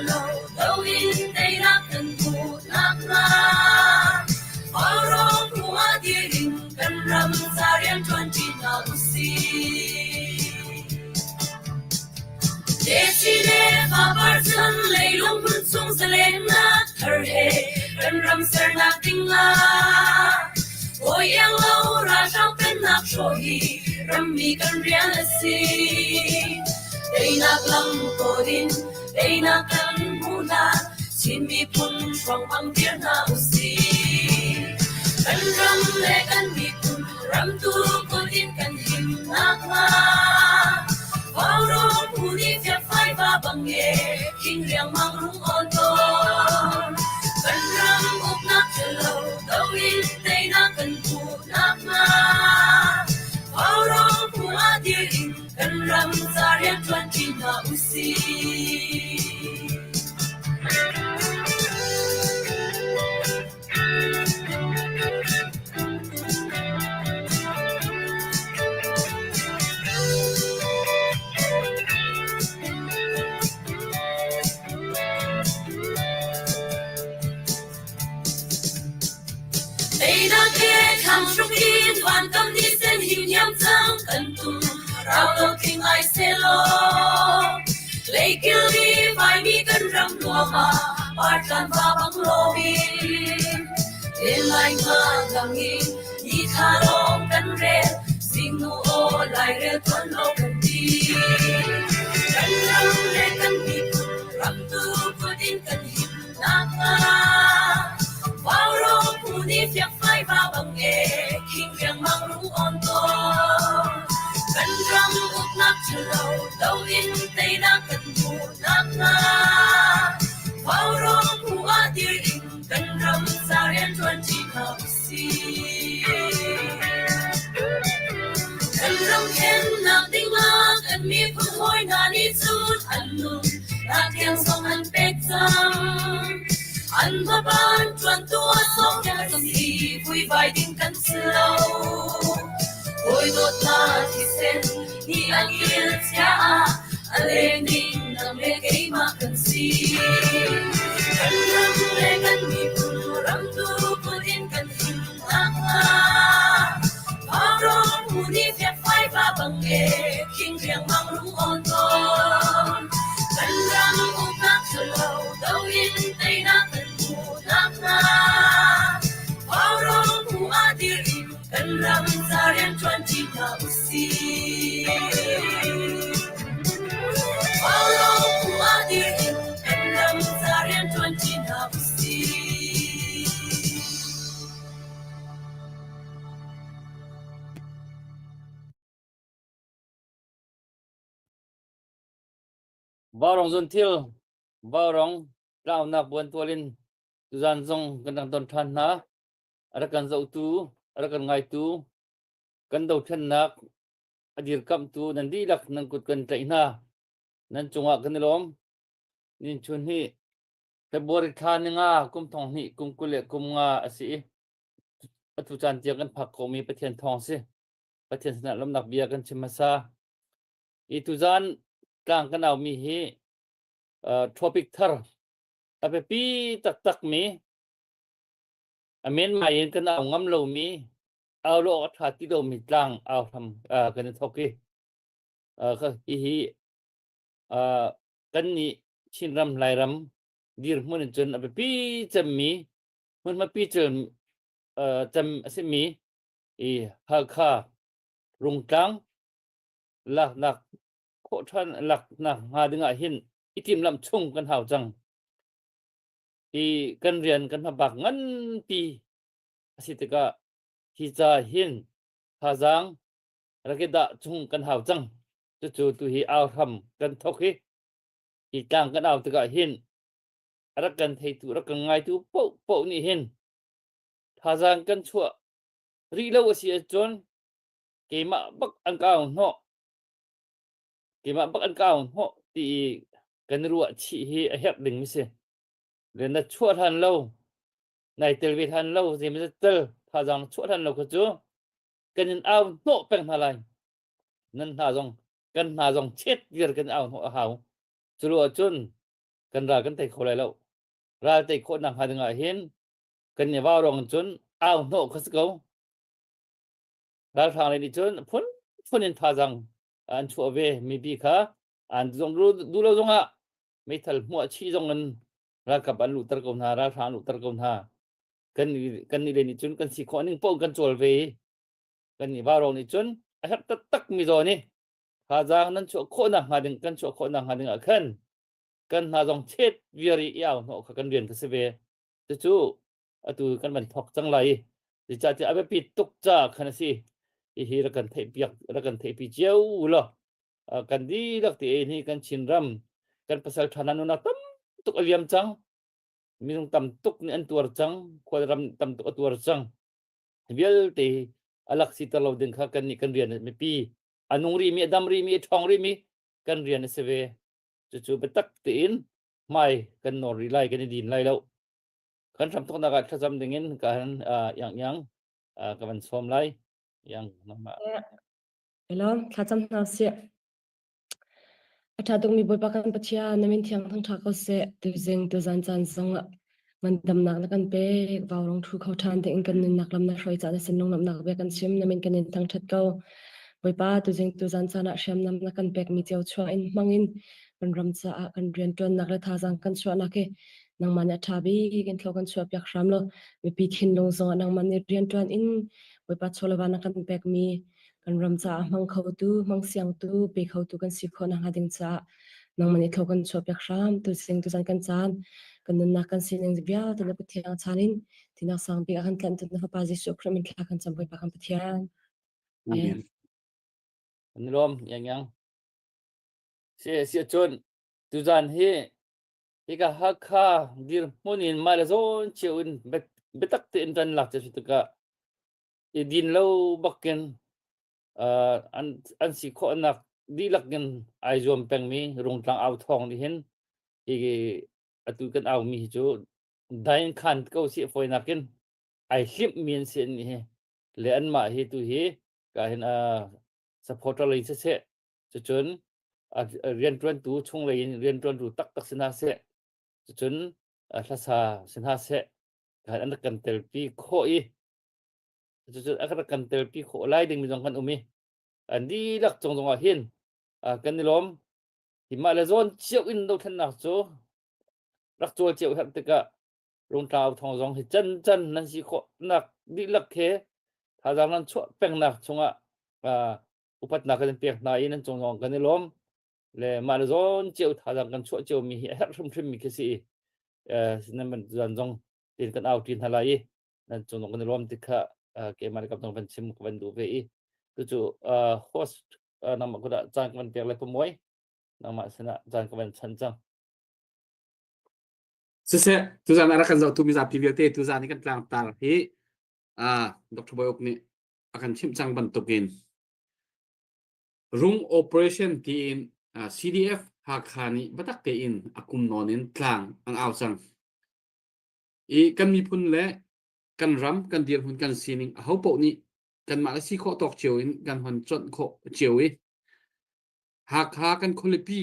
ṭhalo do in teinak kan hmuh nakhnga Vaurawng phu ah dir in kan ram ca rianṭuanṭi hna usih. Desi le fapar cun leilung hmun chung zalennak thar he kan ram sernak ding ah Hawi iang lo ralhrang pennak hrawh hi rammi kan rian a si. Teinak lam kawl in teinak kan hmuh hlan Chin miphun hruang dir hna usih. Kan ram le kan miphun ramtu kut in kan him nakhnga Vaurawng phu nih fiakfai va bang e king riangmang rung awn tawn. Kan ram uknak ṭhalo do in teinak kan hmuh nakhnga Vaurawng phu ah dir in kan ram ca rianṭuanṭi hna usih. Teinak he thlang hruk in vankam ni sen him hiam cang kan tum rau lo thing ai selaw leikil i vaimi kan ram nuam ah partlan va bang loin len lai nga dang in ni thla lawng kan rel zingnu aw lairel tuan lo kan ti kan ram le kan miphun ram tu kut in kan him nakhnga Vaurawng phu nih fiakfai va bang e khing riangmang rung awn tawn. Kan ram uknak ṭhalo do in teinak kan hmuh nakhnga Vaurawng phu ah dir in kan ram ca rianṭuanṭi hna usih. Kan ram thlennak dingah kan miphun hawi hna nih cun an nun nak tiang zong an pek cang. An hmaban ṭuantu a sawk si vuivai ding kan si lo. Hawi dawtnak thisen nih an il chia ah a leng ding nang le keimah kan si. Kan ram le kan miphun ram tu kut in kan him nakhnga Vaurawng phu nih fiakfai va bang e khing riangmang rung awn tawn. Kan ram uknak ṭhalo do in teinak kan hmuh nakhnga Vaurawng phu ah dir in kan ram ca rianṭuanṭi hna usih. Vaurawng phu ah dir in kan ram ca rianṭuanṭi hna usih. Vaurawng zunthil, vaurawng tlaunak buantual in tuzan zong kan rak don ṭhan hna. A rak kan zohtu, a rak kan ngaitu, kan dothlennak a dirkamhtu nan dihlak nan kut kan tlaih hna. Nan cungah kan i lawm. Nin chun hi February thla ni nga kum thong hnih kum 25 a si i atu caan tiang kan phak komi Pathian thawng si. Pathian sinah lawmnak bia kan chim hmasa. I tuzan tlang kan aumi hi uh, topic thar a biapi taktakmi a menmai in kan au ngam lomi au lo awk a ṭha ti lomi tlang au hram uh, kan i thawk i uh, hihi uh, kannih Chinram Lairam dirhmun in cun a biapi cemmi hmunhmapi cem uh, cem a simi i Halkha Rungtlang laknak khawh ṭhan laknak hnga dingah hin i timhlamh chung kan hau cang. Hi kan rian kan hmabak nganpi a si tikah hi ca hin thazaang rak i dah chung kan hau cang. Cucu tuhi au hram kan thawk hi hi tlang kan au tikah hin a rak kan theitu rak kan ngaitu paohpaoh nih hin thazaang kan chuah rih lo a si ahcun keimah bak an ka au hnawh keimah bak an ka au hnawh ti i kan ruah chih hi a herh ding mi si le na chuah hlan lo nai tel ve hlan lo zeimazat tel thazaang chuah hlan lo kha cu kan in au hnawh peng hna lai nan hna zong kan hna zong chet viar kan au hnawh a hau cu lo ahcun. Kan ral kan tei kho lai lo. Ral tei khawh nak hnga ding ah hin kan i vau rong cun au hnawh kha si ko. Ralhrang lei nih cun phun phun in thazaang an chuah ve mipi kha an zong duh lo zongah meithal hmuah chih zong in ralkap an luhter ko hna ralhrang an luhter ko hna kan kan nih le nih cun kan si khawh ning paoh kan cawl ve i kan nih vaurawng nih cun a herh taktak mi zaw nih thazaang nan chuah khawh nak hnga ding kan chuah khawh nak hnga ding ah khan kan hna zong chet viar i i au hnawh kha kan rian kha si ve cucu atu kan van thok cang lai zeicahtiah a biapi tuk ca khan a si hihi rak kan theih piak rak kan theihpi cio law kan dihlak te hi kan Chinram kan pasal ṭha hna nunak tam tuk a liam cang minung tam tuk nih an tuar cang khualram tam tuk a tuar cang vialte a lak si ter lo ding kha kan nih kan rian mipi a nung rih mi a dam rih mi a ṭhawng rih mi kan rian a si ve cucu biatak tein hmai kan nawr rih lai kan i din lai lo kan hramthawknak ah thlacam dingin ka han yang yang ka van sawm lai yang nangmah Hello, thlacam hna sih. A ṭha tukmi Bawipa kan Pathian, na min thiang thangṭha ko seh. Tuzing, tuzan caan zongah ngandamnak na kan pek. Vaurong ṭhu kho ṭhan ding in kan nunnak lam na hruai caah na sin lunglawmhnak bia kan chim. Na min kan in thangṭhat ko. Bawipa, tuzing, tuzan caan ah hriamnam na kan pekmi cio chuah in hmang in kan ram caah kan rianṭuannak le thazaang kan chuahnak hi nangmah nih a ṭha bik in thlaw kan chuahpiak hram law mipi thinlung zongah nangmah nih rianṭuan in Bawipa chawleva na kan pekmi kan ram caah hmang khotu, hmang siangtu, pe khotu kan si khawh nakhnga ding caah nangmah nih thlaw kan chuahpiak hram. Tuzing tuzan kan caan, kan nunnak kan sining vialte na Pathian chan in tinak sang bik a kan tlanhtu na Fapa Jesuh Khrih min thla kan cam Bawipa kan Pathian. Amen. Kan i lawm yang yang. Si si cun tuzan hi hika Hakha dirhmun in mah le zawn cio in biatak tein kan lak cio tikah i din lo bakin an an si khawhnak dihlak in ai zuam pengmi Rungtlang au thawng nih hin hi atu kan au mi hi cu dain khan ko si fawinak in ai hlimh mi an si an hi le anmah hi tu hi ka hin supporter lei siseh cucun rianṭuantu chunglei in rianṭuantu taktak si hna seh cucun hlasa si hna seh an rak kan telpi khawh i cucun a rak kan telpi khawh lai dingmi zong kan um i an dihlak cung zongah hin kan i lawm hi mah le zawn cio in dothlennak cu rak cawl cio herh tikah Rungtlau thong zong hi can can nan si khawh nak dihlak he thazaang nan chuah pengnak chungah upatnak kan pek hna i nan cung zong kan i lawm le mah le zawn cio thazaang kan chuah cio mi hi a herh hrimhrim mi khi si i nan ban zan zong tin kan au ṭi hna lai i nan cung zong kan i lawm ti kha keimah le kam zong van chim ka van duh ve i cucu host nangmah kudah caan ka van pek le pamuai nangmah sinah caan ka van chan cang. Siseh, tuzan ah rak kan zohtu mizapi vialte tuzan i kan tlangtar hi Dr. Bawi Uk nih a kan chimh cang bantukin rung operation tiin CDF Hakha nih biatak tein a kum nawn in tlang an au cang. I kan miphun le kan ram, kan dirhmun, kan sining aho paoh nih kanmah le si khawh tawk cio in kan hon conh khawh cio i Hakha kan khualipi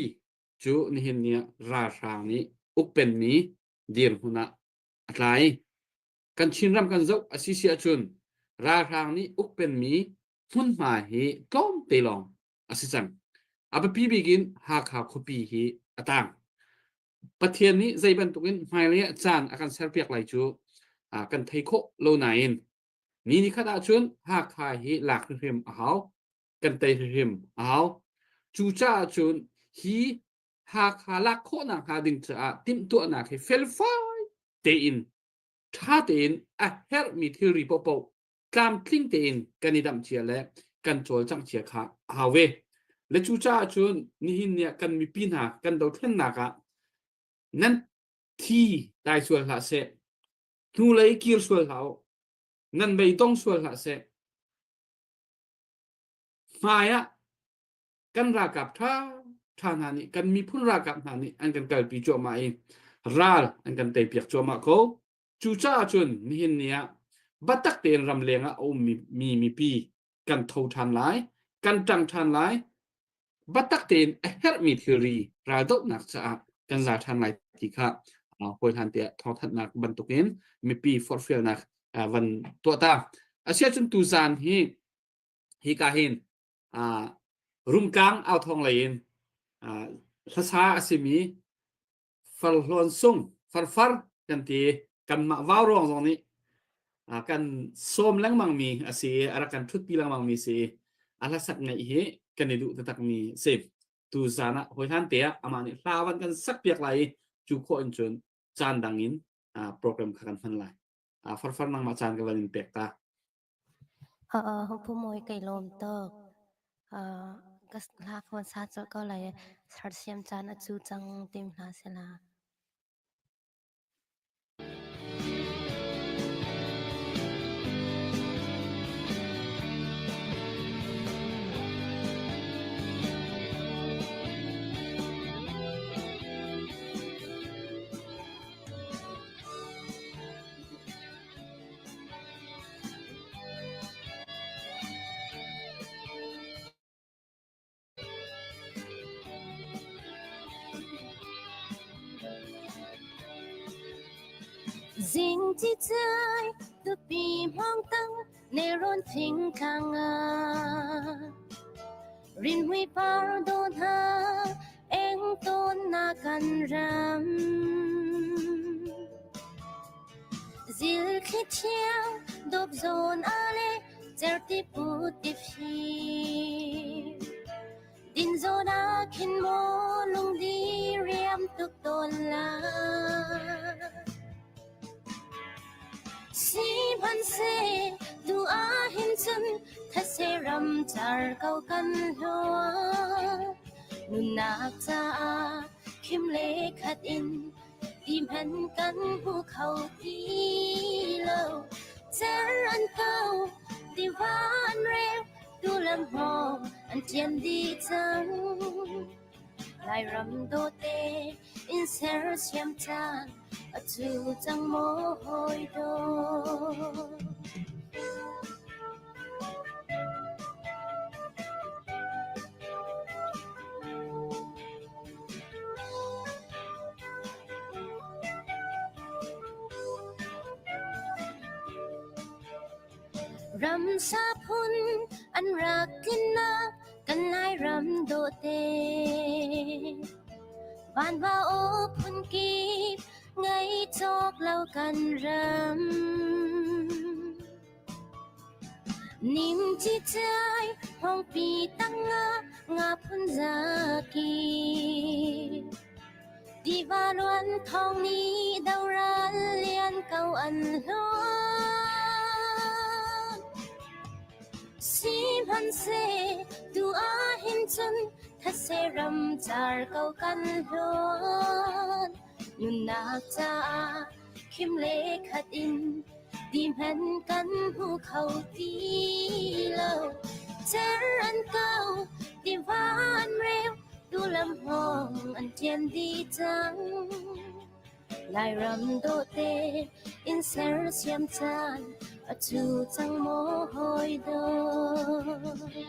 cu nihin ni ah ralhrang nih ukpenmi dirhmun ah a tlai. Kan Chinram kan zoh a si si ahcun ralhrang nih ukpenmi hmunhma hi tlawmte lawng a si cang. A biapi bik in Hakha khuapi hi a tang. Pathian nih zei bantukin hmailei ah caan a kan serpiak lai cu kan thei khawh lo nain ni ni khat ahcun Hakha hi lak hrimhrim a hau. Kan tei hrimhrim a hau. Cucaah cun hi Hakha lak khawhnak hnga ding caah timhtuahnak hi felfai tein ṭha tein a herhmi thilri paohpaoh tlamtling tein kan i damh cia le kan cawlcangh cia kha a hau ve. Le cucaah cun nihin ni ah kan mipi hna kan dothlennak ah nan thi dai sual hlah seh, hnulei kir sual hlah u, nan beidong sual hlah seh. Hmai ah kan ralkap ṭha ṭha hna nih kan miphun ralkap hna nih an kan kalpi cuahmah i ral an kan teipiak cuahmah ko. Cucaah cun nihin ni ah biatak tein ramleng ah a ummi mi mipi kan tho ṭhan lai, kan ṭang ṭhan lai. Biatak tein a herhmi thilri raldohnak caah. kan za ṭhan lai ti kha hawi hlan tiah thawngthanhnak bantukin mipi forhfialnak van tuah ta. Asiahcun tuzaan hi hika hin Rungtlang authawng lei in hlasa a simi Farhlawn sung farfar kan ti kanmah vauruang zong nih kan sawm lengmang mi a si i a rak kan ṭhutpi lengmang mi si i a hlasak ngaih hi kan i duh taktak mi a si. Tu zan ah hawihlan te ah amah nih hla van kan sak piak lai i cu khawh in cun caan dang in program kha kan hman lai. Farfar nangmah caan ka van in pek ta. Pu Mawi kai lawm tuk. Ka hla ka van sa colh ko lai. Sersiam caan a cu cang tim hna sila. Zing ti cai tupi hmang tang nelrawn thingtlang ah Rinhmui par dawh hna eng tawn na kan ram. Zilthli thiang dawp zawn a le certi put ti fim. Din zawn ah khin maw lungdi riam tuk tawn la. Sihmanhseh tu ahhin cun thetse ram car ko kan hluan. Nunnak caah khim le khat in ti hmanh kan hmu kho ti lo. Cer an ko, tiva an reu, tu lam hmawng an ṭian dih cang. Lairam dawte in sersiam caan a cu cang maw hawi dawt. Ramsa phun an rak tlinnak Kan Lairam dawhte vanva aw phunkip ngei cawk lo kan ram. Nim ci cai hongpi tanga nga phun zaki. Tiva luan thawng nih doral lian ko an hluan. Sihmanhseh tu ahhin cun thetse ram car ko kan hluan. Nunnak caah khim le khat in ti hmanh kan hmu kho ti lo. Cer an kau, tiva an reu, tu lam hmawng an ṭian dih cang. Lairam dawhte in sersiam caan a cu cang maw hawi dawt.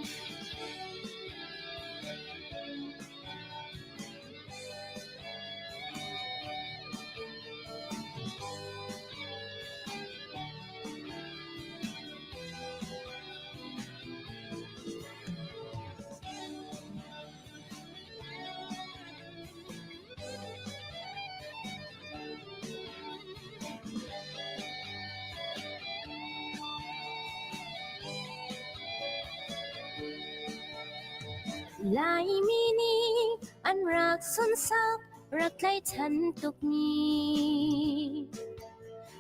Laimi nih an rak sunsak rak tlaichan tukmi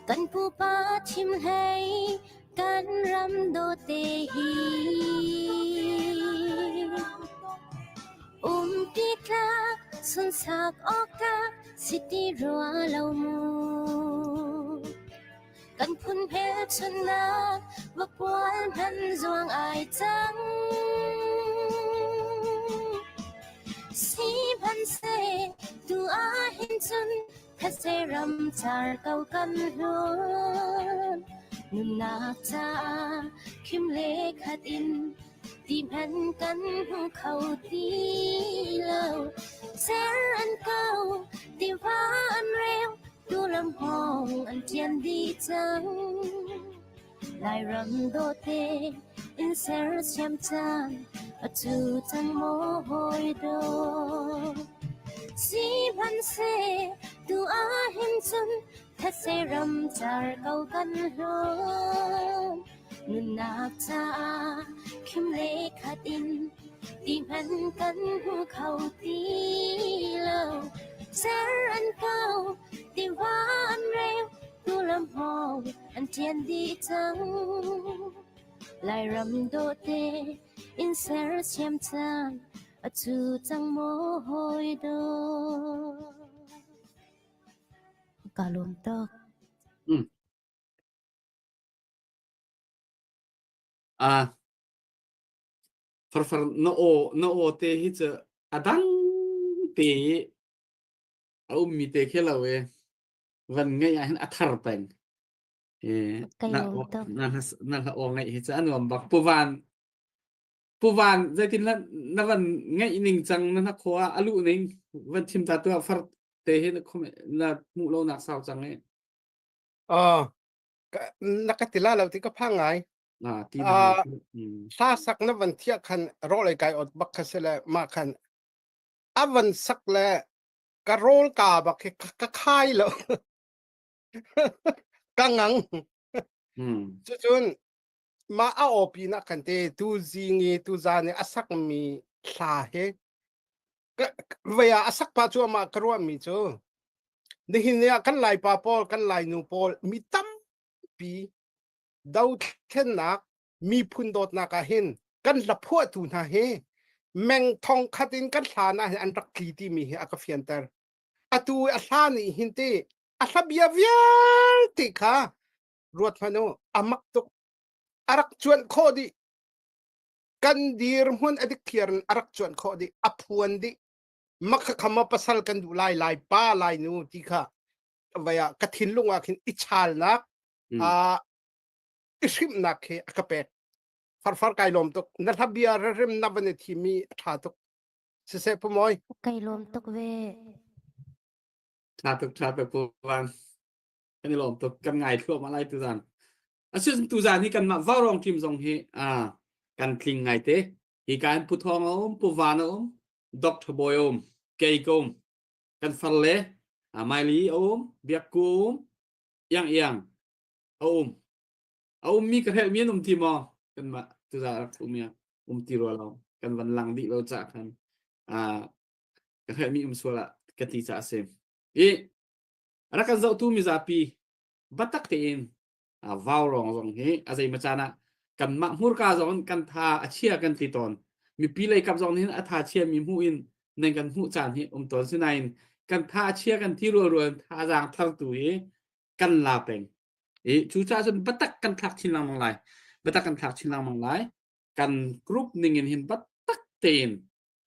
kan pupa thim hlei kan ram dawte hi umpi tlak sunsak awk tlak si ti rua lo mu kan phun hmelchunhnak vapual hman zuang ai cang sihmanhseh tu ahhin cun Thetse ram car ko kan hlun. Nunnak caah khim le khat in ti hmanh kan hmu kho ti lo. Ser an kau, tiva an reu, tu lam hawng an ṭian dih cang. Lairam dawte in sersiam caan atu cang maw hawi dawt. Sihmanhseh tu ahhin cun thetse ram car ko kan hlawn. Nunnak caah khim le khat in ti hmanh kan hmu kho ti lo. Ser an kau, tiva an reu, tu lam hawng an ṭian dih cang. Lairam dawhte in sersiam caan atu cang maw hawi dawt. Ka lawm tuk. Mm. Ah, farfar na aw na aw te hi cu a dang te i a ummi te khi lo e van ngeih ah hin a thar peng. E, Kai na lawm aw tuk. na na hla aw ngaih hi cu a nuam bak. Puvan puvan zeitin la na van ngeih ning cang na na khua a luh ning van chim ta tu far te hi na khom na hmuh lo nak sau cang e. Oh, na ka ti la lo ti ka phang ngai. Ah, ti Ah, mm. hla sak na van thiah khan ro lei kai ot bak kha se le ma khan a van sak le ka rol ka bak hi ka ka khai lo ka ngang Mm. cucun ma a opi na khan te tu zing i tu zan i a sak mi hla he ka vei ah a sak pa cu amah ka ruah mi cu nihin ni ah kan laipa pawl kan lainu pawl mi tampi dothlennak miphun dawtnak ah hin kan hlaphuahtu hna hi meng thong khat in kan hlan ah hin an rak tli timi hi a ka fianter atu a hla nih hin te a hla bia vialte kha ruat hmanh u a mak tuk a rak cuanh khawh dih kan dirhmun a dikthiar in a rak cuanh khawh dih a phuan dih makha khama pasal kan duh lai lai pa lai nu ti kha vaya ka thinlung ah khin i chalnak a i hrimhnak khi a ka pek farfar kai lawm tuk na hla bia rem na van i thimi a tha tuk siseh pu moi Kai lawm tuk ve. Tha tuk tha tuk pu van kan i lawm tuk kan ngai thluahmah lai tuzan Asinain tuzan hi kanmah Vaurawng team zong hi ah kan tling ngaite. Hi ka in Pu Thawng a um, Pu Van a um, Dr. Bawi a um, kei ka um, kan farle ah Maili a um, Biak Ku a um, Iang Iang a um. A ummi ka hrelhmi an um ti maw? Kanmah tuzan rak ummi ah um ti rua lo. Kan van lang dih lo cah khan ah ka hrelhmi um sual ah ka ti caah a si. I rak kan zohtu mizapi biatak tein vaurawng zong hi a zeimaw caan ah kanmah hmurka zong in kan tha a chia kan ti tawn mipi lei kap zong nih a tha chia mi hmuh in nan kan hmuh caan hi um tawn sinain kan tha a chia kan ti rual rual thazaang thar tu hi kan la peng i cu caah cun biatak kan thlak chin lengmang lai biatak kan thlak chin lengmang lai kan group ning in hin biatak tein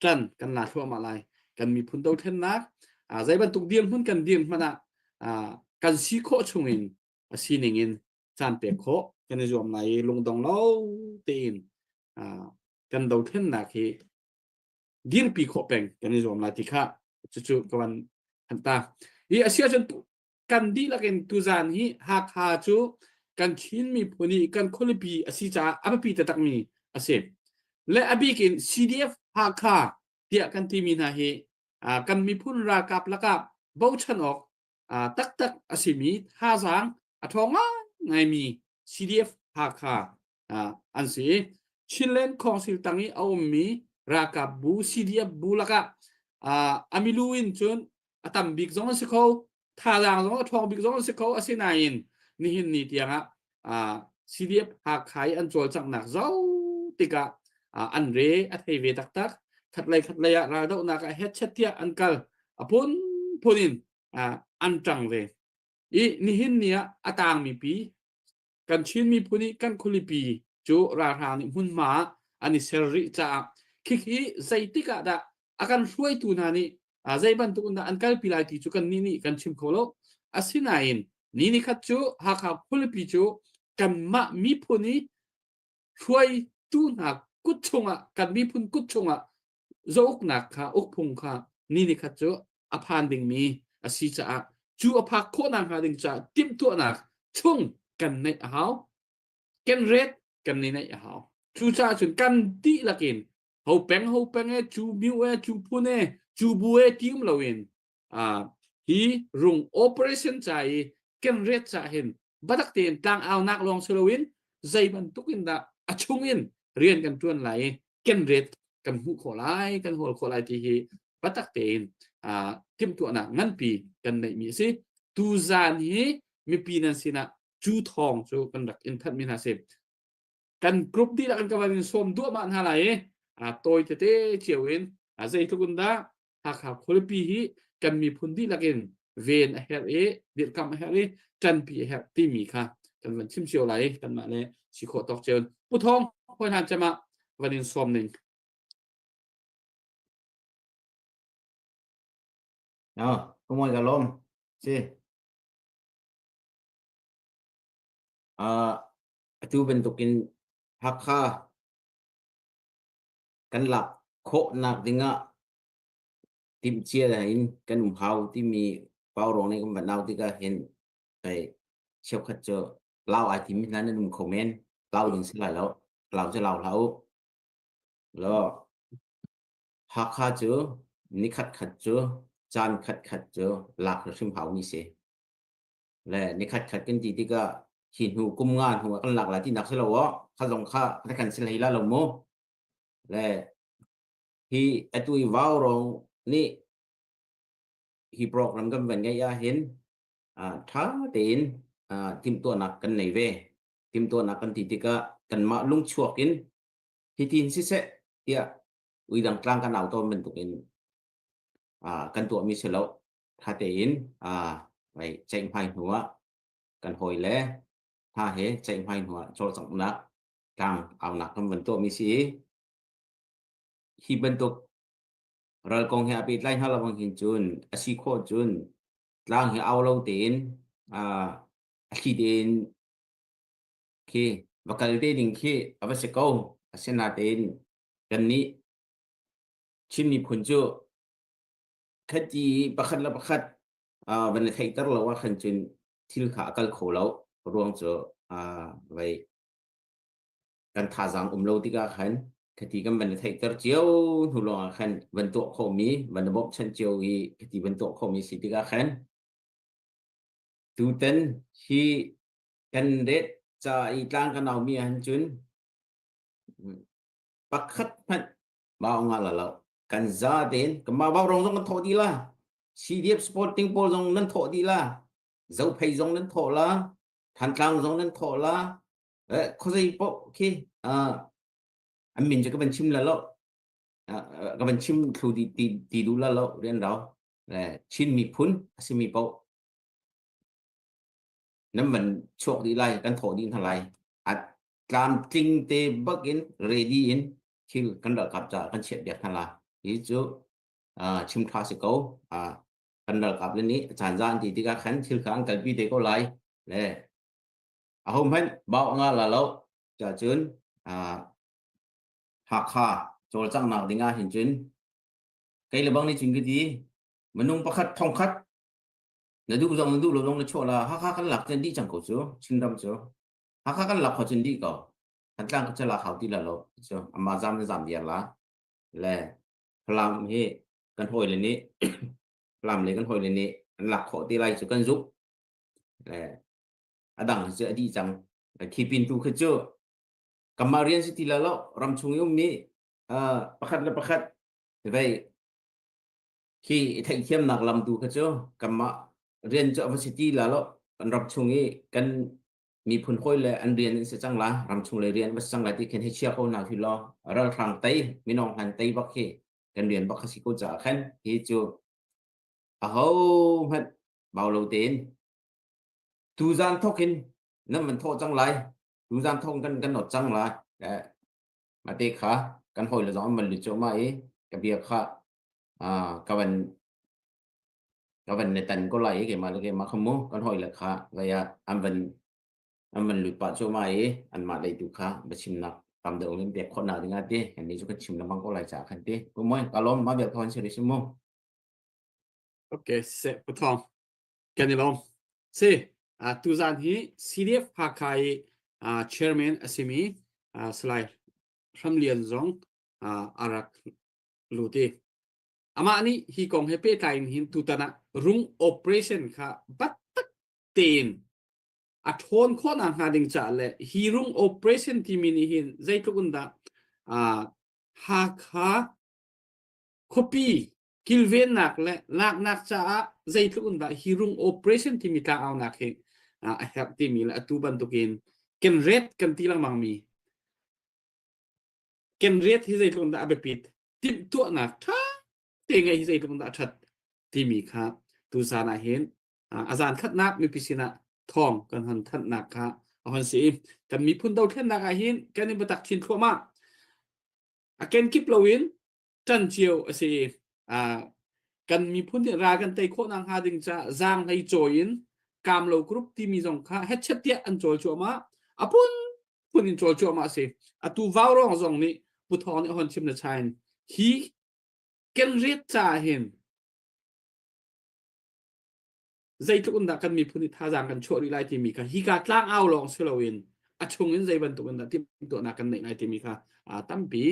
ṭan kan la thluahmah lai kan miphun dothlennak zei bantuk dirhmun kan dir hmanh ah kan si khawh chungin a sining in caan pek khawh kan i zuam lai i lungdong lo tein kan dothlennak hi dirpi khawh peng kan i zuam lai ti kha cucu ka van han ta i a si ahcun kan dihlak in tuzan hi Hakha cu kan Chin miphun i kan khualipi a si caah a biapi taktakmi a si. Le a bik in CDF Hakha tiah kan timi hna hi kan miphun ralkap lakah bochan awk taktak a simi thazaang a ṭhawng ngaimi CDF Hakha an si. Chinland Council tang i a ummi ralkap bu CDF bu lakah a milu in cun a tam bik zong an si kho thazaang zong a ṭhawng bik zong an si kho asinain nihin ni tiangah CDF Hakha i an cawlcanghnak zoh tikah an re a thei ve taktak khatlei khatlei ah raldohnak ah hetchet tiah an kal a phunphun in an ṭang ve i nihin ni ah a tangmi pi kan Chin miphun i kan khualipi cu ralhrang nih hmunhma ah an i ser rih caah khikhi zeitik ah dah a kan hruaitu hna nih zei bantuk in dah an kalpi lai ti cu kan nih nih kan chim kho lo. Asinain ni ni khat cu Hakha khualipi cu kanmah miphun i hruaitu hna kut chungah kan miphun kut chungah zauknak kha ukphung kha Ni ni khat cu a phan dingmi a si caah cu a phak khawhnak hnga ding caah timhtuahnak chung kan neih a hau. Kan ret kan ni neih a hau. Cucaah cun kan dihlak in ho peng ho peng e cu miu e cu phun e cu bu e ti um loin hi rung operation ca i kan ret ca hin batak tein tlang aunak lawng si loin zei bantuk in dah a chung in rian kan tuan lai i kan ret kan hmuh khawh lai kan hawl khawh lai ti hi batak tein timhtuahnak nganpi kan neihmi a si. Tuzan hi mipi nan sinah cu thawng cu kan rak in thanh mi hna si. Kan group dihlak in ka van in sawm duahmah hna lai i tawi tete cio in zeitluk in dah Hakha khualipi hi kan miphun dihlak in ven a herh i dirhkamh a herh i ṭanpi a herh timi kha kan van chim cio lai i kanmah le si khawh tawk cio. Pu Thawng, hawi hlan cem ah van in sawm ning. No, kumoi ka lom. Si. Uh, atu bantukin Hakha kan lak khawhnak dingah timhcia in kan um hau timi pauruang nih kan van au tikah hin hei cheukhat cu lau ai timi hna nan um kho men. Lau ding si lai lo. Lau cu lau hlah u. Law Hakha cu nikhat khat cu caan khat khat cu lak hrim hau mi si. Le nikhat khat kan ti tikah hi hnu kum nga hnu ah kan lak lai tinak si lo aw. Kha zong kha na kan si hlei la lo mu. Le hi atu i vaurawng nih hi program kan van ngeih ah hin ṭha tein timhtuahnak kan nei ve. Timhtuahnak kan ti tikah kanmah lungchuak in hitin siseh tiah uidang tlang kan au tawn bantukin kan tuahmi si lo. Ṭha tein ceihmai hnu ah kan hawi le hna he ceihmai hnu ah cawlcanghnak tlang aunak kan van tuahmi si i hi bantuk ral kong he a pehtlai hna lo bang hin cun a si khawh cun tlang hi au lo tein a thli tein khi va kal te ding khi a va si ko. Asinain kannih Chin miphun cu khati pakhat le pakhat van i theihter lo ah khan cun thil kha a kal kho lo ruang cu vei kan thazaang um lo tikah khan khati kan van i theihter cio hnu lawng ah khan van tuah khawhmi van i bawmhchanh cio i khati van tuah khawhmi si tikah khan tutan hi kan ret ca i tlang kan aumi ahhin cun pakhat hmanh mau nga la lo kan za tein kanmah vaurawng zong kan thawh dih la CDF supporting pawl zong nan thawh dih la Zophei zong nan thawh la Thantlang zong nan thawh la eh khuazei poh khi an min cu ka van chim la lo ka van chim thlu ti ti ti duh la lo rian rau Chin miphun a simi poh nan van chuak dih lai kan thawh dih hna lai a tlamtling te bak in ready in thil kan ralkap caah kan chiah piak hna la hi cu chim tha si ko. Kan ralkap le nih caan za an ti tikah khan thil kha an kalpi te ko lai le aho hmanh bau nga la lo cha cun Hakha cawlcanghnak ding ah hin cun kei le bang nih cun ka ti minung pakhat thongkhat na duh zong na duh lo zong na chuah la Hakha kan lak cun dih cang ko cu Chinram cu Hakha kan lak kho cun dih ko Thantlang ka chala hau ti la lo cu ama zam na zam diar la le Falam hi kan hawi le nih Falam le kan hawi le nih an lak khawh ti lai cu kan zuk le a dang cu a dih cang khipin tu khi cu kamah rian si ti la lo ram chung i ummi pakhat le pakhat vei khi i theihthiamnak lam tu kha cu kanmah rian cu a va si ti la lo kan ram chung i kan miphun hawi le an rian in si cang la ram chung le rian va si cang lai ti khin hei chia ko na hi law ralhrang tei minong han tei bak hi kan rian bak si ko caah khan hi cu aho hmanh bau lo tein tuzan thok in nan van thawh cang lai tuzan thok kan kan not cang lai mate kha kan hawi le zong an van lut ma i ka bia kha ka van ka van ne tan ko lai i keimah le keimah kha mu kan hawi le kha vei ah an van an van lut pah cuahmah i anmah lei tu kha biachimnak tam deuh in pek khawhnak ding ah ti kan nih cu kan chim lengmang ko lai caah khan ti. Pu Moi, ka lawm ma bel kha si rih mu. Okay, seh pathawng. Kan i lawm. Si, uh, tuzan hi CDF Hakha i uh, chairman a simi uh, Salai Hram Lian zong uh, a rak lut i amah nih hi kong he pehtlai in hin tutan ah rung operation kha battak tein a ṭhawn khawhnak hnga ding caah le hi rung operation timi nih hin zeitluk in dah uh, Hakha khuapi kilvennak le laknak caah zeitluk in dah hi rung operation timi tlangaunak hi a herh timi le atu bantukin kenret kan ti lengmang mi kenret hi zeitluk in dah a biapit timhtuahnak ṭha te ngeih hi zeitluk in dah a ṭhat timi kha tuzan ah hin a zan khatnak mipi sinah thawng kan hon thanhnak kha a hon si i kan miphun dothlennak ah hin kan in biatak chin thluahmah a kenkip loin ṭan cio a si i kan miphun nih ral kan tei khawh nakhnga ding caah zaanghlei cawi in kamlo group timi zong kha hetchet tiah an cawl cuahmah a phun phun in cawl cuahmah a si atu vaurawng zong nih Pu Thawng nih hon chim na chain hi kenret ca hin zeitluk in dah kan miphun nih thazaang kan chuah rih lai timi kha hika tlang au lawng si loin a chung in zei bantuk in dah timhtuahnak kan neih lai timi kha tampi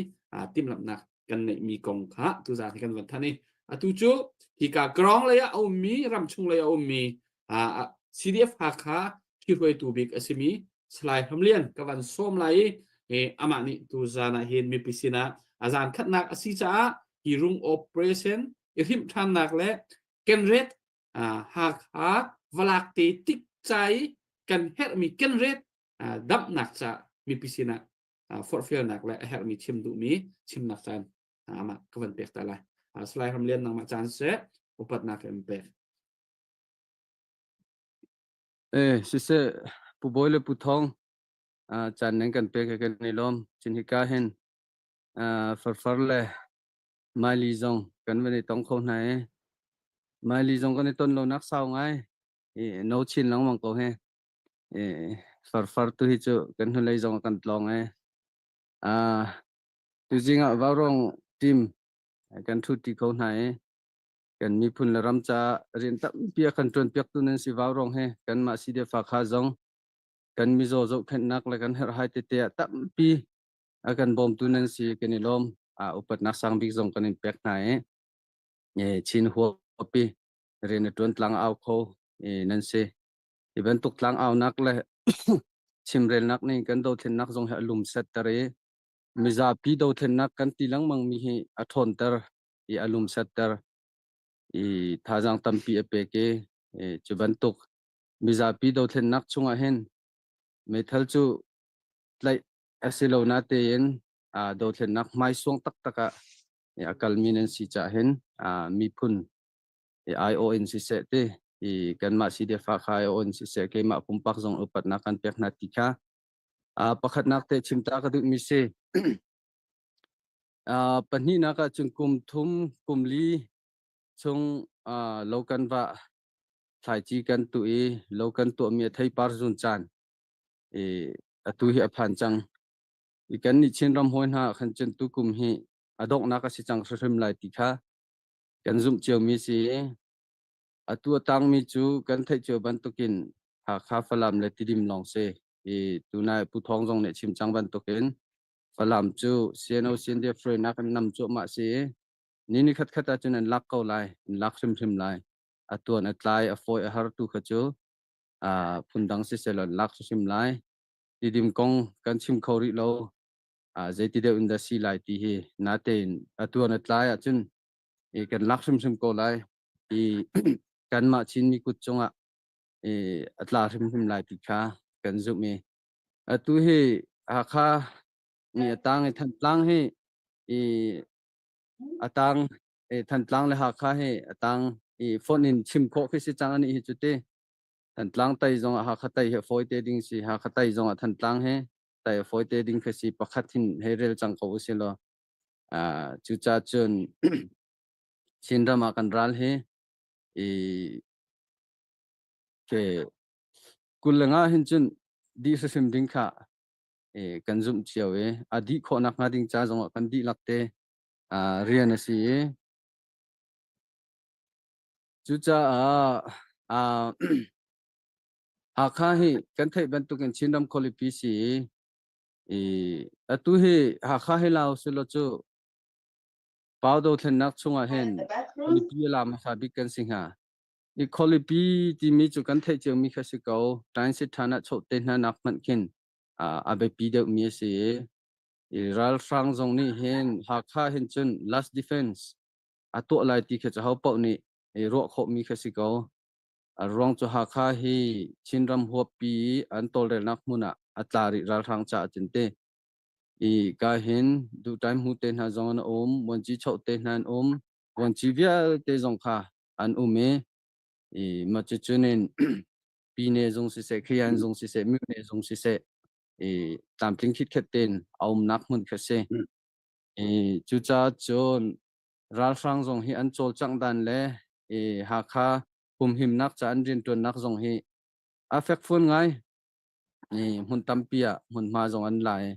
timhlamhnak kan neihmi kong kha tuzaan hi kan van than i atu cu hika Krong lei ah a ummi ramchung lei a ummi CDF Hakha ṭhihruaitu bik a simi Salai Hram Lian ka van sawm lai i amah nih tuzaan ah hin mipi sinah a zaan khatnak a si caah hi rung operation i hrimh ṭhannak le kenret Hakha valak te tik ca i kan herhmi kenret damhnak ca mipi sinah forhfialnak le a herhmi chim duhmi chimnak caan amah ka van pek ta lai. Salai Hram Lian nangmah caan seh upatnak in pek. Eh siseh Pu Bawi le Pu Thawng caan nan kan pek kan i lawm. Cun hika hin farfar le Maili zong kan van i tong kho hna i Maili zong kan i ton lonak sau ngai i no chin lengmang ko he i farfar tu hi cu kan hnulei zong kan tlawng e ah tuzing ah Vaurawng team kan thu ti kho hna i kan miphun le ram ca rian tampi a kan tuan piak tu nan si Vaurawng he kanmah CDF kha zong kan mizaw zohkhenhnak le kan herhhai tete ah tampi a kan bawmtu nan si kan i lawm a upatnak sang bik zong kan in pek hna i Chin huapi rian a tuan tlang au kho nan si hi bantuk tlang aunak le chimrelnak nih kan dothlennak zong hi a lum setter i mizapi dothlennak kan ti lengmang mi hi a ṭhawnter i a lum setter i thazaang tampi a pek i cu bantuk mizapi dothlennak chungah hin meithal cu tlaih a si lo natein dothlennak hmaisuang taktak ah a kalmi nan si cah hin miphun aiawh in siseh ti i kanmah CDF kha aiawh in siseh keimah pumpak zong upatnak kan pek hna ti kha pakhatnak te chimta ka duhmi si pahnihnak ah cun kum thum kum li chung lo kan va thlaici kan tuh i lo kan tuahmi a theipar zun caan i atu hi a phan cang i kan nih Chinram hawi hna khan cun tukum hi a donghnak a si cang hrimhrim lai ti kha kan zumh ciomi si atu a tangmi cu kan theih cio bantukin Hakha Falam le Tidim lawng si i tunai Pu Thawng zong nih chim cang bantukin Falam cu CNO CNDF hruainak in nam cuahmah si i ni ni khat khat ahcun an lak ko lai an lak hrimhrim lai a tuan a tlai a fawi a har tu kha cu phundang siseh an lak hrimhrim lai. Tidim kong kan chim kho rih lo. Zeiti deuh in dah si lai ti hi natein atuan a tlai ahcun i kan lak hrimhrim ko lai. I kanmah Chinmi kut cungah i a tla hrimhrim lai ti kha kan zumh i atu hi Hakha mi a tang i Thantlang hi i a tang i Thantlang le Hakha hi a tang i phone in chim khawh khi si cang ani hi cu ti. Thantlang tai zong ah Hakha tai hi a fawi te ding si. Hakha tai zong ah Thantlang hi tai a fawi te ding khi si. Pakhat hin hei rel cang ko usih law. Uh, cucaah cun Chinram ah kan ral hi i ke 25 hin cun dih hrimhrim ding kha e, kan zumh cio i a dih khawh nakhnga ding ca zong ah kan dihlak te uh, rian a si i. Cucaah Hakha hi kan theih bantukin Chinram khualipi si i atu hi Hakha hi lau selaw cu Pau dothlennak chungah hin khualipi a la hmasa bik kan si hnga. I khualipi timi cu kan theih ciomi kha si ko. Ṭainsit ṭhan ah chawhte hna nak hmanh khin a biapi deuhmi a si i i ralhrang zong nih hin Hakha hin cun last defense a tuah lai ti kha cu ho paoh nih i ruah khawhmi kha si ko. A ruang cu Hakha hi Chinram huappi i an tawlrelnak hmun ah a tla rih ralhrang caah cun ti. I ka hin duhtaim hmu te hna zong an um, vuanci choh te hna an um, vuanci vialte zong kha an um i i mah cucun in pine zung siseh, khian zung siseh, myone zung siseh i tlamtling khitkhet tein a umnak hmun kha si. I cucaah cun ralhrang zong hi an cawlcangh dan le i Hakha humhimnak ca an rianṭuannak zong hi a fekfuan ngai. I hmun tampi ah hmunhma zong an la i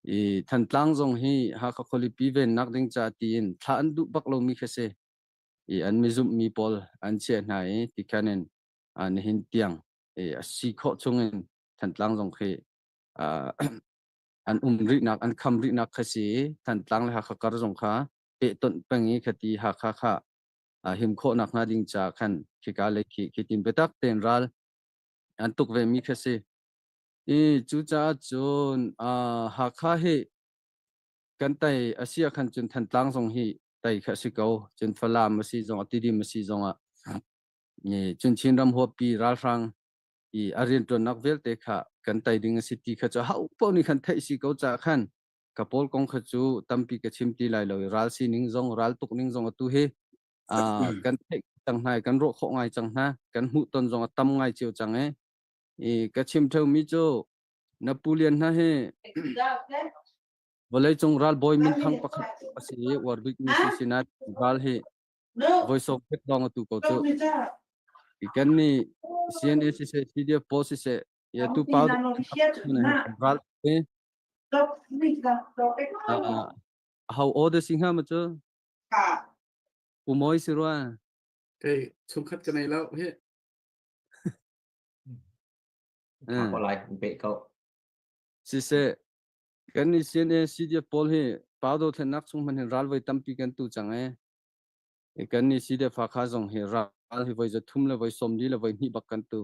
i Thantlang zong hi Hakha khualipi vennak ding ca tiin thlah an duh bak lomi kha si. I an mizumhmi pawl an chiah hna i tikhan in nihin tiang i a si khawh chungin Thantlang zong khi an um rihnak an kham rihnak kha si i Thantlang le Hakha kar zong kha pehtonh peng i khati Hakha kha him khawhnak hnga ding ca khan khika lei khi khitin biatak tein ral an tuk ve mi kha si. I cucaah cun Hakha hi kan tai a si ah khan cun Thantlang zong hi tai kha a si ko. Cun Falam a si zong Tidim a si zong ah cun Chinram huappi ralhrang i a rianṭuannak vialte kha kan tai ding a si ti kha cu ho paoh nih khan theih si ko caah khan ka pawl kong kha cu tampi ka chim ti lai lo i ral sining zong ral tuk ning zong atu hi kan theih cang hna i kan ruah khawh ngai cang hna kan hmuh ton zong a tam ngai cio cang i i ka chim theumi cu na pu lian hna hi vawleicung ralbawi minthang pakhat a si i uar bikmi si sinah ral hi voi sawm pek lawng atu ko cu. Kan nih CNA siseh CDF pawl siseh ya tu pau ral te ho order si hnga ma cu Umoi si rua. Kei chungkhat ka nei lo hi. Ko lai pe ko. Siseh kan nih CNA CDF pawl hi pau do thlennak chung hman hin ral voi tampi kan tu cang e. Kan nih CDF Hakha zong hi ral hi voi za thum le voi sawm li le voi hnih bak kan tu.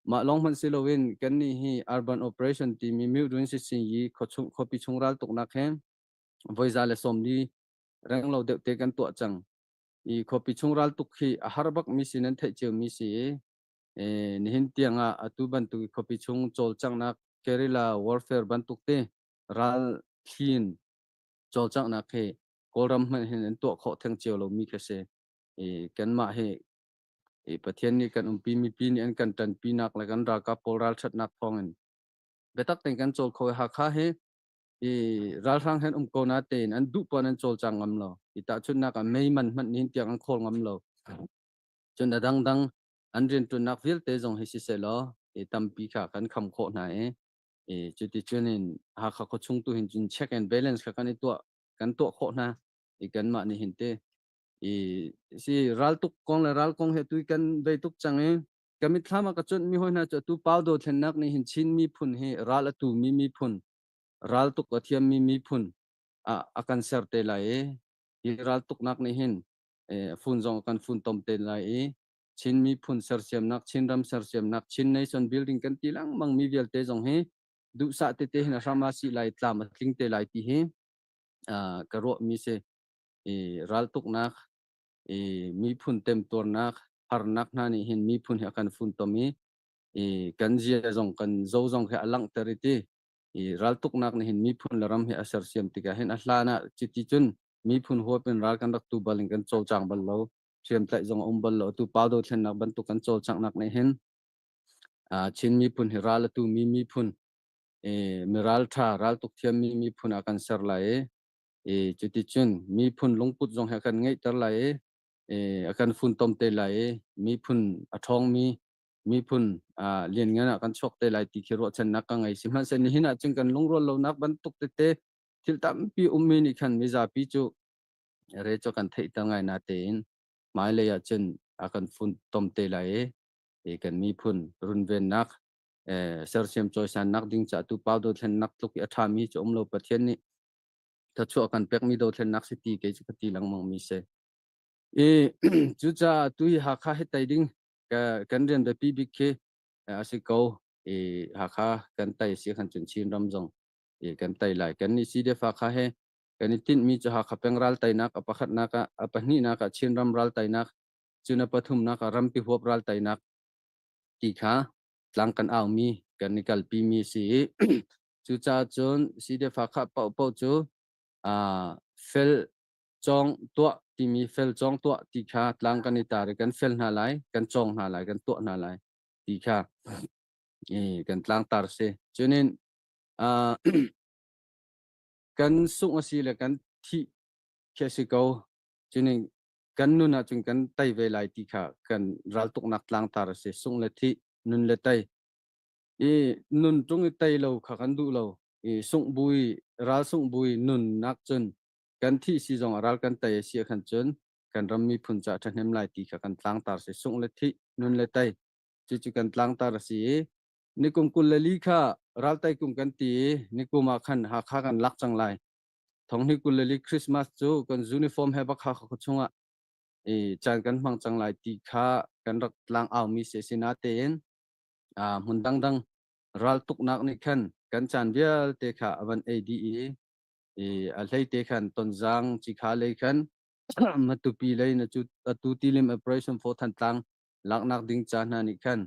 Mah lawng hmanh si loin kan nih hi urban operation timi Mildun Sising yi khuapi chung ral tuknak he voi za le sawm li reng lo deuh te kan tuah cang. I khuapi chung ral tuk hi a har bak mi si nan theih cio mi si i nihin tiang ah atu bantuk khuapi chung cawlcanghnak guerrilla warfare bantuk te ral thlin cawlcanghnak hi Kawlram hmanh hin an tuah khawh theng cio lomi khi si. I kanmah hi i Pathian nih kan umpi mipi nih an kan ṭanpinak le kan ralkap pawl ralṭhatnak thawngin biatak tein kan cawl kho i Hakha hi i ralhrang hen um ko na tein an duh pawn an cawlcang ngam lo. I tahchunhnak ah mei man hmanh nihin tiang an khawl ngam lo. Cun a dangdang an rianṭuannak vialte zong hi siseh law i tampi kha kan kham khawh hna i i cuticun in Hakha khuachung tu hin cun check and balance kha kan i tuah kan tuah khawh hna i kanmah nih hin te i si raltuk kong le ral kong he tu kan vei tuk cang i ka mitthlam ah ka cuanh mi hoi hna cu atu pau dothlennak nih hin Chin miphun hi ral a tu mi miphun raltuk a thiam mi miphun ah a kan ser te lai i hi raltuknak nih hin fun zong a kan fun tom te lai i Chin miphun sersiamnak Chin ram sersiamnak Chin nation building kan ti lengmang mi vialte zong hi duhsah tete hin a hram a si lai tlam a tling te lai ti hi ka ruahmi si. I raltuknak i miphun temtuarnak harnak hna nih hin miphun hi a kan funtom i i kan zia zong kan zo zong hi a langhter i ti i raltuknak nih hin miphun le ram hi a sersiam tikah hin a hlan ah cuti cun miphun huap in ral kan rak tu bal in kan cawlcang bal lo hriamtlaih zong a um bal lo atu pau dothlennak bantuk kan cawlcanghnak nih hin Chin miphun hi ral a tu mi miphun mi ralṭha raltuk thiammi miphun ah kan ser lai i cuticun miphun lungput zong hi a kan ngeihter lai i a kan funtom te lai i miphun a ṭhawngmi miphun lianngan ah kan chuak te lai ti khi ruahchannak ka ngei. Sihmanhsehlaw nihin ah cun kan lungrual lonak bantuk tete thil tampi ummi nih khan mizapi cu re cu kan theihter ngai na tein hmailei ah cun. a kan funtom te lai i kan miphun runvennak sersiam cawisannak ding ca tu pau dothlennak tluk i a ṭhami cu um lo. Pathian nih thluachuah kan pekmi dothlennak si ti kei cu ka ti lengmang mi si. I cucaah tu hi Hakha hi tei ding kan rian biapi bik khi a si ko. I Hakha kan tei si khan cun Chin ram zong i kan tei lai. Kan nih CDF Hakha he kan i tinhmi cu Hakha peng ral teinak a pakhatnak ah, a pahnihnak ah Chinram ral teinak, cun a pathumnak ah rampi huap ral teinak ti kha tlang kan aumi kan i kalpi mi si i cucaah cun CDF Hakha paohpaoh cu fel cawng tuah timi fel cawng tuah ti kha tlang kan i tar i kan fel hna lai, kan cawng hna lai, kan tuah hna lai ti kha kan tlangtar si. Cunin kan sungh a si le kan thih khi a si ko. Cunin kan nun ahcun kan tei ve lai ti kha kan raltuknak tlangtar a si. Sungh le thih, nun le tei. I nun ṭung i tei lo kha kan duh lo. I sungh bu i ral sungh bu i nunnak cun kan thih si zong ah ral kan tei a si ahkhan cun kan ram miphun caah ṭhahnem lai ti kha kan tlangtar si. Sungh le thih, nun le tei. Cucu kan tlangtar a si i nikum 24 kha raltai kum kan ti i nikum ah khan Hakha kan lak cang lai. Thonghni 24 Christmas cu kan uniform he bak Hakha khua chungah i caan kan hmang cang lai ti kha kan rak tlang aumi si si natein hmun dangdang raltuknak nih khan kan caan vialte kha a van ei dih i a hlei te khan Tonzang Cikha lei khan Matupi lei na cu atu tilim operation for Thantlang laknak ding ca hna nih khan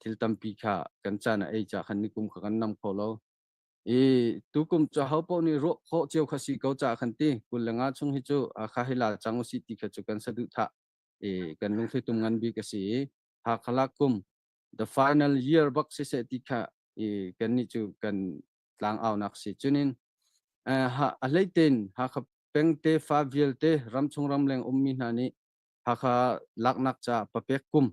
thil tampi kha kan caan a ei ca khan nikum kha kan nam kho lo. I tukum cu ho paoh nih ruah khawh cio kha si ko ca khan ti 25 chung hi cu kha hi la cang usih ti kha cu kan saduhthah i kan lungthli tum ngan bik a si i Hakha kum the final year bak siseh ti kha i kan nih cu kan tlang aunak si. Cunin a hleitein Hakha pengte fa vialte ramchung ramleng ummi hna nih Hakha laknak ca papek kum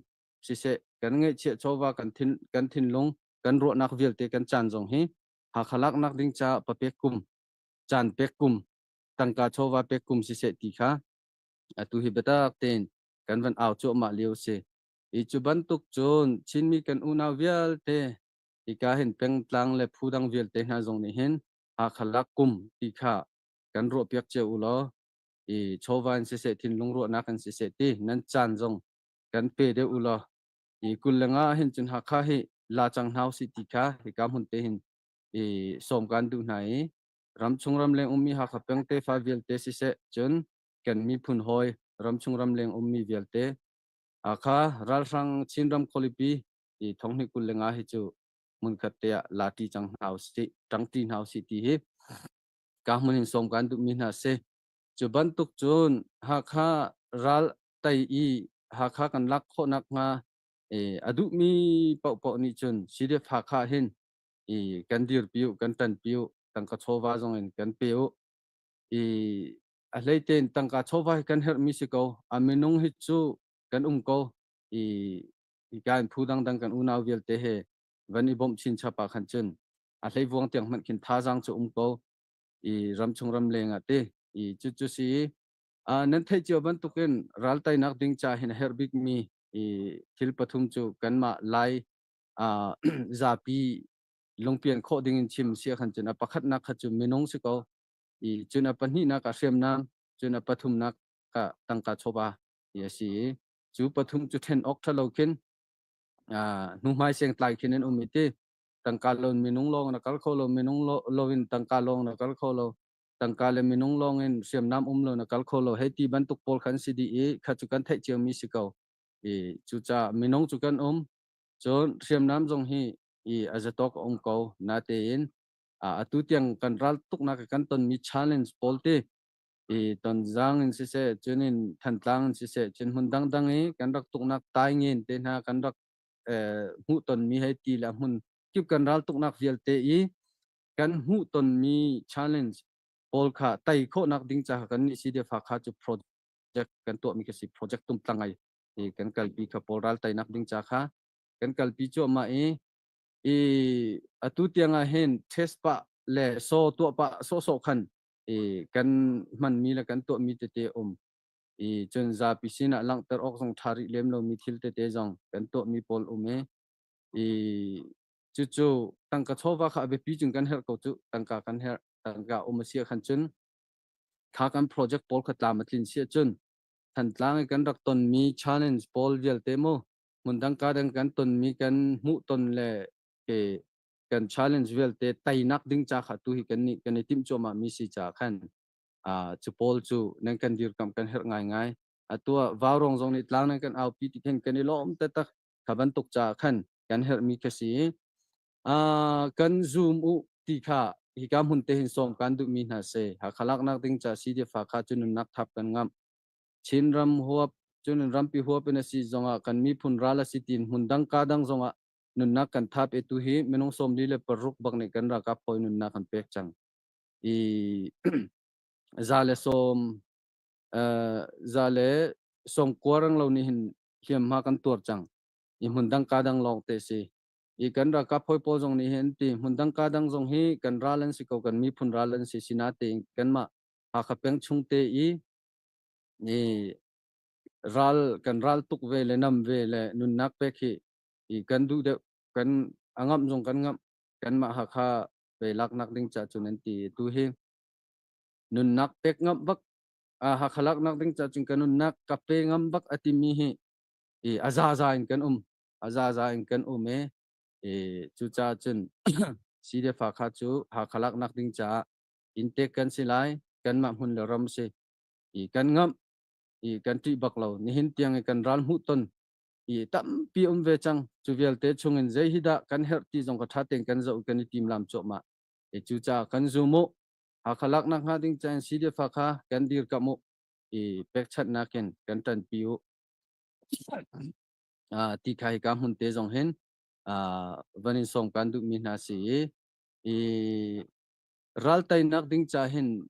siseh, kan ngeihchiah chawva, kan thin kan thinlung, kan ruahnak vialte, kan caan zong hi Hakha laknak ding ca papek kum, caan pek kum, tangka chawva pek kum siseh ti kha atu hi biatak tein kan van au cuahmah lio si. I cu bantuk cun Chinmi kan unau vialte hika hin pengtlang le phu dang vialte hna zong nih hin Hakha lak kum ti kha kan ruahpiak cio u law i chawva in siseh, thinlung ruahnak in siseh ti nan caan zong kan pe deuh u law i 25 hin cun Hakha hi la cang hna usih ti kha hika hmun te hin i sawm kan duh hna i ramchung ramleng ummi Hakha peng tefa vialte siseh, cun kan miphun hawi ramchung ramleng ummi vialte Hakha ralhrang Chinram khualipi i thonghnih 25 hi cu hmunkhat te ah la ṭi cang hna usih, ṭangṭi hna usih ti hi ka hmun in sawm kan duhmi hna si. Cu bantuk cun Hakha ral tei i Hakha kan lak khawh nakhnga a duhmi paohpaoh nih cun CDF Hakha hin i kan dirpi u, kan ṭanpi u, tangka chawva zong in kan pe u. I a hleitein tangka chawva hi kan herhmi si ko. A minung hi cu kan um ko. I hika in phu dangdang kan unau vialte he van i bawmh chinchap ah khan cun a hleivuang tiang hmanh khin thazaang cu um ko i ramchung ramleng ah ti i cucu si. Nan theih cio bantukin ral teinak ding ca hin a herh bikmi i thil pathum cu kanmah Lai zapi lungpian khawh ding in chim si khan cun a pakhatnak kha cu minung si ko i cun a pahnihnak ah hriamnam, cun a pathumnak ah tangka chawva ti a si i cu pathum cu ṭhen awk ṭha lo khin hnuhmai sengtlai khin an um i ti tangka loin minung lawng na kal kho lo, minung loin tangka lawng na kal kho lo, tangka le minung lawng in hriamnam um lo na kal kho lo hei ti bantuk pawl khan si dih i kha cu kan theih ciomi si ko. I cucaah minung cu kan um, cun hriamnam zong hi i a zatawk a um ko natein atu tiang kan ral tuknak kan tonmi challenge pawl te i Tonzang in siseh, cun in Thantlang in siseh, cun hmun dangdang i kan rak tuknak taingen te hna kan rak hmuh tonmi hei ti le hmun kip kan ral tuknak vialte i kan hmuh tonmi challenge pawl kha tei khawhnak ding caah kan nih CDF Hakha cu project kan tuahmi ka si. Project tumtlang ai i kan kalpi kha pawl ral teinak ding ca kha kan kalpi cuahmah i i atu tiang ah hin test pah le so tuah pah sawhsawh khan i kan hmanmi le kan tuahmi tete um. I cun zapi sinah langhter awk zong ṭha rih lem lomi thil tete zong kan tuahmi pawl um i i cucu tangka chawva kha a biapi cun kan herh ko cu tangka kan herh tangka um a si ahkhan cun kha kan project pawl kha tlam a tlin si ahcun Thantlang i kan rak tonmi challenge pawl vialte mu hmundang ka dang kan tonmi kan hmuh ton le ke kan challenge vialte teinak ding ca kha tu hi kan nih kan i timh cuahmah mi si ca khan cu pawl cu nan kan dirkamh kan herh ngaingai. Atu ah Vaurong zong nih tlang nan kan aupi ti khin kan i lawm taktak. Kha bantuk ca khan kan herhmi kha si. Kan zoom u ti kha hika hmun te hin sawm kan duhmi hna si. Hakha laknak ding ca CDF Hakha cu nunnak thap kan ngamh. Chinram huap cun rampi huap in a si zongah kan miphun ral a si tiin hmun dang ka dang zongah nunnak kan thap e tu hi minung 46 bak nih kan ralkap hawi nunnak kan pek cang. I 110 190 rang lo nih hin hliamhma kan tuar cang. I hmun dang ka dang lawng te si. I kan ralkap hawi pawl zong nih hin ti hmun dang ka dang zong hi kan ral an si ko kan miphun ral an si sinatein kanmah Hakha peng chung te i i ral kan ral tuk ve le nam ve le nunnak pek hi i kan duh deuh kan a ngamh zong kan ngamh kanmah Hakha pe laknak ding ca cun an ti tu hi nunnak pek ngamh bak a Hakha laknak ding ca cun ka nunnak ka pe ngam bak a timi hi i a zaza in kan um a zaza in kan um e i cucaah cun CDF Hakha cu Hakha laknak ding caah inntek kan si lai kanmah hmun le ram si i kan ngamh i kan ṭih bak lo nihin tiang i kan ral hmuh ton i tampi um ve cang cu vialte chungin zei hi dah kan herh ti zong ka ṭha tein kan zoh kan i timlam cuahmah i cucaah kan zum u Hakha laknak hnga ding cain CDF Hakha kan dirkamh u i pekchanhnak in kan ṭanpi u ti kha hika hmun te zong hin van in sawm kan duhmi hna si i i ral teinak ding ca hin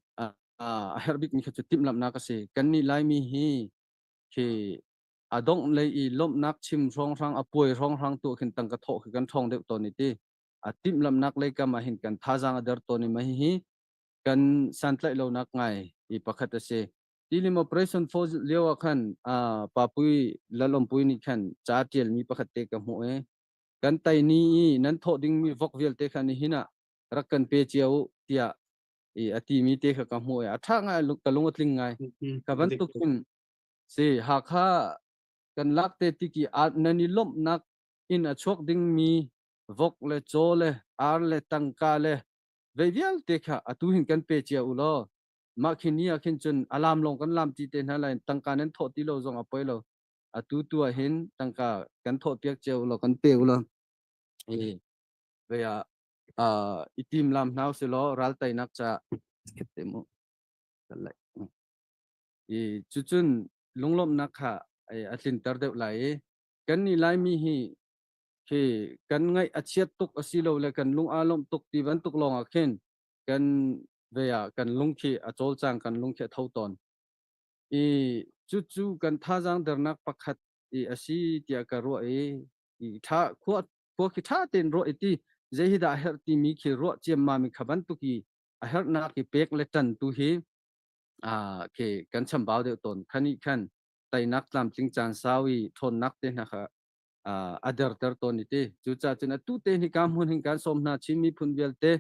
a herh bikmi kha cu timhlamhnak a si kannih Laimi hi khi a dongh lei i lawmhnak chim hrawnghrang a puai hrawnghrang tu khin tangka thawh khi kan ṭhawng deuh tawn i ti a timhlamhnak lei kam ah hin kan thazaang a der tawn i mah hihi kan santlaih lonak ngai i pakhat a si. Tilim Operation Force lio ah khan Papui Lalawmpui nih khan ca ṭialmi pakhat te ka hmuh i kan tai ni i nan thawh dingmi vok vialte kha nihin ah rak kan pe cio u tiah i a timi te kha ka hmuh i a ṭha ngai ka lung a tling ngai. Ka bantuk in si Hakha kan lak te tiki nan i lawmhnak in a chuak dingmi vok le caw le ar le tangka le vei vialte kha atu hin kan pe cia u law mah khi ni ah khin cun a lam lawng kan lam ti te hna lai tangka nan thawh ti lo zong a poi lo atu tu ah hin tangka kan thawh piak cia u law kan pe u law i vei ah i tim lam hna usih law ral teinak ca te mu i cucun lunglawmhnak kha a tlinter deuh lai i kan nih Laimi hi khi kan ngaih a chiat tuk a si lo le kan lung aa lawmh tuk ti bantuk lawng ah khin kan ve ah kan lung khi a cawlcang kan lung khi a tho tawn i cucu kan thazaang dernak pakhat i a si tiah ka ruah i i tha khua khua khi tha tein ruah i ti zei hi dah a herh timi khi ruah ciammam i kha bantuk i a herhnak i pek le ṭan tu hi khi kan chambau deuh tawn khani khan teinak tlamtling caan sau i ṭhawnnak te hna kha a derter tawn i ti cucaah cun atu te hi ka hmun hin kan sawm hna Chin miphun vialte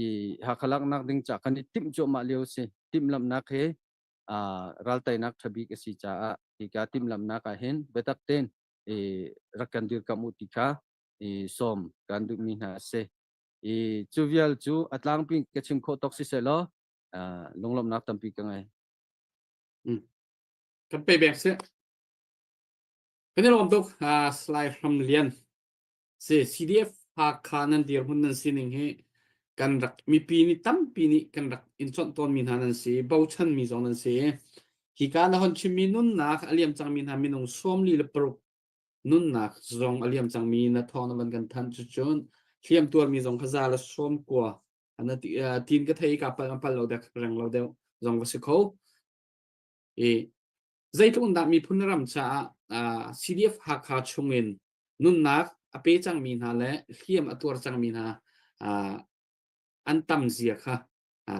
i Hakha laknak ding ca kan i timh cuahmah lio si timhlamhnak he ralteinak ṭha bik a si caah hika timhlamhnak ah hin biatak tein i rak kan dirkamh u ti kha i sawm kan duhmi hna a si i cu vial cu a tlangpi ka chim khawh tawk siseh law lunglawmhnak tampi ka ngei. Kan pe bek sih. Kan i lawm tuk Salai Hram Lian. Si CDF Hakha nan dirhmun nan sining hi kan rak mipi nih tampi nih kan rak in chawnh tawnmi hna nan si, bochanmi zong nan si. Hika na hon chimmi nunnak a liam cangmi hna minung 46 nunnak zong a liam cangmi na thawng na van kan thanh cucun hliam tuarmi zong kha za le sawm kua na tin ka thei ka pal pal lo dek reng lo deuh zong va si kho i zeitluk dah miphun ram caah CDF Hakha chungin nunnak a pe cangmi hna le hliam a tuar cangmi hna an tam zia kha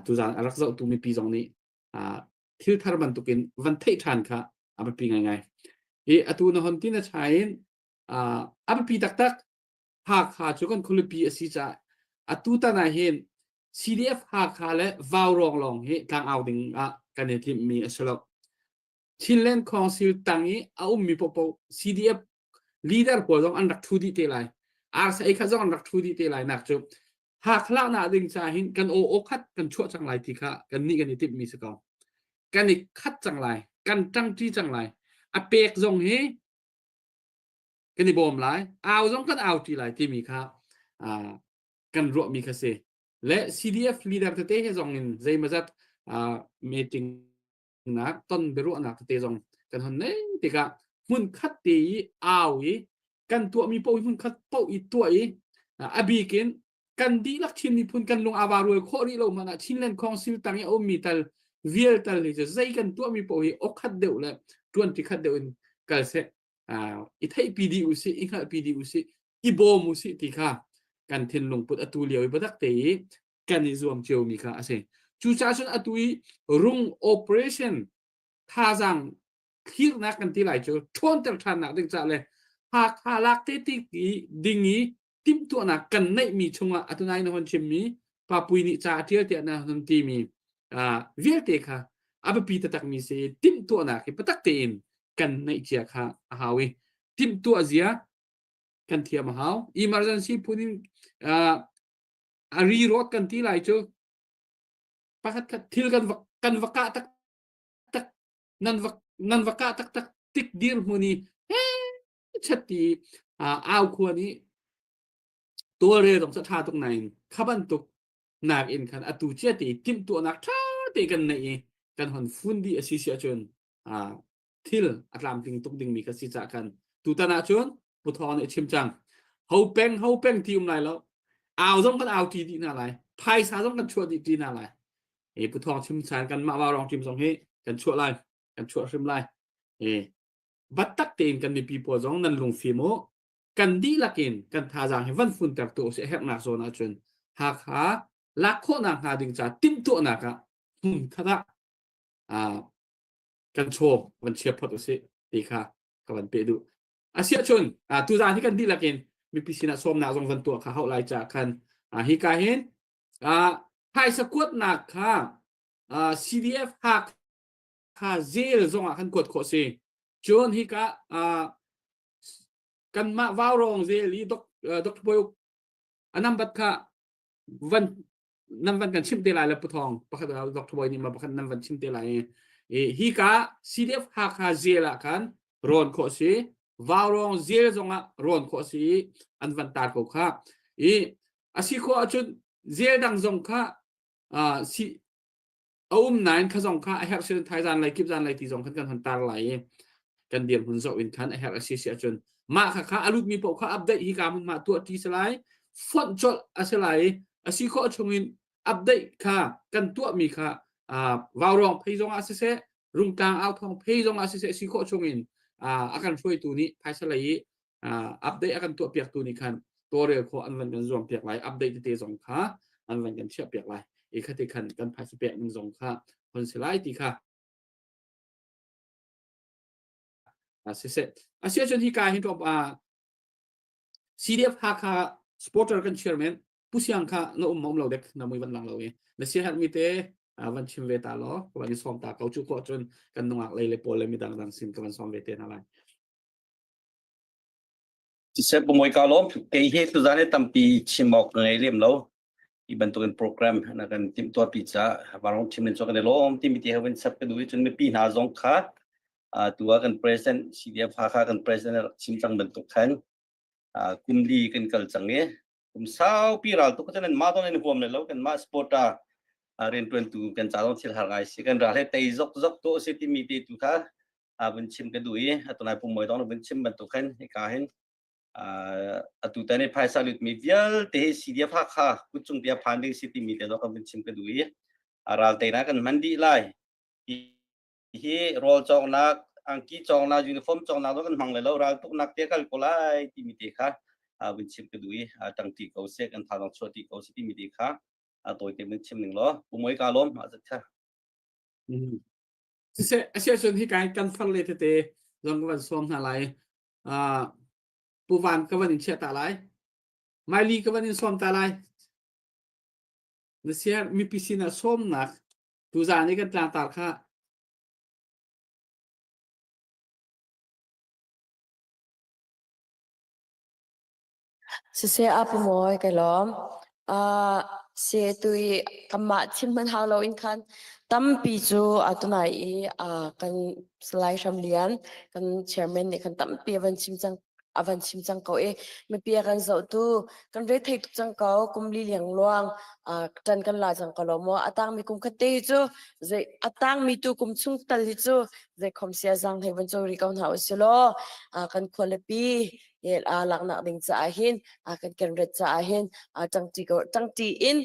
tuzaan a rak zohtu mipi zong nih. Thil thar bantukin van theih ṭhan kha a biapi ngaingai. Hi atu na hon ti na chai in a biapi taktak. Hakha cu kan khualipi a si caah atu tan ah hin CDF Hakha le Vaurawng lawng hi tlangau ding ah kan i timhmi a si lo. Chinland Council tang i a ummi paohpaoh CDF leader pawl zong an rak ṭhu dih te lai. RCA kha zong an rak ṭhu dih te lai nak cu Hakha nak ding ca hin kan aw aw khat kan chuah cang lai ti kha kan nih kan i timhmi si ko. Kan i khat cang lai, kan ṭangṭi cang lai. A pek zong hi kan i bawm lai, au zong kan au ṭi lai timi kha kan ruahmi kha si. Le CDF leader tete he zong in zeimazat meeting nak ton biaruahnak tete zong kan hon nei tikah hmun khat te i au i kan tuahmi paoh hmun khat paoh i tuah i a bik in kan dihlak Chin miphun kan lung ava rual khawh rih lo hmanh ah Chinland Council tang i a ummi tal vial tal hi cu zei kan tuahmi paoh hi okhat deuh le tuanti khat deuh in kal seh i theihpi dih usih i hngalhpi dih usih i bawm usih ti kha kan thinlung put atu lio i biatak te i kan i zuam ciomi kha a si. Cucaah cun atu i rung operation thazaang thlirnak kan ti lai cu ṭhawnter ṭhannak ding caah le Hakha lak te ti ding i timhtuahnak kan neihmi chungah atu nai na hon chimmi Papui nih ca a ṭial tiah na hon timi vialte kha a biapi taktakmi si timhtuahnak hi biatak tein kan neih cia kha a hau i timhtuah zia kan thiam a hau. Emergency phun in a ri rawt kan ti lai cu pakhat khat thil kan va kan va kah tak tak nan va nan va kah taktak tik dirhmun i he chat ti au khua nih tawlrel zong cu ṭha tuk nain kha bantuk nak in khan atu cia te timhtuahnak ṭha te kan neih i kan hon fun dih a si si ahcun thil a tlamtling tuk dingmi kha si cah khan tutan ahcun Pu Thawng nih a chim cang. Ho peng ho peng ti um lai lo. Au zong kan au ti dih hna lai. Phaisa zong kan chuah dih ti hna lai. E Pu Thawng chim chan kan mah rong team zong hi kan chuah lai. Kan chuah hrim lai. E battak tein kan mipi pawl zong nan lungfim u. Kan dihlak in kan thazaang hi van funter tu usih herhnak zawn ahcun Hakha lak khawhnak hnga ding ca timhtuahnak ah hmun khat ah kan chaw van chia phot usih ti kha ka van peh duh. Asiahcun tuzaan hi kan dihlak in mipi sinah sawmnak zong van tuah kha hauh lai caah khan hika hin phaisa kuatnak kha CDF hak kha zel zongah khan kuat khawh si. Cun hika kanmah vaurawng zel i Dr. Bawi Uk a nambat kha van nan van kan chimh te lai le Pu Thawng pakhat Dr. Bawi nih ma pakhat nan van chim te lai i hi ka CDF Hakha zel ah khan rawn khawh si Vaurawng zel zongah rawn khawh si i an van tar ko kha i a si khawh ahcun zel dang zong kha si a um nain kha zong kha a herh sin thaizan lai kip zan lai ti zong khan kan hon tar lai i kan dirhmun zoh in khan a herh a si si ahcun mah kha kha a lutmi paoh kha update hi ka mun ma tuah ti si lai fonh colh a si lai i a si khawh chungin update kha kan tuahmi kha vaurawng phei zong ah siseh rungtlang au thawng phei zong ah siseh si khawh chungin a kan hruaitu nih phaisa lei i update a kan tuah piaktu nih khan tawlrel khawh an van kan zuam piak lai update tete zong kha an van kan chiah piak lai i khati khan kan phaisa pek ning zong kha hon si lai ti kha siseh asiahcun hi ka hin tlawm CDF Hakha supporter kan chairman Pu Siang kha na um ma um lo dek na mui van lang lo i na sia herh mi te van chim ve ta law ka van i sawm ta ko cu ko cun kan nungak lei le pawl le midang dang sin ka van sawm ve te hna lai. Siseh Pu Mawi ka lawm. Kei hi tuzan hi tampi chim awk ka ngei lem lo. Hi bantukin program na kan timhtuahpi caah Vanlawng team in cu kan i lawm timi ti he vun chap ka duh i cun mipi hna zong kha tu ah kan president CDF Hakha kan president a rak chim cang bantuk khan kum li kan kal cang i kum saupi ral tuk cun mah zong in huam le lo kan mah supporter riantuantu kan ca zong thil har ngai si kan ral he tei zok zok to si timi te tu kha vun chim ka duh i atunai Pu Mawi dong vun chim bantuk khan hika hin atu tan i phaisa lutmi vialte hi CDF Hakha kutcung bia phan ding si timi te zong kan vun chim ka duh i ral teina kan hman dih lai hi rawl cawknak angki cawknak uniform cawknak zong kan hmang lai lo ral tuknak te kal ko lai timi te kha vun chim ka duh i tangti ko seh kan tha zong chuah ti ko seh timi te kha tawi te vun chim ning law Pu Mawi ka lawm azat kha. Siseh a si ahcun hika hi kan far le tete zong ka van sawm hna lai. Uh, Pu Van ka van in chiah ta lai. Maili ka van in sawm ta lai. Na sia mipi sinah sawmnak tuzaan i kan tlangtar kha Siseh a pamuai kai lawm. Uh, se tu i kanmah chim hmanh hau loin khan tampi cu a tunai i uh, kan Salai Hram Lian kan chairman nih khan tampi a van chim cang a van chim cang ko i mipi a kan zohtu kan re thei tuk cang ko kum li liang luang uh, ṭan kan la cang ko lo maw a tangmi kum khat te hi cu zei a tangmi tu kum chung tal hi cu zei khom sia zang hei van cawi rih ko hna usilaw uh, kan khualipi laknak ding caah hin kan kenret caah hin ṭangṭi ko ṭangṭi in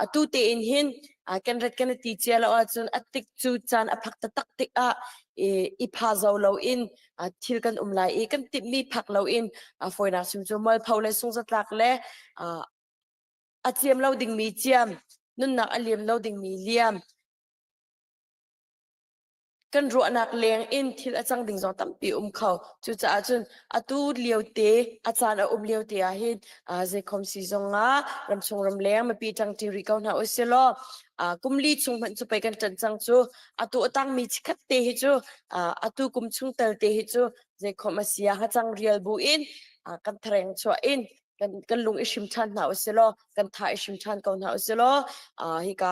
atu tein hin kenret kan i ti cia lo ahcun a tik cu caan a phak taktak tikah i pha zo loin thil kan um lai i kan timhmi phak loin fawinak chim cu mualpho le sungzatlak le a ciam lo dingmi ciam nunnak a liam lo dingmi liam kan ruahnak leng in thil a cang ding zong tampi um kho. Cucaah cun atu lio te a caan a um lio te ah hin zeikhom si zong ah ramchung ramleng mipi ṭangṭi rih ko hna usih law kum li chung hmanh cu pei kan ṭan cang cu atu a tangmi chikhat te hi cu atu kum chung tal te hi cu zeikhom a si ah hacang rial bu in kan thareng chuah in kan kan lung i hrim ṭhan hna usih law kan tha i hrim ṭhan ko hna usih law hika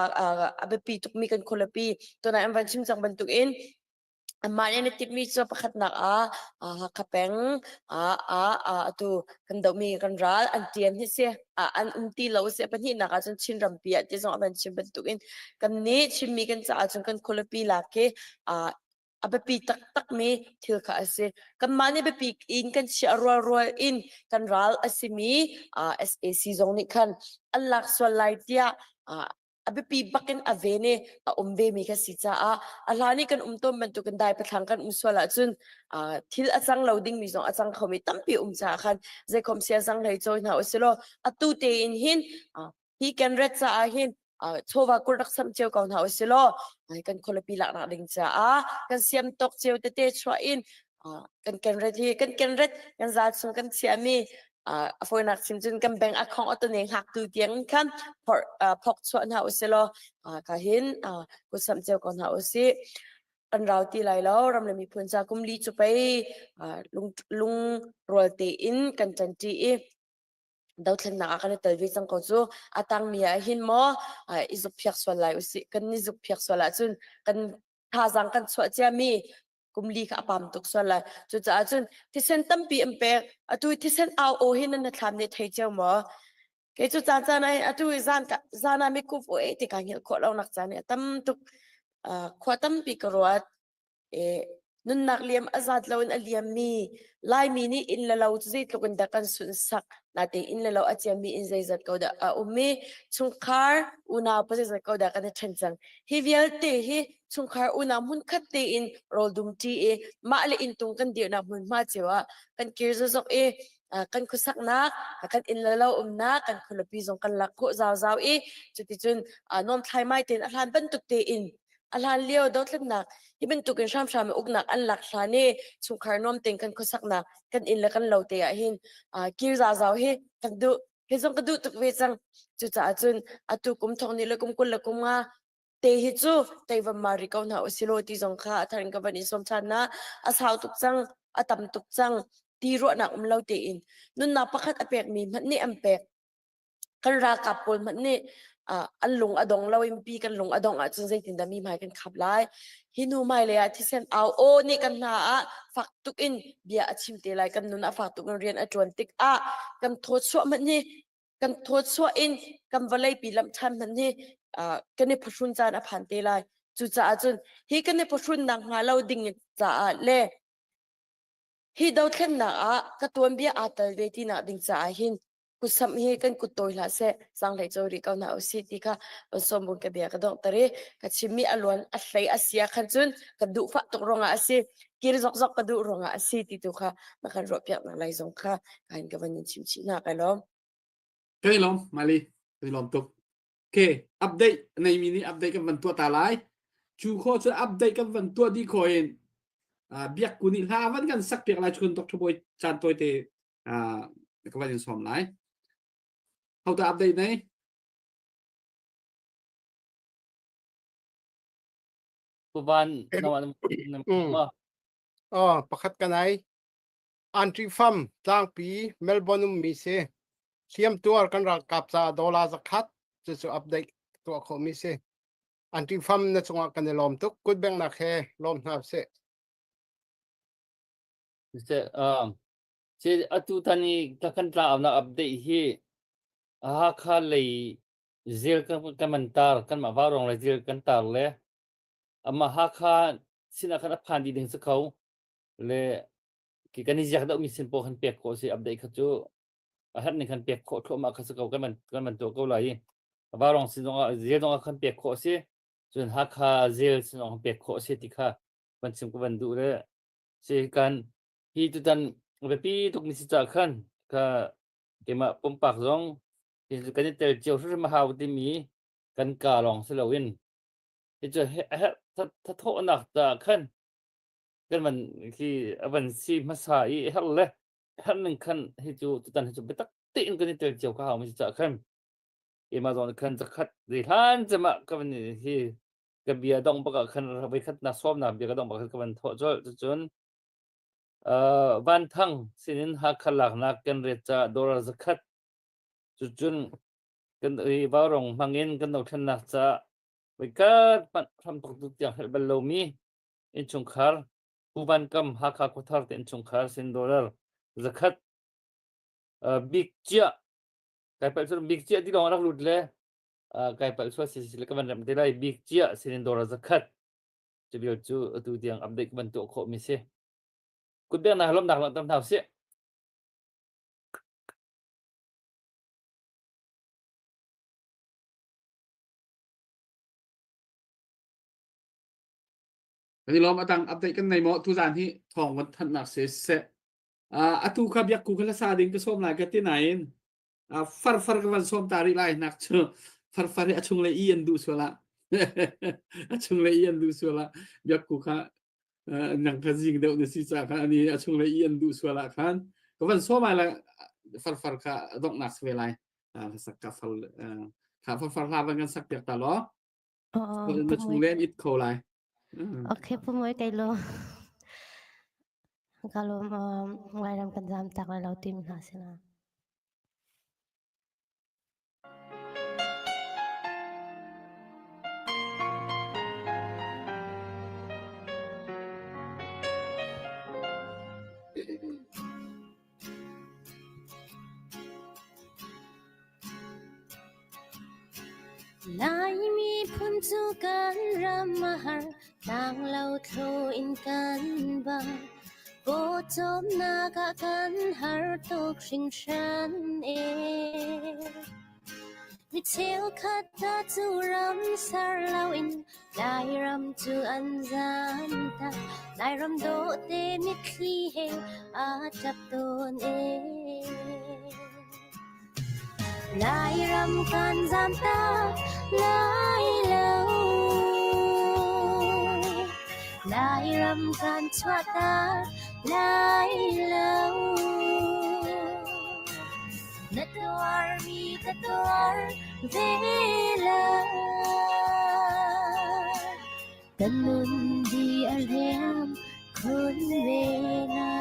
a biapi tukmi kan khualipi tunai an van chim cang bantukin anmah nih an i timhmi cu pakhatnak ah Hakha peng ah atu kan dohmi kan ral an ṭian hi si an um ti lo si pahnihnak ah cun Chin rampi ah ti zong a van chim bantukin kan nih Chinmi kan caah cun kan khualipi lak hi a biapi taktakmi thil kha a si. Kanmah nih biapi in kan chiah rualrual in kan ral a simi uh, SAC zong nih khan an lak sual lai tiah uh, a biapi bakin a ven i a um ve mi kha si caah a hlan i kan um tawn bantukin dai pathlang kan um sual ahcun uh, thil a cang lo dingmi zong a cang khomi tampi um caah khan zeikhom sia zang hlei cawi hna usilaw atu tein hin uh, hi kan ret caah hin chawva kul rak sam cio ko hna usih law kan khualipi laknak ding caah kan siam tawk cio tete chuah in kan kenret hi kan kenret kan zal chung kan chiahmi a fawinak chim cun kan bank account atane hngaktu tiang khan phok chuah hna usih law ka hin kut sam cio ko hna usih kan rau ti lai lo ram le miphun ca kum li cu pei lung lung rual tein kan ṭanṭi i dothlennak ah kan i tel ve cang ko cu a tangmi ah hin maw i zukphiak sual lai usih kan i zukphiak sual ahcun kan thazaang kan chuah ciami kum li kha a pam tuk sual lai cucaah cun thisen tampi an pek atu thisen au aw hi nan thlam nih thei cio maw kei cu caan caan ai atu i zan zan ah mikuf o e ti ka hngilh khawh lo nak caan hi a tam tuk khua tampi ka ruat E, nunnak liam a zat loin a liammi Laimi nih inn le lo cu zeitluk in dah kan sunhsak natein inn le lo a ciammi inn zeizat ko dah a um i chungkhar unau pa zeizat ko dah kan i ṭhen cang. Hi vialte hi chungkhar unau hmunkhat tein rawl dumṭi i mah le inntung kan dirhnak hmunhma cio ah kan kir zokzok i kan khuasaknak, kan inn le lo umnak, kan khualipi zong kan lak khawh zauzau i cuticun nuam thlaimai tein a hlan bantuk tein A hlan lio dothlennak hi bantukin hramhram in uknak an lak hlan i chungkhar nuam tein kan khuasaknak kan inn le kan lo te ah hin kir zauzau hi kan duh. Hi zong ka duh tuk ve cang. Cucaah cun atu kum thong ni le kum 20 le kum nga te hi cu teivam ma ri ko hna usilaw ti zong kha a thar in ka van in sawm ṭhan na a sau tuk cang a tam tuk cang ti ruahnak um lo tein nunnak pakhat a pekmi hmanh nih an pek kan ralkap pawl hmanh nih uh, an lung a dong lo in pi kan lung a dong ahcun zeitindah mi hmai kan khap lai hi nu hmailei ah thisen au aw nih kan hna ah fak tuk in bia a chim te lai kan nun ah fak tuk in rian a ṭuan tik ah kan thaw chuah hmanh hi kan thaw chuah in kan vawlei pi lamh ṭhan hmanh hi uh, kan i phuhrun caan a phan te lai cucaah cun hi kan i phuhrun nak hnga lo ding caah le hi dothlennak ah ka tuanbia aa tel ve ti nak ding caah hin kutsamh hi kan kut tawi hlah seh zaanghlei cawi rih ko hna usih ti kha on sawm ka bia ka donghter i ka chimmi a luan a hlei a sia khan cun ka duh fah tuk ruangah a si kir zokzok ka duh ruangah a si ti tu kha na kan ruah piak nak lai zong kha kain ka van in chim chih na kai lawm Kai lawm Mali kai lawm tuk Okay update nei mi nih update kan van tuah ta lai. Cu khawh cu update kan van tuah dih khawh in biak ku nih hla van kan sak piak lai chun Dr. Bawi caan tawi te ka van in sawm lai. How to update nei? Puvan na Oh, pakhat ka nai. Antri fam tlangpi Melbourne um mi si. Hliam tuar kan ralkap ca dollar zakhat cu cu update tuah khawh mi si. Anti fam na cungah kan i lawm tuk. Kut bengnak he lawm hna sih. Siseh, um, si atu tan i ka kan tla nak update hi Hakha lei zil kan kan man tar kan mah vaurong le zil kan tar le amah Hakha sinah khan a phan dih ding si kho le ki kan i ziak deuh mi sin pawl khan pek khawh si update kha cu a herh ning khan pek khawh thluahmah kha si ko kan man kan man tuah ko lai i Vaurong sin zongah zel zongah khan pek khawh si cun Hakha zel sin zong pek khawh si ti kha van chim ka van duh le si kan hi tutan biapi tuk mi si ca khan ka keimah pumpak zong kan i tel cio hrimhrim a hau timi kan ka lawng si loin hi cu a herh thathawhnak ca khan kan van khi a van si hmasa i herh le herh ning khan hi cu tutan hi cu biatak tein kan i tel cio ka hau mi si ca khan keimah zong khan zakhat ri hlan cema ka van hi ka bia dong bak ah khan voi khat na sawmnak bia ka dong bak ka van thawh colh cucun Van Thang sinin Hakha laknak kan ret ca dollar zakhat cucun kan i vaurong hmangin kan dothlennak ca voikhat hmanh hramthok tu tiang helh bal lomi innchungkhar Pu Van Kam Hakha Khuathar te innchungkhar sin dollar zakhat bik ciah kai palh cu bik ciah ti lawng rak lut le kai palh sual si si le ka van rem te lai bik ciah sinin dollar zakhat cu vial cu atu tiang update ka van tuah khawh mi si kutbengnak lawmnak langhter hna usih Kan i lawm atang update kan nei maw tuzan hi thawng van thannak se seh atu kha biak ku kha sa ding ka sawm lai ka ti nain far far ka van sawm ta rih lai nak cu far far hi a chung le i an duh sual ah a chung le i an duh sual ah biak ku kha nang kha zing deuh na si ca kha ani a chung le i an duh sual ah khan ka van sawm ai la far far kha donghnak se ve lai sak ka far kha far far hla van kan sak piak ta law na chung le an it kho lai Okay, pumoy kay lo. Kalom ngairam kan zam tak lai lo tim hna sila. Laimi phun cu kan ram a har, tlanglo thlo in kan ba. Pawcawmnak ah kan har tuk hringhran e. Mi cheukhat hna cu ram ser loin Lairam cu an zamtak. Lairam dawhte mitthli he aa ṭap tawn e. Lairam kan zamtak lai lo. Lairam kan chuahtak lai lo. Na tuarmi ka tuar ve lai. Kan nun di a riam khun ve na.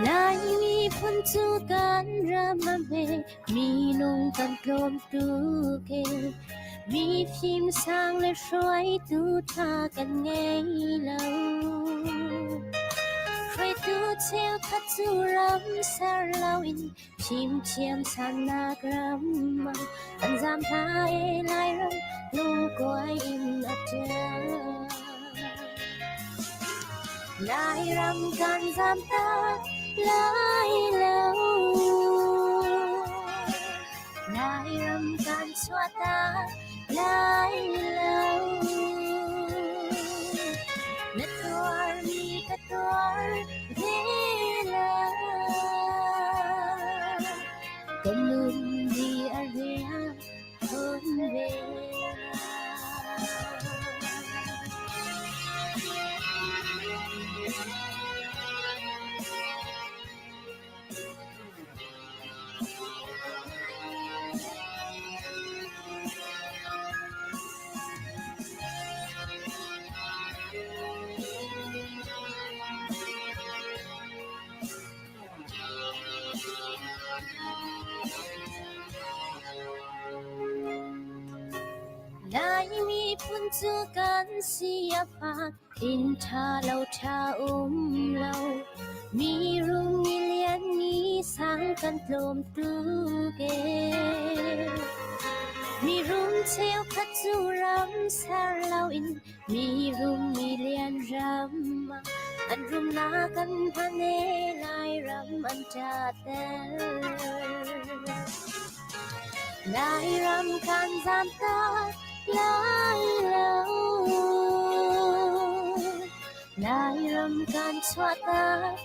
Laimi phun cu kan ram a hme, minung kan tlawm tuk e. Mifim sang le hruaitu ṭha kan ngei lo. Hruaitu cheukhat cu ram ser loin fimthiam sannak ram ah an zaam hna e Lairam lungkuai in a ṭial. Lairam kan zaamtak lai lo. Lairam kan chuahtak lai lo. Na tuarmi ka tuar ve lai. Kan nun di a riam. cu kan si a fak, inn ṭha lo ṭha um lo. Mi rum mi lian mi sang kan tlawm tuk ee. Mi rum cheukhat cu ram ser loin mi rum mi lian ram ah an rumnak an hman ee Lairam an ṭatter. Lairam kan zamtak lai lo. Lairam kan chuahtak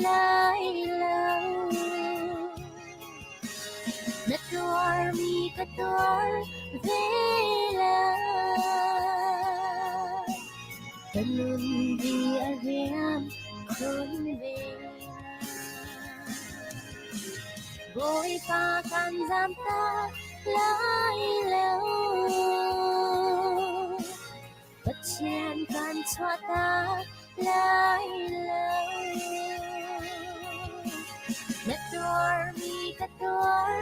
lai lo. Na tuarmi ka tuar ve lai. Ka nun di a riam khun ve Bawipa kan zamtak lai lo. Pathian kan chuahtak lai lo. Na tuarmi ka tuar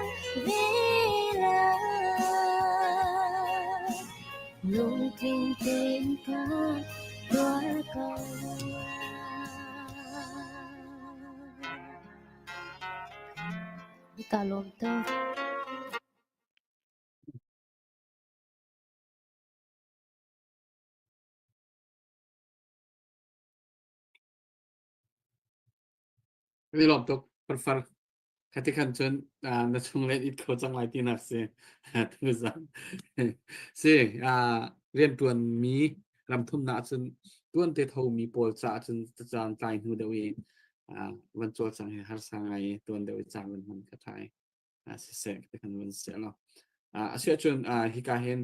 ve lai. Lungtling tein ka tuar ko lai. Ka lawm tuk. Kan i lawm tuk farfar. Khati khan cun na chung len it kho cang lai tinak si. Tuzan. Si riantuan mi ramthumnak cun tuan te tho mi pawl caah cun caan tlai hnu deuh i van cawlcang hi harsa ngai i tuan deuh i caan van hman kha ṭha i siseh ti khan van seh lo. Asiahcun hika hin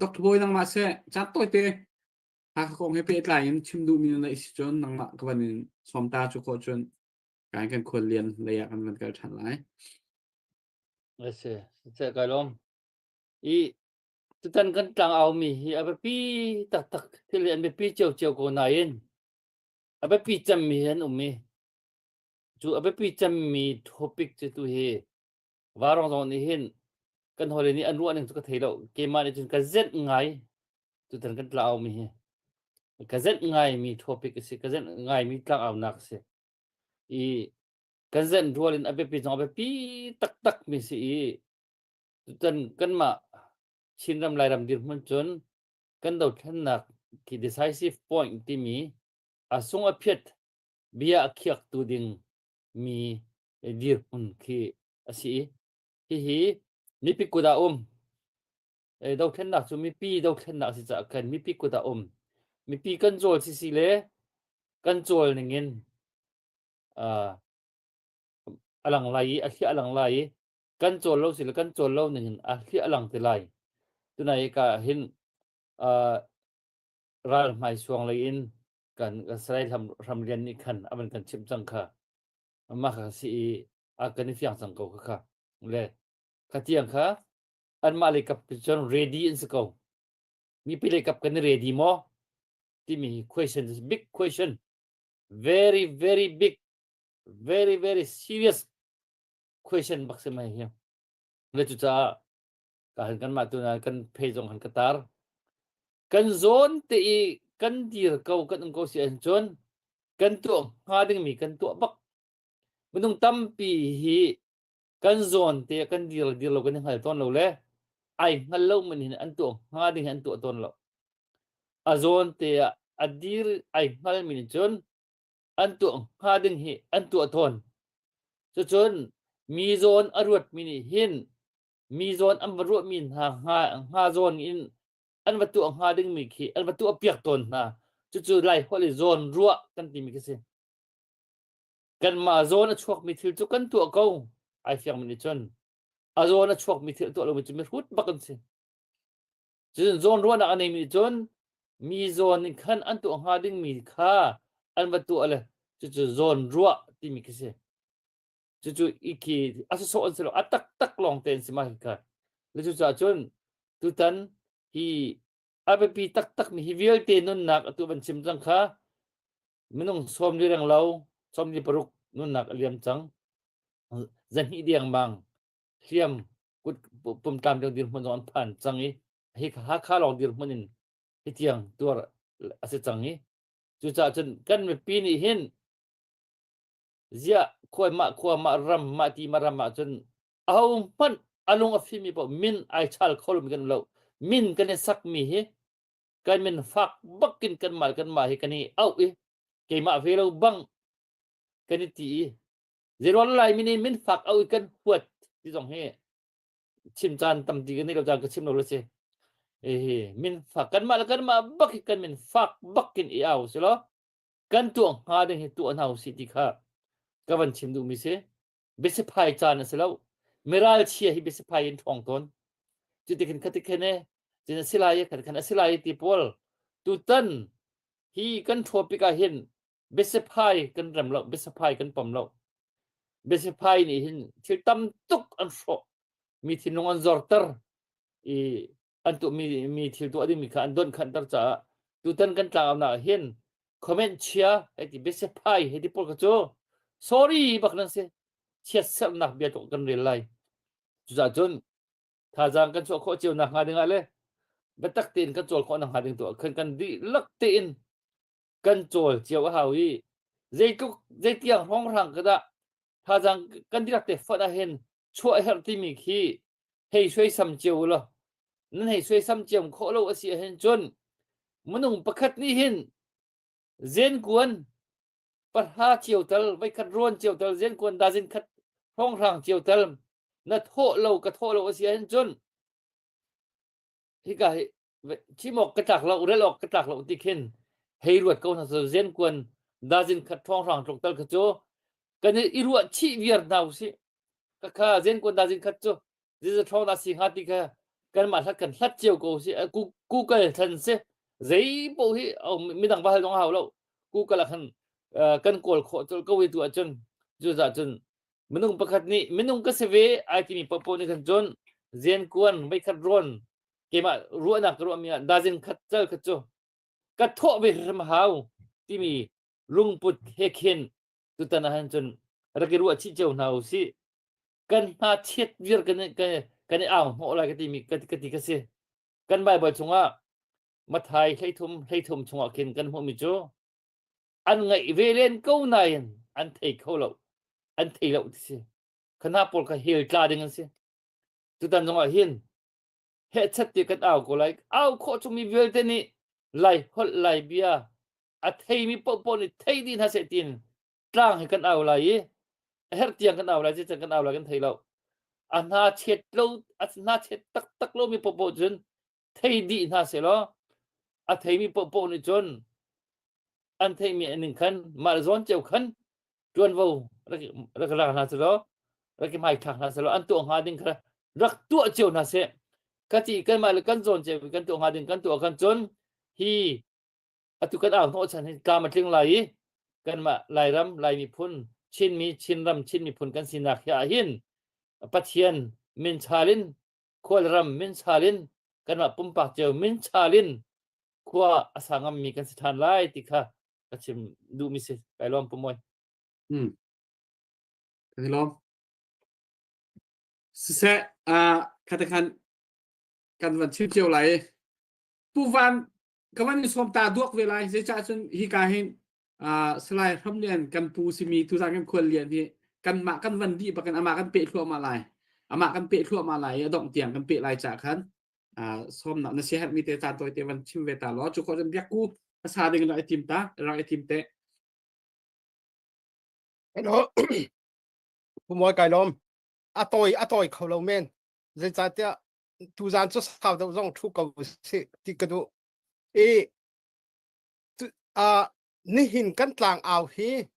Dr. Bawi nangmah seh caan tawite Hakha kong he pehtlai in chim duhmi na neih si cun nangmah ka van in sawm ta cu khawh cun kan kan khual lian lei ah kan van kal ṭhan lai. Asi, siseh kai lawm. I tutan kan tlang au mi hi a biapi taktak thil hi an biapi ciocio ko nain a biapi cemmi hi an um i cu a biapi cemmi topic cu tu hi varong zong nih hin kan hawile nih an ruah ning cu ka thei lo keimah nih cun ka zenh ngai tutan kan tlang aumi hi ka zenh ngai mi topic a si ka zenh ngai mi tlang aunak a si i kan zenh rual in a biapi zong a biapi taktak mi si i tutan kanmah Chinram Lairam dirhmun cun kan dothlennak khi decisive point timi a sung a phiat bia a khiaktu ding mi dirhmun khi a si i hihi mipi kut ah um dothlennak cu mipi dothlennak a si caah kan mipi kut ah um mipi kan cawl sisi le kan cawl ning in a lang lai i a hliah a lang lai i kan cawl lo si le kan cawl lo ning in a hliah a lang te lai tunai ka hin ral hmai suang lei in kan Salai Hram Lian nih khan a van kan chimh cang kha mah kha si i a kan i fiang cang ko kha kha le kha tiang kha anmah lei kap cun ready an si ko mipi lei kap kan i ready maw timi question is big question very very big very very serious question bak si mai hi le cucaah ka han kan mah tu na kan phei zong han ka tar kan zawn te i kan dir ko kan um ko si ahcun cun kan tuah hnga dingmi kan tuah bak minung tampi hi kan zawn te kan dir dir lo kan i hngal tawn lo le ai hngal lo man hin an tuah hnga ding hi an tuah tawn lo a zawn te ah a dir ai hngal mi nih cun an tuah hnga ding hi an tuah tawn cucun mi zawn a ruat mi nih hin mi zawn an va ruahmi hna hnga hnga zawn in an va tuah hnga dingmi khi an va tuah piak tawn hna cucu lai holh i zawn ruah kan timi khi si kanmah zawn a chuakmi thil cu kan tuah ko ai fiangmi nih cun a zawn a chuakmi thil tuah lomi cu mihrut bak an si cun zawn ruahnak a neimi cun mi zawn in khan an tuah hnga dingmi kha an va tuah le cucu zawn ruah timi khi si cucu i khi a sawsawh an si lo a taktak lawng te an si mah hi kha le cucaah cun tutan hi a biapi taktak mi hi vialte nunnak atu van chim cang kha minung sawm li reng lo 46 nunnak a liam cang zahnih dengmang hliam kut pumtlam ding dirhmun zong an phan cang i hi Hakha lawng dirhmun in. Hi tiang tuar a si cang i cucaah cun kan mipi nih hin ziah khua mah khua mah ram mah ti mah ram ah cun aho hmanh a lung a fimmi paoh min ai chal kho lomi kan um lo. Min kan i sakmi hi kan min fak bakin kanmah le kanmah hi kan i auh i keimah ve lo bang kan i ti i zeiruang Laimi nih min fak auh i kan huat ti zong hi chim caan tampi kan nei lo caan ka chim lo la si. Hihi min fak kanmah le kanmah bak hi kan min fak bakin i au si law kan tuah hnga ding hi tuah hna usih ti kha ka van chim duhmi si. Biasiphai caan a si lo. Miral chia hi biasiphai in ṭhawng tawn. Cuti khin khati khin e, cun a si lai i khan khan a si lai i ti pawl tutan hi kan ṭhawpik ah hin biasiphai kan rem lo, biasiphai kan pom lo. Biasiphai nih hin thil tam tuk an hrawh. Mi thinlung an zorter i an tuahmi mi thil tuah dingmi kha an donkhanter caah tutan kan tlangaunak ah hin comment chia hei ti biasiphai hei ti pawl kha cu sorry bak nan si chiatserhnak bia tuk kan rel lai cucaah cun thazaang kan chuah khawh cio nak hnga ding ah le biatak tein kan cawl khawh nak hnga ding tu ah khan kan dihlak tein kan cawl cio a hau i zeitluk zeitiang hrawnghrang ka dah thazaang kan dihlak te fonh ah hin chuah a herh timi khi hei suaisam cio u law nan hei suaisam cio khawh lo a si ahhin cun minung pakhat nih hin zenkuan pahra cio tal voikhat rawn cio tal zenkuan dazin khat hrawnghrang cio tal na thawh lo ka thawh lo a si ahhin cun hika hi chim awk ka tlak lo rel awk ka tlak lo ti khin hei ruat ko hna so zenkuan dazin khat hrawnghrang tluk tal kha cu kan i ruah chih viar hna usih ka kha zenkuan dazin khat cu ziza ṭhawng dah si hnga ti kha kanmah hlat kan hlat cio ko si Google than si zei paoh hi midang va hal zong a hau lo Google ah khan kan kawl khawh colh ko i tu ahcun cucaah cun minung pakhat nih minung ka si ve ai timi paohpaoh nih khan cun zenkuan veikhat rawn keimah ruahnak ka ruahmi ah dazin khat cal kha cu ka thawh ve hrim hau timi lungput he khin tutan ah hin cun rak i ruah chih cio hna usih kan hna chiat vir kan kan i au hnawh lai ka timi ka ka ti ka si kan Bible chungah Mathai 13 13 chungah khin kan hmuhmi cu an ngaih ve len ko nain an thei kho lo an thei lo ti si khana pawl kha hel tla ding an si tutan zongah hin hehchat ti kan au ko lai au khawh chungmi vialte nih lai holh lai bia a theimi paohpaoh nih thei dih hna seh tiin tlang hi kan au lai i a herh tiang kan au lai chan kan au lai kan thei lo a hna chet lo a hna chet taktak lomi paohpaoh cun thei dih hna seh law a theimi paohpaoh nih cun an theihmi ning khan mah zawn cio khan ṭuanvo rak rak hna selaw rak i hmaithlak hna selaw an tuah hnga ding kha rak tuah cio hna seh ka ti kanmah le kan zawn cio kan tuah hnga ding kan tuah khan cun hi atu kan au hnawh chan hi tlam a tling lai i kanmah Lairam Lai miphun Chinmi Chinram Chin miphun kan sinak hi ah hin Pathian min chal in khualram min chal in kanmah pumpak cio min chal in khua a sa ngammi kan si ṭhan lai ti kha ka chim duhmi si kai lawm pumawi Hmm. Kan i lawm. Siseh, uh, khate khan kan van chim cio lai. Pu Van, ka van in sawm ta duak ve lai. Zeicah cun hi ka hin uh, Salai Hram Lian kan pu simi tuzan kan khual lian hi kan mah kan van dih bakin amah kan peh thluahmah lai. Amah kan peh thluahmah lai i a dongh tiang kan peh lai ca khan uh, sawmnak na siaherh mi te caan tawi te van chim ve ta law cu ko cun biakku asa ding rak i tim ta rak i tim te Hello. Pumawi kai lawm. A tawi a tawi kho lo men. Zeicahtiah tuzaan cu sau deuh zong thu ko si ti ka duh. I uh, nihin kan tlang au hi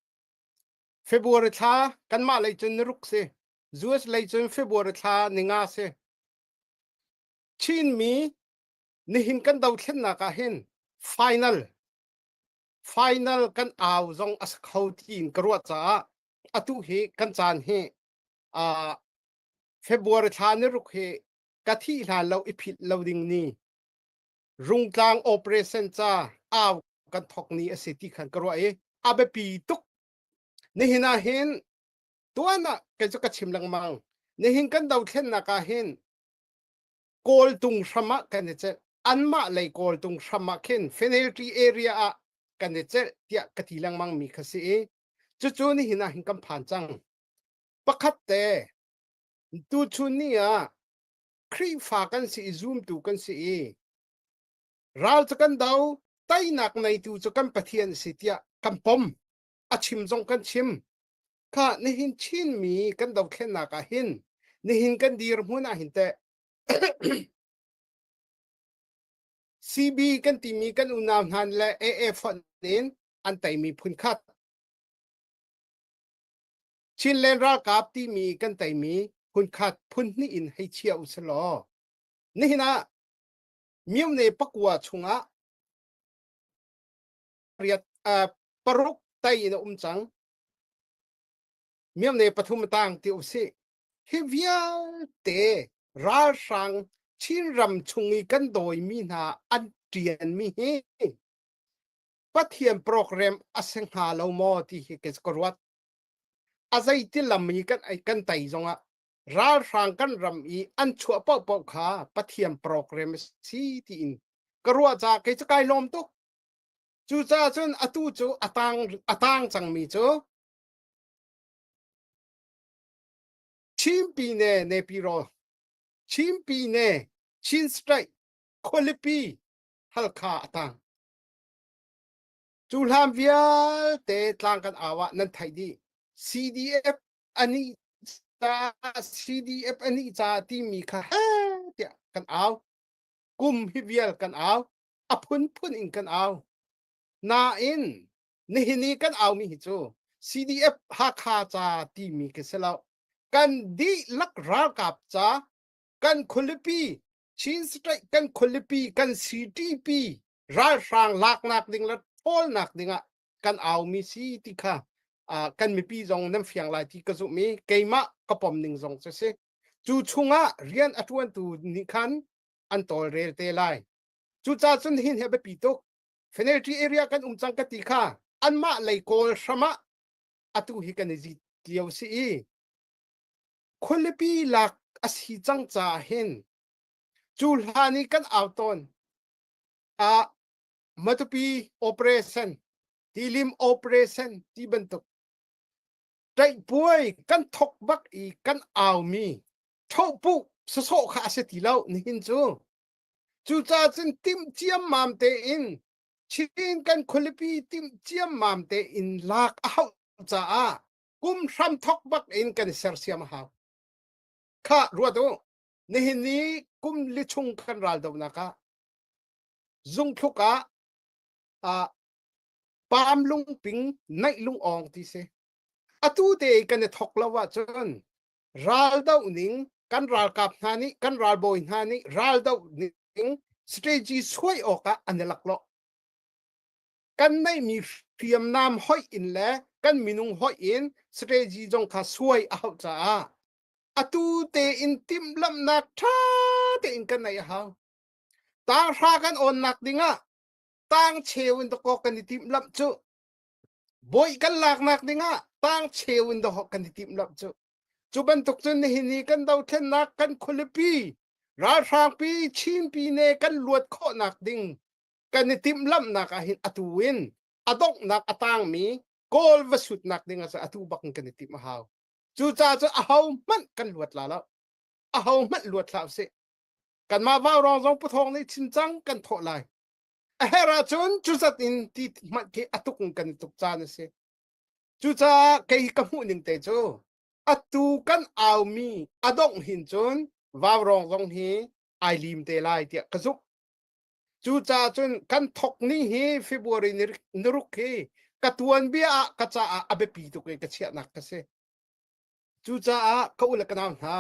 February thla kanmah lei cun ni ruk si. US lei cun February thla ninga si. Chinmi nihin kan dothlennak ah hin final final kan au zong a si kho tiin ka ruah caah atu hi kan caan hi uh, February thla ni ruk hi ka thih hlan lo i philh lo ding ni Rungtlang operation ca au kan thok ni a si ti khan ka ruah i a biapi tuk nihin ah hin tuan ah kei cu ka chim lengmang nihin kan dothlennak ah hin Kawltung hram ah kan i celh. Anmah lei kawltung hram ah khin penalty area ah kan i celh tiah ka ti lengmang mi kha si i cucu nihin ah hin kan phan cang. Pakhat te tuchun ni ah Khrihfa kan si i zumtu kan si i ral cu kan do teinak neitu cu kan Pathian a si tiah kan pom a chim zong kan chim kha nihin Chinmi kan dothlennak ah hin nihin kan dirhmun ah hin teh CB kan timi kan unau hna le AA fonh in an teimi phun khat Chinland ralkap timi kan teimi phun khat phun hnih in hei chia u selaw nihin ah myone pakua chungah riat uh, paruk tai in a um cang myone pathum tang ti usih Hi vialte ralhrang Chinram chung i kan dawimi hna an ṭianmi hi Pathian program a si hnga lo maw ti hi ka ruat. A zeiti lam i kan, kan tei zongah ralhrang kan ram i an chuah paohpaoh kha Pathian program a si tiin ka ruah caah kei cu kai lawm tuk. Cucaah cun atu cu a tang, a tang cangmi cu Chin Pyine Nepiraw, Chin Pyine Chin State khualipi Halkha a tang. Cu hlan vialte tlang kan au ah nan theih dih. CDF anih ca CDF anih ca timi kha he tiah kan au. Kum hi vial kan au. A phunphun in kan au. Nain nihin i kan aumi hi cu CDF Hakha ca timi ka si lo. Kan dihlak ralkap ca, kan khualipi, Chin State kan khualipi, kan CTP ralhrang laknak ding le ṭhawlnak ding ah kan aumi si ti kha uh, kan mipi zong nan fiang lai ti ka zumh i keimah ka pom ning zong cu si. Cu chungah rian a ṭuantu nih khan an tawlrel te lai. Cucaah cun hin hi a biapi tuk. Penalty area kan um cang ka ti kha anmah lei kawl hram ah atu hi kan i zit lio si i khualipi lak a si cang caah hin cu hlan i kan au tawn ah Matupi operation Tilim operation ti bantuk ṭaihpuai kan thok bak i kan aumi ṭhohpuh sasawh kha a si ti lo nihin cu Cucaah cun timh ciammam tein Chin kan khualipi timh ciammam tein lak a hauh caah kum hram thok bak in kan i sersiam a hau. Khah ruat u, nihin ni kum li chung kan raldonak ah zungthluk ah ah paam lungping naih lungawng ti si. Atu te kan i thok lo ahcun raldoh ning kan ralkap hna nih kan ralbawi hna nih raldoh ning strategy suai awkah an i laklawh. Kan neihmi hriamnam hoih in le kan minung hoih in strategy zong kha suai a hauh caah atu tein timhlamhnak ṭha tein kan neih a hau. Tanghra kan awnnak dingah tang cheu in dakaw kan i timhlamh cu Bawi kan laknak dingah tang cheu in dawh kan i timhlamh cu. Cu bantuk cun nihin ni kan dothlennak kan khualipi ralhrangpi Chinpi ne kan luat khawhnak ding kan i timhlamhnak ah hin atu in a donghnak a tangmi Kawl va sutnak ding ah atu bak in kan i timh a hau. Cucaah cun aho hmanh kan luat la lo. Aho hmanh luat hlah usih. Kanmah vaurawng zong puthawng nih chim cang kan thawh lai. A herh ahcun cuzat in ti hmanh khi a tuk in kan i tuk caan a si. Cucaah kei ka hmuh ning te cu atu kan aumi a dongh hin cun vaurawng zong hi ai lim te lai tiah ka zumh. Cucaah cun kan thok ni hi February ni ruk hi ka tuanbia ah ka caah a biapi tuk i ka chiahnak ka si. Cucaah ka u le ka nau hna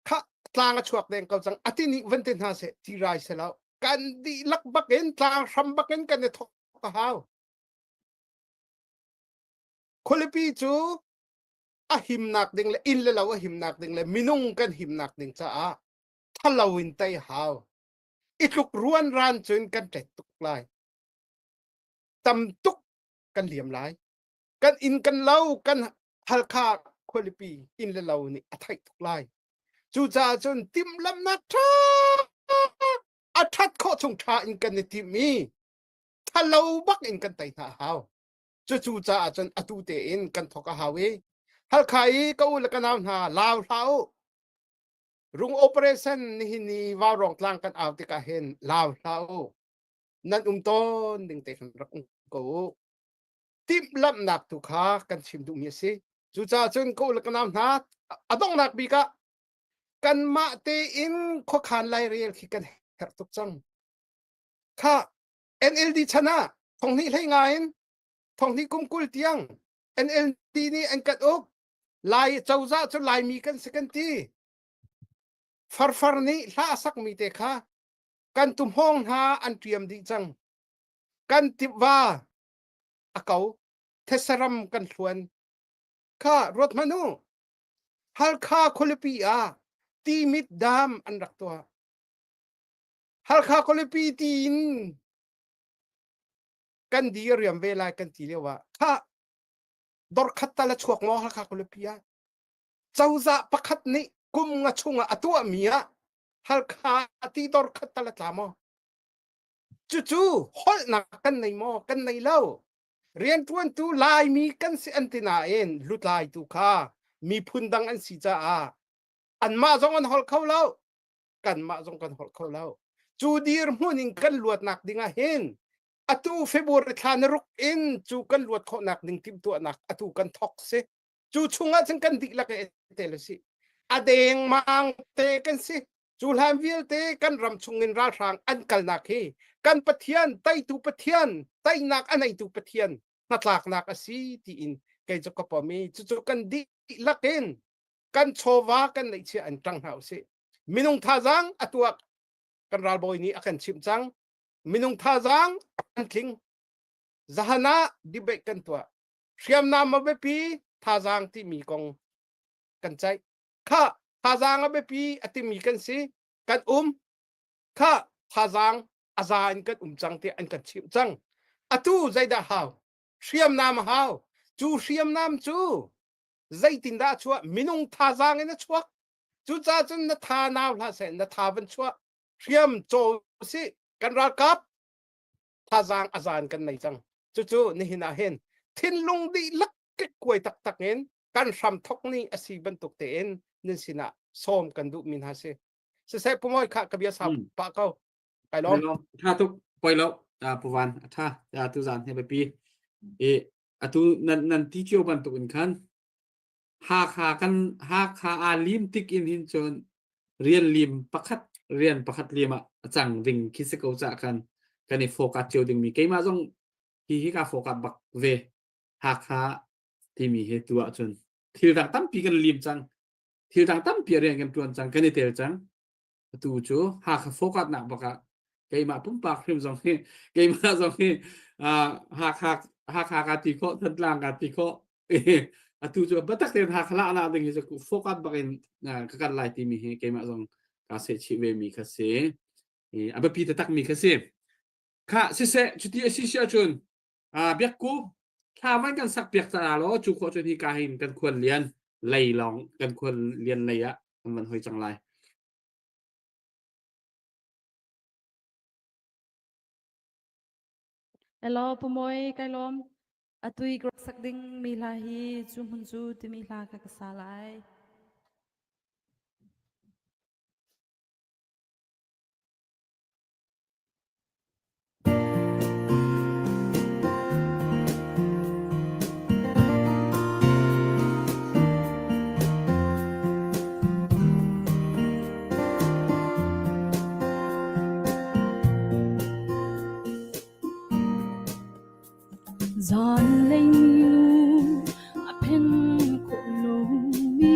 kha tlang a chuak deng ko cang ati nih van te hna seh ti rai se lo kan dihlak bak in tlang hram bak in kan i thok a hau khualipi cu a himnak ding le inn le lo a himnak ding le minung kan himnak ding caah thalo in tei hau i tluk ruan ran cun kan ṭet tuk lai tam tuk kan liam lai kan inn kan lo kan Halkha khualipi inn le lo nih a theih tuk lai. Cucaah cun timhlamhnak ṭha A ṭhat khawh chung ṭha in kan i timh i ṭhalo bak in kan tei hna a hau. Cucu caah cun atu tein kan thawk a hau i Halkha i ka u le ka nau hna lau hlah u. Rung operation nihin ni Vaurawng tlang kan au tikah hin lau hlah u. Nan um tawn ding te khan rak um ko u. Timhlamhnak tu kha kan chim duhmi a si. Cucaah cun ka u le ka nau hna a donghnak bik ah kanmah tein khuakhan lairel khi kan herh tuk cang. Kha NLD chan ah thonghnih hlei nga in thonghnih kum 20 tiang NLD nih an kan uk. Lai cozah cu Laimi kan si kan ti. Farfar nih hla a sakmi te kha kan tuhmawng hna an ṭiam dih cang. Kan tiva a ko. Thesaram kan hluan. Kha ruat hmanh u. Halkha khualipi ah Timit dam an rak tuah. Halkha khualipi tiin kan di a riam ve lai kan ti lio ah kha dor khat tal a chuak maw Halkha khualipi ah cozah pakhat nih kum nga chungah a tuahmi ah Halkha ti dor khat tal a tla maw? Cucu holhnak kan nei maw? Kan nei lo. Rianṭuantu Laimi kan si an ti nain lutlaitu kha miphun dang an si caah anmah zong an holh kho lo. Kanmah zong kan holh kho lo. Cu dirhmun in kan luatnak ding ah hin atu February thla na ruk in cu kan luat khawhnak ding timhtuahnak atu kan thawk si. Cu chungah cun kan dihlak i tel a si. A dengmang te kan si. Cu hlan vialte kan ram chungin ralhrang an kalnak hi kan Pathian teitu Pathian teinak a neitu Pathian hnatlaknak a si tiin kei cu ka pom i cucu kan dihlak in kan chawva kan neihchiah an ṭang hna usih. Minung thazaang a tuak kan ralbawi nih a kan chimh cang. Minung thazaang an tling. Zahan ah debate kan tuah. Hriamnam a biapi thazaang timi kong kan ceih. Kha thazaang a biapi a timi kan si kan um kha thazaang a za in kan um cang tiah an kan chimh cang atu zeidah hau hriamnam a hau cu hriamnam cu zeitindah a chuah minung thazaang in a chuak cucaah cun na tha nau hlah seh na tha van chuah hriam caw si kan ralkap thazaang a zan kan nei cang cucu nihin ah hin thinlung dihlak kekkuai taktak in kan hram thok ni a si bantuk tein nan sinah sawm kan duh mi hna si siseh pumawi kha ka bia sau pah ko kai lawm tha tuk poi lo puvan a tha tu zan he biapi e atu nan nan ti cio bantuk in khan Hakha kan Hakha aa lim tik in hin cun rian lim pakhat rian pakhat lim ah a cang ding khi si ko ca khan kan i focus cio ding mi keimah zong hi hi ka focus bak ve Hakha timi hi tu ahcun thil dang tampi kan lim cang thil dang tampi rian kan tuan cang kan i tel cang atu cu Hakha focus nak bak ah keimah pumpak hrim zong hi keimah zong hi Hakha Hakha ka ti khawh Thantlang ka ti khawh atu cu biatak tein Hakha la nak ding hi cu focus bak in ka kal lai timi hi keimah zong ka seh chih ve mi kha si a biapi taktak mi kha si kha siseh cuti a si si ahcun Biakku thla van kan sak piak ca law cu khawh cun hi ka hin kan khual lian lei lawng kan khual lian lei ah kan van hoi cang lai. Hello Pumawi kai lawm. Atui ka rak sak ding mi hla hi cu hmun cu timi hla kha ka sa lai. Zanlei nu a phen khawh lomi.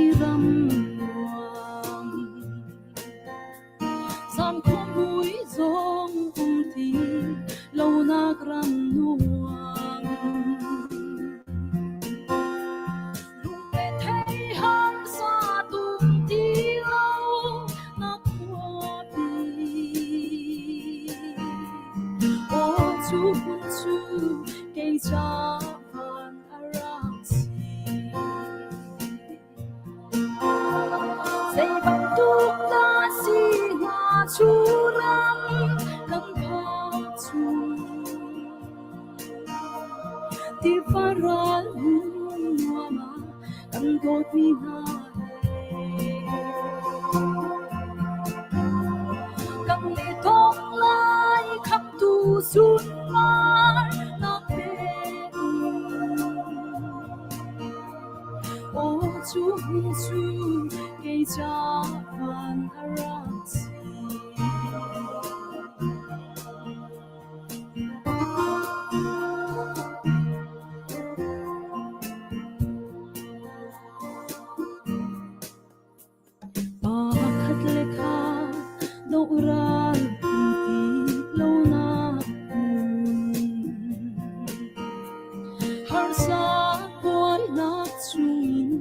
Tiva ral hmun nuam ah kan dawtmi hna he. Kan le tong lai khamtu sunpar nak pe Aw cu hmun cu kei ca van a rak si. Pakhat le khat dohral um ti lonak hmun. Harsa buainak chungin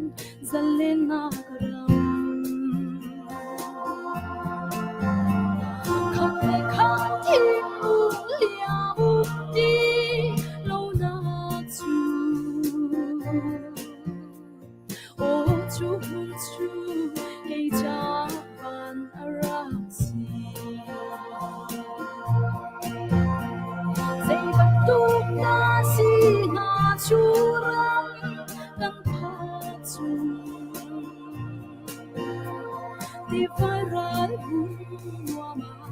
zalennak ram. Khat le khat thinlung liam um ti lonak cu. Aw cu hmun cu kei ca van a rak si. Zei bantuk na si hnga cu ram kan phak chung. Tiva ral hmun nuam ah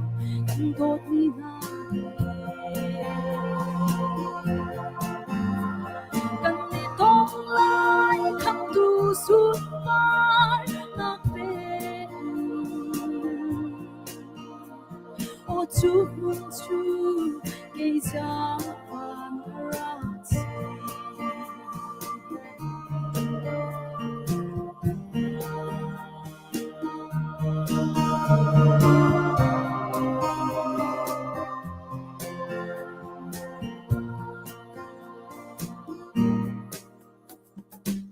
kan dawtmi hna he. Kan i tong lai khamtu sunpar nak pe Aw cu hmun cu kei ca van a rak si.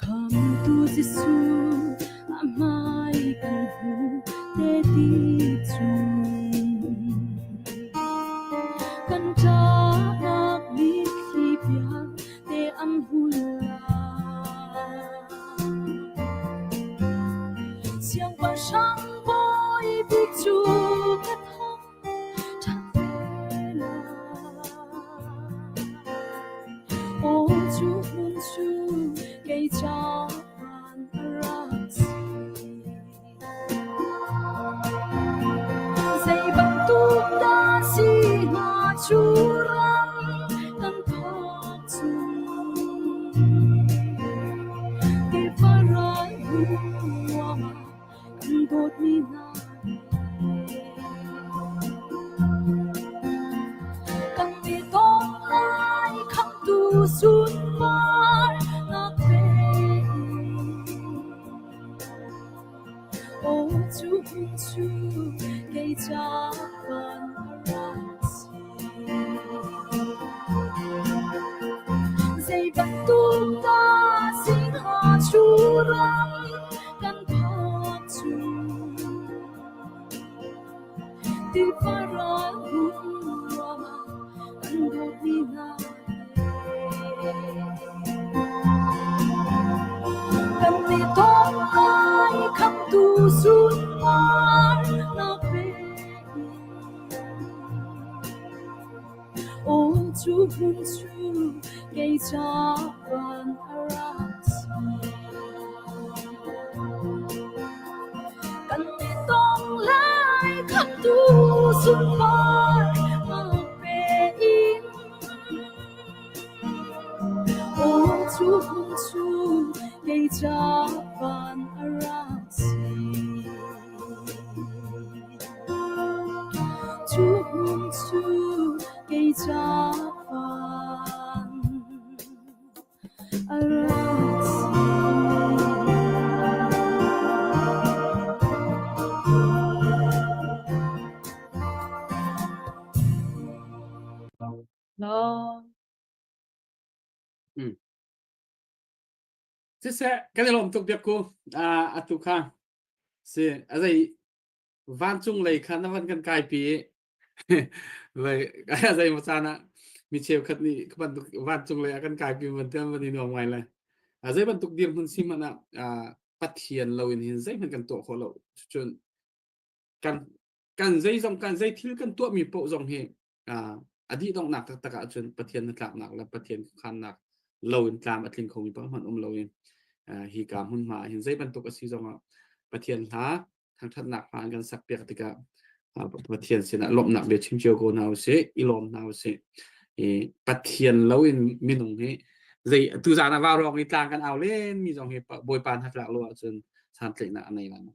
Khamtu Jesuh a hmai kan hmu te ti chung. Kan ṭahnak mitthli vialte an hul lai. Siangpahrang bawi bik cu ka thang ṭhat ve lai. Aw cu hmun cu kei ca van a rak si. Zei bantuk dah si hnga cu ram kan phak chung. Tiva ral ruang ah kan dawtmi hna he. Kan i dawt lai khamtu sunpar nak pe Aw cu hmun cu kei ca van a rak si. Zei bantuk dah si hnga cu ram kan phak cu. Tiva ral hmun nuam ah kan dawtmi hna he. Kan i dawt lai khamtu sunpar nak pe Aw cu hmun cu kei ca van a rak si. Kan i tong lai khamtu sunpar nak pe in. Aw cu hmun cu kei ca van a rak si. Cu hmun cu kei ca van a rak si. Lo. Siseh, kan i lawm tuk biak ku. Ah, atu kha si a zei vancung lei kha na van kan kai pi i vai a zei maw caan ah mi cheukhat nih ka bantuk vancung lei ah kan kai pi van tiang van i nuam ngai le. A zei bantuk dirhmun si hmanh ah ah, Pathian lo in hin zeihmanh kan tuah khawh lo. Cun kan kan zei zong kan zei thil kan tuahmi paoh zong hi a dih donghnak taktak ahcun Pathian hnatlaknak le Pathian khuakhannak Lo in tlam a tling khomi pakhat hmanh um lo in hi ka hmunhma ah hin zei bantuk a si zongah Pathian hla thangṭhatnak hla an kan sak piak tikah Pathian sinah lawmhnak bia chim cio ko hna usih i lawm hna usih. I Pathian lo in minung hi zei tuzaan ah vaurawng i tlang kan au len mi zong hi Bawipa hnatlak lo ahcun santlaihnak a nei lai lo.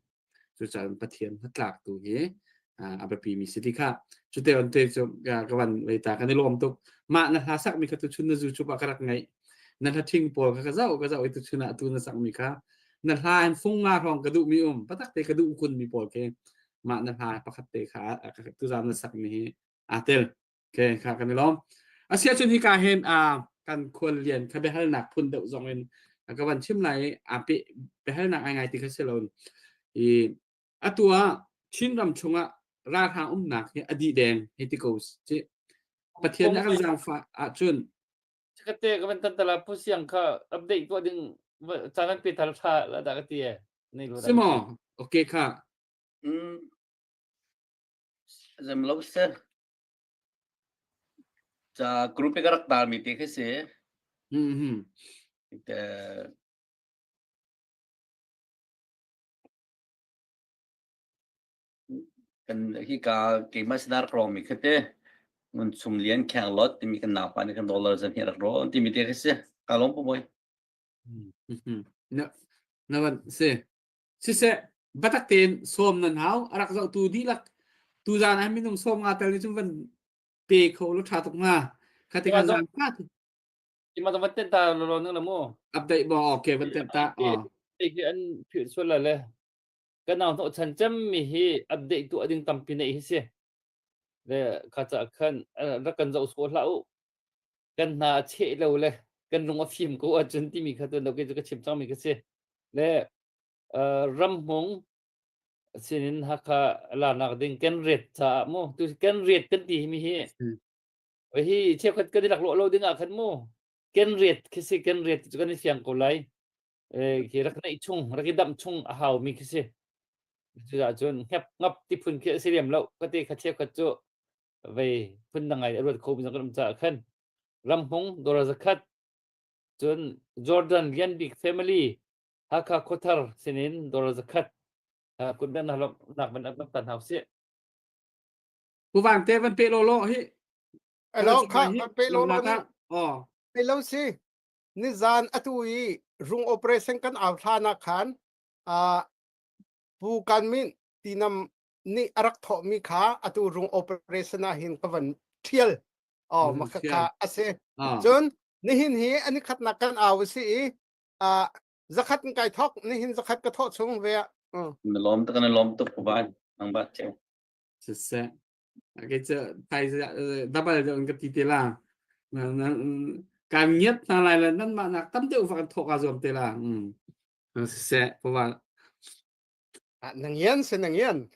Cucaah Pathian hnatlak tu hi a biapi mi si ti kha cute on te cu ka van lei ta kan i lawm tuk mah na hla sak mi kha tu chun na zu chup ah ka rak ngaih na hla thing pawl kha ka zau ka zau i tu chun ah tu na sak mi kha na hla in fung nga hrawng ka duh mi um patak te ka duh kun mi pawl ke mah na hla pakhat te kha tu zan na sak mi hi aa tel ke kha kan i lawm asia cun hi ka hen a kan khual lian kha biahalnak phun deuh zong in ka van chim lai a pe biahalnak ai ngai ti kha si lo i atu ah Chinram chungah ralhrang umnak hi a dih deng hei ti ko si Pathian nih a kan zaangfah ahcun Kate ka van tan tala pu siang kha update tuah ding caan an pe thal tha la dah ka ti e. Nei lo si maw? Okay kha. Mm. Zem lo se. Ca group ka rak tar mi te khi si. Mhm. Te Kan hika keimah sinar ka rawng mi khi te ngun chung lian kheng lot timi kan naupa nih kan dollar zan hi rak rawn timi te khi si. Ka lawm pu bawi. Na na van si. Siseh batak tein sawm nan hau a rak zohtu dihlak tuzaan ah minung sawm nga tel nih cun van pe kho lo tha tuk hnga. Kha ti kan zang kha Ima van ten ta lo lo nang la mu. Update bo okay van ten ta. Oh. Hi an phil sual la le. Kan nau hnawh chan cem mi hi update tu ading tampi nei hi si. Le kha cha khan rak kan zoh so hlah u. Kan hna a cheh lo le kan lung a fim ko ahcun timi kha tu no ke ka chim cang mi ka si. Le ramhmung sinin Hakha lanak ding kan ret caah mu tu kan ret kan ti mi hi hi cheukhat kan i lak lo ding ah khan mu ken riat khi si ken riat cu kan i fiang ko lai khi rak neih chung rak i damh chung a hau mi khi si cucaah cun hngep ngap ti phun khi a si lem lo ka te kha cheukhat cu vei phun dang ngai a ruat kho mi zong kan um caah khan ramhmung dora zakhat cun Jordan Lian Bik family Hakha Khuathar sinin dora zakhat kun ben nak ban nak tan hau si Pu Vang te van pe lo lo hi. Alo kha van pe lo lo ni. Oh. Pe lo si. Ni zan atu i rung operation kan au thla na khan a pu kan min tinam ni arak tho mi kha atu rung operation ah hin ka van thial oh makha kha ase cun nihin hi ani khatnak kan au si i a zakhat kai thok nihin zakhat ka thok chung ve na lom tak na lom tuk ba nang ba cheu Siseh. Kei cu thai dabal deuh in ka ti te la. Kan ngiat hna lai le nan mah nak tam deuh va kan thawk aa zuam te la. Siseh, pawa. Na ngian si na ngian.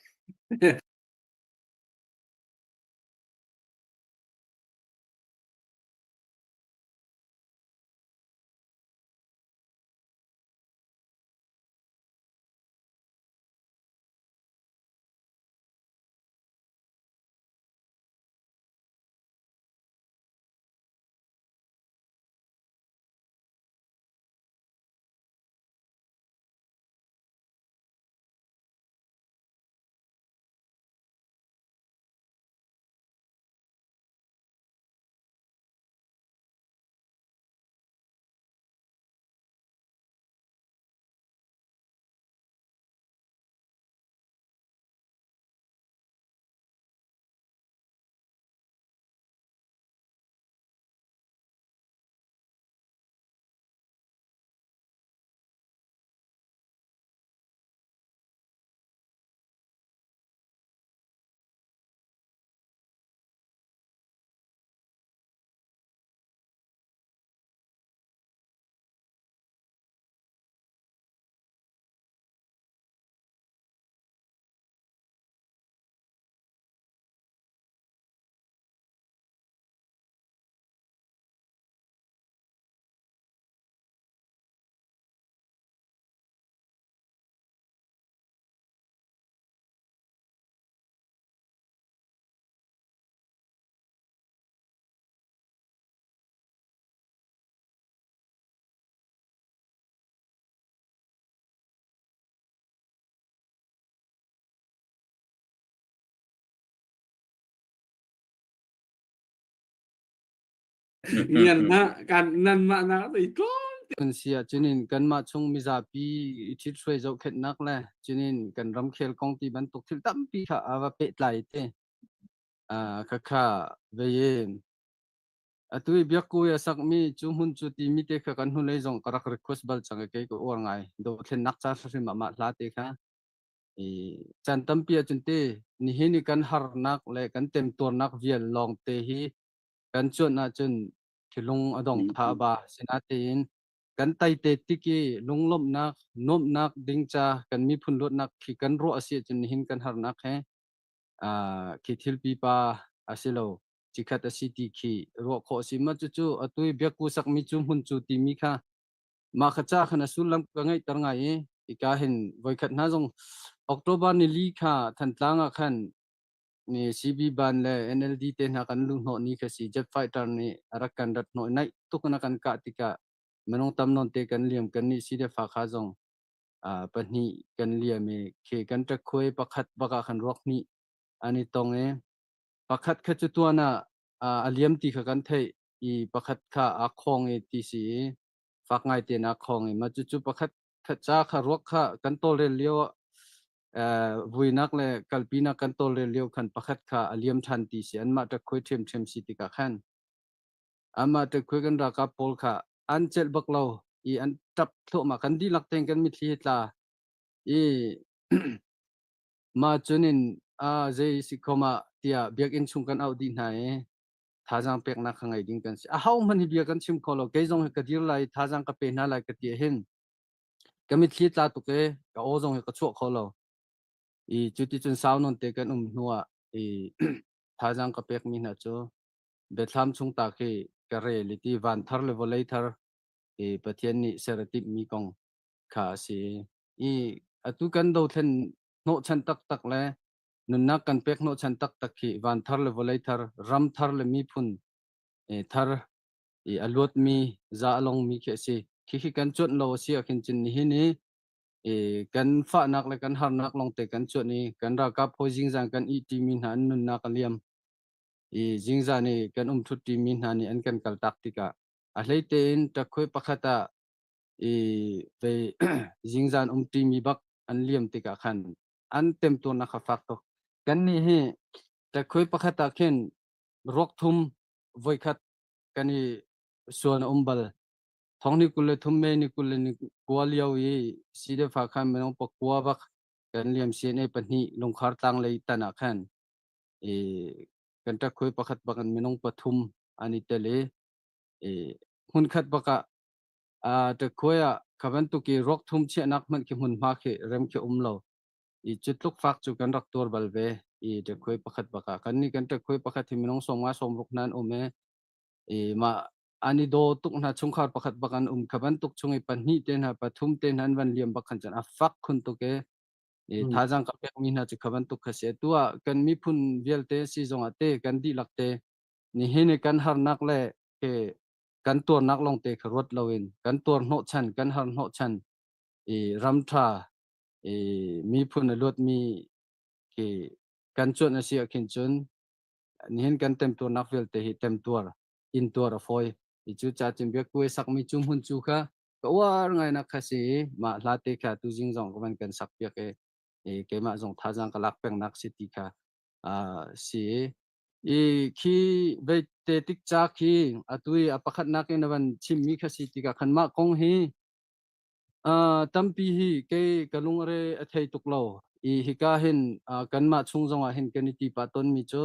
Ngian na kan nan mah na i tlawm. Kan si ah cunin kanmah chung mizapi i ṭhithruai zohkhenhnak le cunin kan ramkhel kong ti bantuk thil tampi kha a va pehtlai te. Khakha vei in atu i biakku i a sakmi cu hmun cu timi te kha kan hnulei zong ka rak request bal cang i kei ka uar ngai. Dothlennak ca hrim ah mah hla te kha i caan tampi ahcun te nihin i kan harnak le kan temtuarnak vial lawng te hi kan cuanh ahcun thilung a dong tha ba. Sinatein kan taite tik i lunglawmhnak nuamhnak ding ca kan miphun luatnak khi kan ruah a si ahcun nihin kan harnak he khi thil pipa a si lo, cikhat a si ti khi ruah khawh a si. Ma cucu atu i biakku sakmi cu hmun cu timi kha mah kha ca khan a sullam ka ngeihter ngai i hika hin voikhat hna zong October ni li kha Thantlang ah khan ni CB ban le NLD te hna kan luh hnawh ni kha si. Jet fighter nih a rak kan rat hnawh, naih tuk in a kan kah tikah minung tam nawn te kan liam. Kan nih si le fa kha zong pahnih kan liam i khi kan ṭakhuai pakhat bak ah khan ruak hnih an i tong i pakhat kha cu tuan ah a liam ti kha kan theih i pakhat kha aa khawng i ti si i fak ngai tein aa khawng i mah cucu pakhat kha ca kha ruak kha kan tawlrel lio ah vuinak le kalpinak kan tawlrel lio khan pakhat kha a liam ṭhan ti si. Anmah ṭakhuai ṭhiamṭhiam si tikah khan amah ṭakhuai kan ralkap pawl kha an celh bak lo i an ṭap thluahmah. Kan dihlak tein kan mitthli hi tla i mah cun in a zei si khom ah tiah biakinn chung kan auh dih hna i thazaang peknak kha ngei ding kan si. Aho hmanh hi bia kan chim kho lo. Kei zong hi ka dir lai, thazaang ka pe hna lai ka ti hin ka mitthli tla tuk i ka aw zong hi ka chuah kho lo. I cu ti cun sau nawn te kan um hnu ah i thazaang ka pekmi hna cu biathlam chung ta khi ka rel i ti van thar le vawlei thar i Pathian nih ser a timhmi kong kha a si. I atu kan dothlen hnawhchan taktak le nunnak kan pek hnawhchan taktak hi van thar le vawlei thar, ram thar le miphun thar i a luatmi za a longmi khi a si. Khi kan cuanh lo a si ahkhin cun nihin i kan fahnak le kan harnak lawngte kan cuanh i kan ralkap hawi zingzan kan ihṭimi hna an nunnak a liam i zingzan i kan umṭhutṭimi hna nih an kan kaltak tikah a hlei tein ṭakhuai pakhat ah i vei zingzan umṭimi bak an liam tikah khan an temtuarnak kha fak tuk. Kannih hi ṭakhuai pakhat ah khin ruak thum voikhat kan i suan a um bal. Thong ni 23 May ni 29 lio i CDF khan minung pakua bak kan liam. CNA pahnih Lungkhar tlang lei tan ah khan i kan ṭakhuai pakhat bak in minung pathum an i tel i hmunkhat bak ah ṭakhuai ah kha bantuk i ruak thum chiahnak hmanh khi hmunhma khi rem khi um lo i cu tluk fak cu kan rak tuar bal ve i ṭakhuai pakhat bak ah. Kan nih kan ṭakhuai pakhat hi minung 50 60 hna an um i mah an i daw tuk hna, chungkhar pakhat bak an um. Kha bantuk chung i pahnih te hna, pathum te hna an van liam bak khan cun a fak khun tuk i thazaang ka pekmi hna cu kha bantuk kha si. Atu ah kan miphun vialte si zongah te kan dihlak te nihin i kan harnak le ke kan tuarnak lawngte kha ruat loin kan tuar hnawhchan, kan har hnawhchan i ram ṭha i miphun a luatmi khi kan cuanh a si ah khin cun nihin kan temtuarnak vialte hi temtuar intuar a fawi i cu ca cun biakku i sakmi cu hmun cu kha ka uar ngai nak kha si i mah hla te kha tuzing zong ka van kan sak piak i keimah zong thazaang ka lak pengnak si ti kha si i khi vei te tik ca khi atu i a pakhatnak in a van chimmi kha si tikah khan mah kong hi tampi hi kei ka lungre a thei tuk lo i hika hin kanmah chung zongah hin kan i ti pah tawnmi cu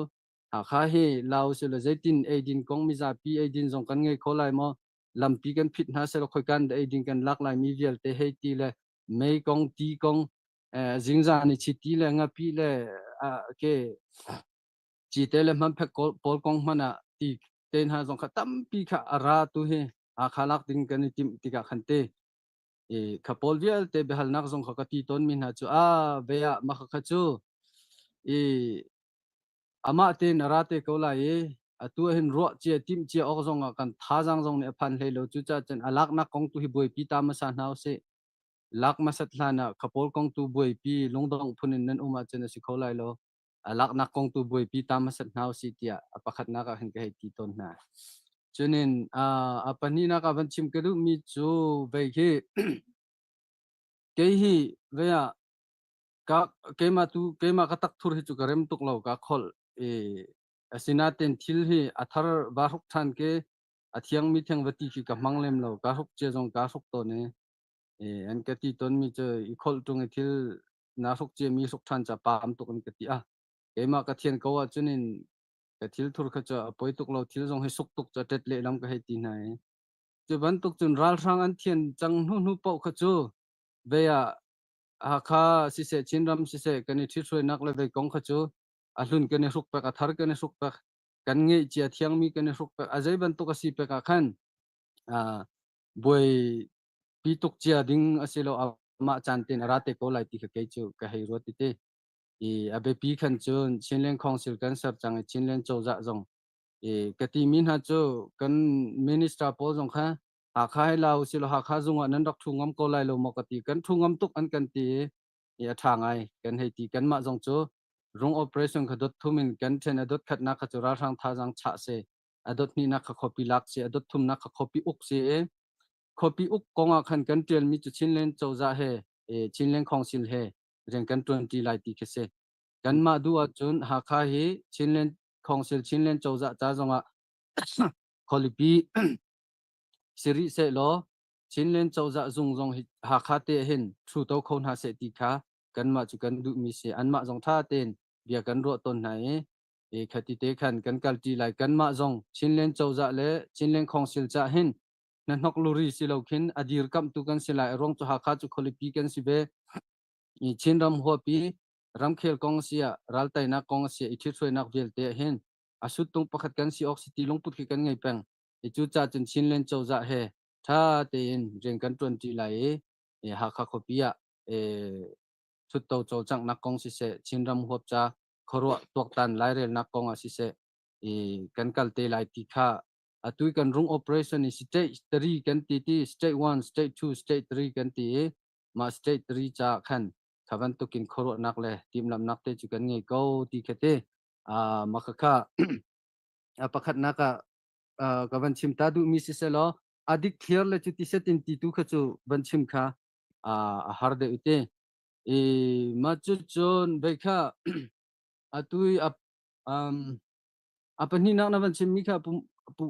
Hakha hi Laos le zeitin eidin kong mizapi eidin zong kan ngei kho lai maw, lampi kan phit hna selaw khoikan dah eidin kan lak lai mi vialte hei ti le mei kong, ti kong, zingzan i chiti le ngapi le ke cite le hmanphek pawl kong hmanh ah ti te hna zong kha tampi kha a ra tu hi Hakha lak ding kan i timh tikah khan te i kha pawl vialte biahalnak zong kha ka ti tawn mi hna cu a ve ah mah kha cu i amah tein a ra te ko lai i atu ah hin ruah cia timh cia awk zong ah kan thazaang zong nih a phan hlei lo. Cucaah cun a laknak kong tu hi buaipi ta hmasa hna usih. Lak hmasat hlan ah kha pawl kong tu buaipi lungdongh phun in nan um ahcun a si kho lai lo. A laknak kong tu buaipi ta hmasat hna usih tiah a pakhatnak ah hin ka hei ti tawn hna. Cunin a pahnihnak ah van chim ka duhmi cu vei khi kei hi vei ah ka keimah tu keimah ka takthur hi cu ka rem tuk lo ka kholh i asinain thil hi a thar va hruk ṭhan ke a thiangmi thiang va ti khi ka hmang lem lo ka hruk cia zong ka hruk tawn i an ka ti tawnmi cu i kholh ṭung i thil na hruk ciami hruk ṭhan ca paam tuk an ka ti a keimah ka thian ko ahcun in ka thil thur kha cu a poi tuk lo thil zong hi suk tuk cu a ṭet lehlam ka hei ti hna i cu bantuk cun ralhrang an thian cang hnu hnu paoh kha cu vei ah Hakha siseh Chinram siseh kan i ṭhithruainak le vei kong kha cu a hlun kan i hruk pek a thar kan i hruk pek kan ngeih cia thiangmi kan i hruk pek a zei bantuk a si pek ah khan buai pi tuk cia ding a si lo amah caan ten a ra te ko lai ti kha kei cu ka hei ruat ti i a biapi khan cun Chinland Council kan ser cang i Chinland cozah zong i ka ti mi hna cu kan minister pawl zong kha Hakha hi la usih law Hakha zung ah nan rak ṭhu ngam ko lai lo maw ka ti. Kan ṭhu ngam tuk an kan ti i a ṭha ngai kan hei ti. Kanmah zong cu rung operation kha dot thum in kan ṭhen a dot khatnak kha cu ralhrang thazaang chah si, a dot hnihnak kha khuapi lak si, a dot thumnak kha khuapi uk si i khuapi uk kong ah khan kan ṭialmi cu Chinland cozah he Chinland Council he rian kan ṭuanṭi lai ti khi si. Kanmah duh ahcun Hakha hi Chinland Council Chinland cozah ca zongah khualipi si rih sehlaw Chinland cozah zung zong hi Hakha te hin ṭhuto kho hna seh ti kha kanmah cu kan duhmi si. Anmah zong ṭha tein bia kan ruah tawn hna i khati te khan kan kalṭi lai. Kanmah zong Chinland cozah le Chinland Council cah hin hnahnok luri si lo khin a dirkamhtu kan si lai. A ruang cu Hakha cu khualipi kan si ve. I Chinram huapi ramkhel kong a si ah raltainak kong a si ah i ṭhithruainak vialte ah hin a suttung pakhat kan si awk si ti lungput khi kan ngei peng. I cucaah cun Chinland cozah he ṭha tein rian kan ṭuanṭi lai i Hakha khuapi ah ṭhutto cawlcanghnak kong siseh, Chinram huap ca khuaruah tuaktan lairelnak kong ah siseh i kan kal te lai ti kha atu kan rung operation i state 3 kan ti ti state 1, state 2, state 3 kan ti i mah state 3 ca khan kha bantukin khuaruahnak le timhlamhnak te cu kan ngei ko ti kha te mah khakha pakhatnak ah ka van chim ta duhmi siselaw a dik thliar le cu ti setin ti tu kha cu van chim kha a har deuh te i ma cu cun vei kha atu i um a pahnihnak na van chimmi kha pu pu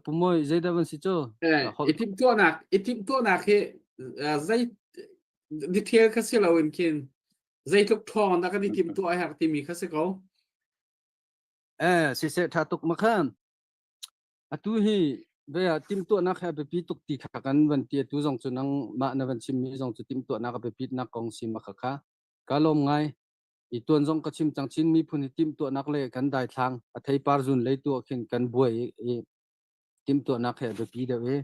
pu moi zeidah van si cu i timhtuahnak i timhtuahnak hi zei detail kha si loin khin zeitluk ṭhawng dah kan i timhtuah a herh timi kha si ko Eh, siseh ṭha tuk ma khan. Atu hi ve ah timhtuahnak he a biapi tuk ti kha kan van ti atu zong cu nang mah na van chimmi zong cu timhtuahnak a biapitnak kong si ma kha kha ka lawm ngai. I tuan zong ka chim cang Chin miphun hi timhtuahnak le kan daithlang a theipar zun lei tu ah khin kan buai i timhtuahnak he a biapi deuh i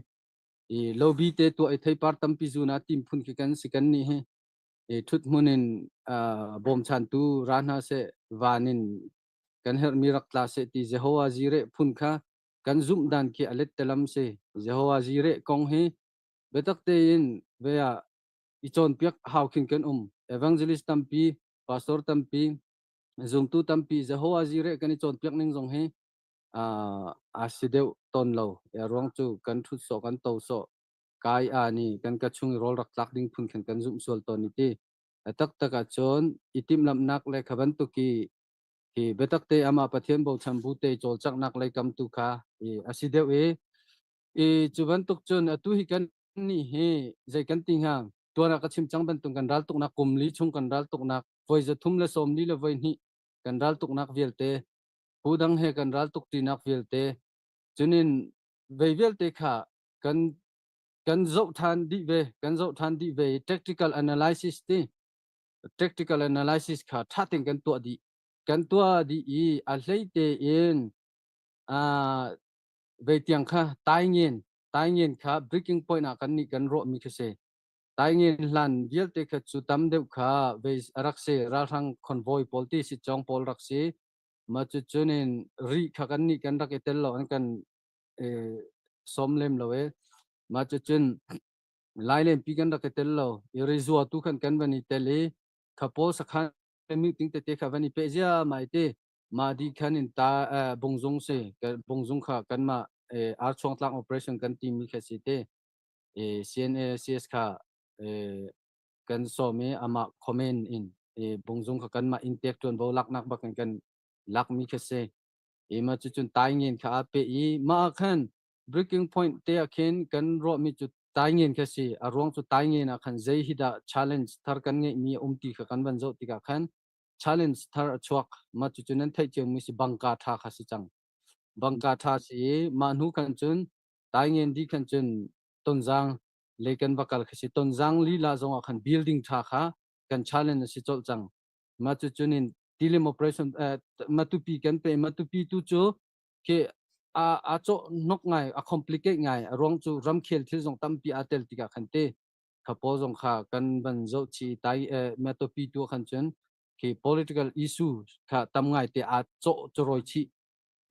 i lobi te tuah i theipar tampi zun ah tim phun khi kan si kan nih hi i ṭhut hmun in bawmchantu ra hna seh van in kan herhmi rak tla seh ti Jehovah Jireh phun kha kan zumh dan khi a lettelam si. Jehovah Jireh kong hi biatak tein ve ah i cawnpiak hau khin kan um. Evangelist tampi, pastor tampi, zumtu tampi Jehovah Jireh kan i cawnpiak ning zong hi a si deuh tawn lo. A ruang cu kan ṭhut sawh kan to sawh kai a nih kan ka chung i rawl rak tlak ding phun khin kan zumh sual tawn i ti. A taktak ahcun i timhlamhnak le kha bantuk i hi biatak te amah Pathian bochan bu te cawlcanghnak lei kam tu kha i a si deuh i i cu bantuk cun atu hi kan nih hi zei kan ti hnga tuan ah ka chim cang bantuk kan ral tuknak kum li chung kan ral tuknak voi zathum le sawm li le voi hnih kan ral tuknak vialte phu dang he kan ral tuk ṭinak vialte cunin vei vialte kha kan kan zoh ṭhan dih ve kan zoh ṭhan dih ve i tactical analysis ti tactical analysis kha ṭha tein kan tuah dih kan tuah dih i a hlei tein vei tiang kha taingen taingen kha breaking point ah kan nih kan ruah mi khi si taingen hlan vialte kha cu tam deuh kha vei rak si ralhrang convoy pawl ti si chong pawl rak si ma cu cunin ri kha kan nih kan rak i tel lo an kan som lem lo e ma cu cun lailenpi kan rak i tel lo i rizua tu khan kan van i tel i kha pawl sakhan meeting tete kha van i pe zia mai te ma di khan in ta bungzung si bungzung kha kan ma Archuangtlang operation kan timi kha si te CNA CS kha kan sawm i amah comment in bungzung kha kanmah in tek tuanvo laknak bak in kan lakmi kha si. I ma cucun taingen kha a pe i mah khan breaking point te ah khin kan ruahmi cu taingen kha si. A ruang cu taingen ah khan zei hi dah challenge thar kan ngeihmi a um ti kha kan van zoh tikah khan challenge thar a chuak. Mah cucu nan theih ciomi si bangka tha kha si cang. Bangka tha si i mah hnu khan cun taingen di khan cun tonzang le kan va kal kha si. Tonzang lila zong ah khan building tha kha kan challenge a si colh cang. Mah cucun in tilim operation Matupi kan pe. Matupi tu cu khi a a cawh hnok ngai, a complicate ngai. A ruang cu ramkhel thil zong tampi aa tel tikah khan te kha pawl zong kha kan van zoh chi tai Matupi tu khan cun khi political issue kha tam ngai te aa cawh choroi chih.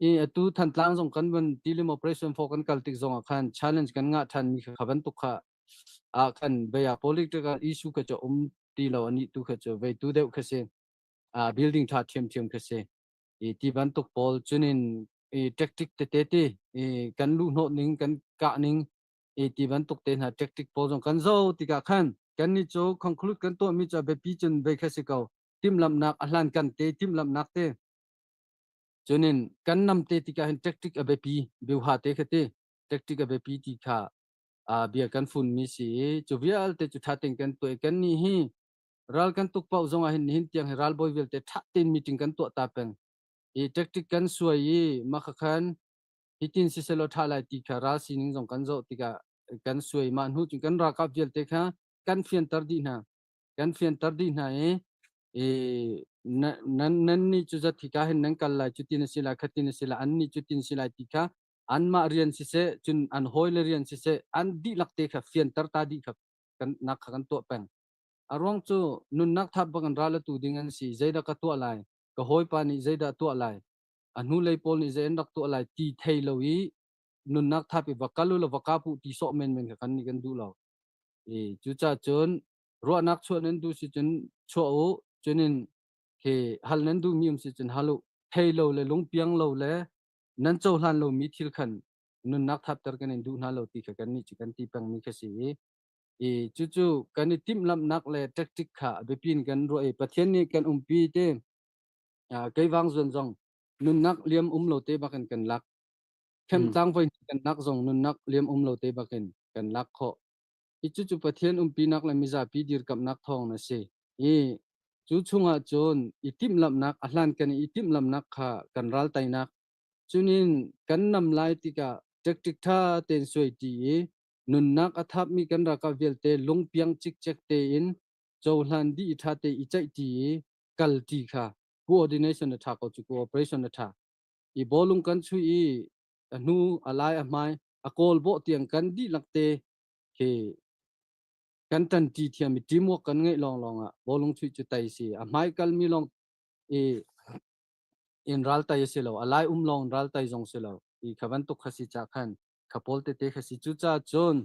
I atu Thantlang zong kan van tilim operation for kan kal tik zong ah khan challenge kan ngah than mi kha bantuk kha ah khan baya political issue kha chu um ti lo ani tu kha chu vei tu deuh kha si building tha thiam thiam kha si. I ti bantuk pawl cunin i tactic tete te i kan luh hnawh ning kan kah ning i ti bantuk te hna tactic pawl zong kan zo tikah khan kan ni cu conclude kan tuah mi cu biapi cun vei kha si ko. Timhlamhnak a hlan kan te timhlamhnak te cunin kan nam te tikah hin tactic a biapi biuha te kha te tactic a biapi ti kha bia kan fun mi si i cu vialte cu tha tein kan tuah kan ni hi ral kan tuk paoh zong ah hin nihin tiang hi ralbawi vialte tha tein meeting kan tuah ta peng i tactic kan suai i mah khan hitin siselaw tha lai ti kha ral sining zong kan zoh tikah kan suai. Mah hnu cun kan ralkap vialte kha kan fianter dih hna kan fianter dih hna i i nan nan nih cu zat hika hin nan kal lai, cutin a si lai, khatin a si lai, an nih cutin si lai ti kha anmah rian siseh cun an hawile rian siseh an dihlak te kha fianter ta dih kha kan nak kha kan tuah peng. A ruang cu nunnak thap bak in ral atu ding an si. Zeidah ka tuah lai, ka hawipa nih zeidah tuah lai, a hnulei pawl nih zei an rak tuah lai ti thei lo i nunnak thap i va kal u law va kap u ti sawh menmen kha kan nih kan duh lo. I cucaah cun ruahnak chuah nan duh si cun chuah u, cunin khi hal nan duh mi um si cun hal u. Thei lo le lungpiang lo le nan cohlan lomi thil khan nunnak thapter kan in duh hna lo ti kha kan nih cu kan ti pengmi kha si i i cucu kan i timhlamhnak le tactic kha biapi in kan ruah i Pathian nih kan umpi te keivang zuan zong nunnak liam um lo te bakin kan lak. Khemtlang voi kan lak zong nunnak liam um lo te bakin kan lak khawh i cucu Pathian umpinak le mizapi dirkamhnak thawng na si. I cu chungah cun i timhlamhnak a hlan kan i timhlamhnak kha kan ral tainak cunin kan nam lai tikah tactic tha tein suai ti i nunnak a thapmi kan ralkap vialte lungpiang cikcek tein cohlan dih i ṭha te i ceih ti i kal ti kha coordination a ṭha ko cu cooperation a ṭha i bawlung kan chui i a hnu a lai a hmai a kawl bawh tiang kan dihlak te khi kan ṭanṭi thiam i teamwork kan ngeih lawnglawng ah bawlung chuih cu tai si. A hmai kalmi lawng i in ral tai a si lo, a lai um lawng ral tai zong si lo. I kha bantuk kha si ca khan kha pawl tete kha si. Cucaah cun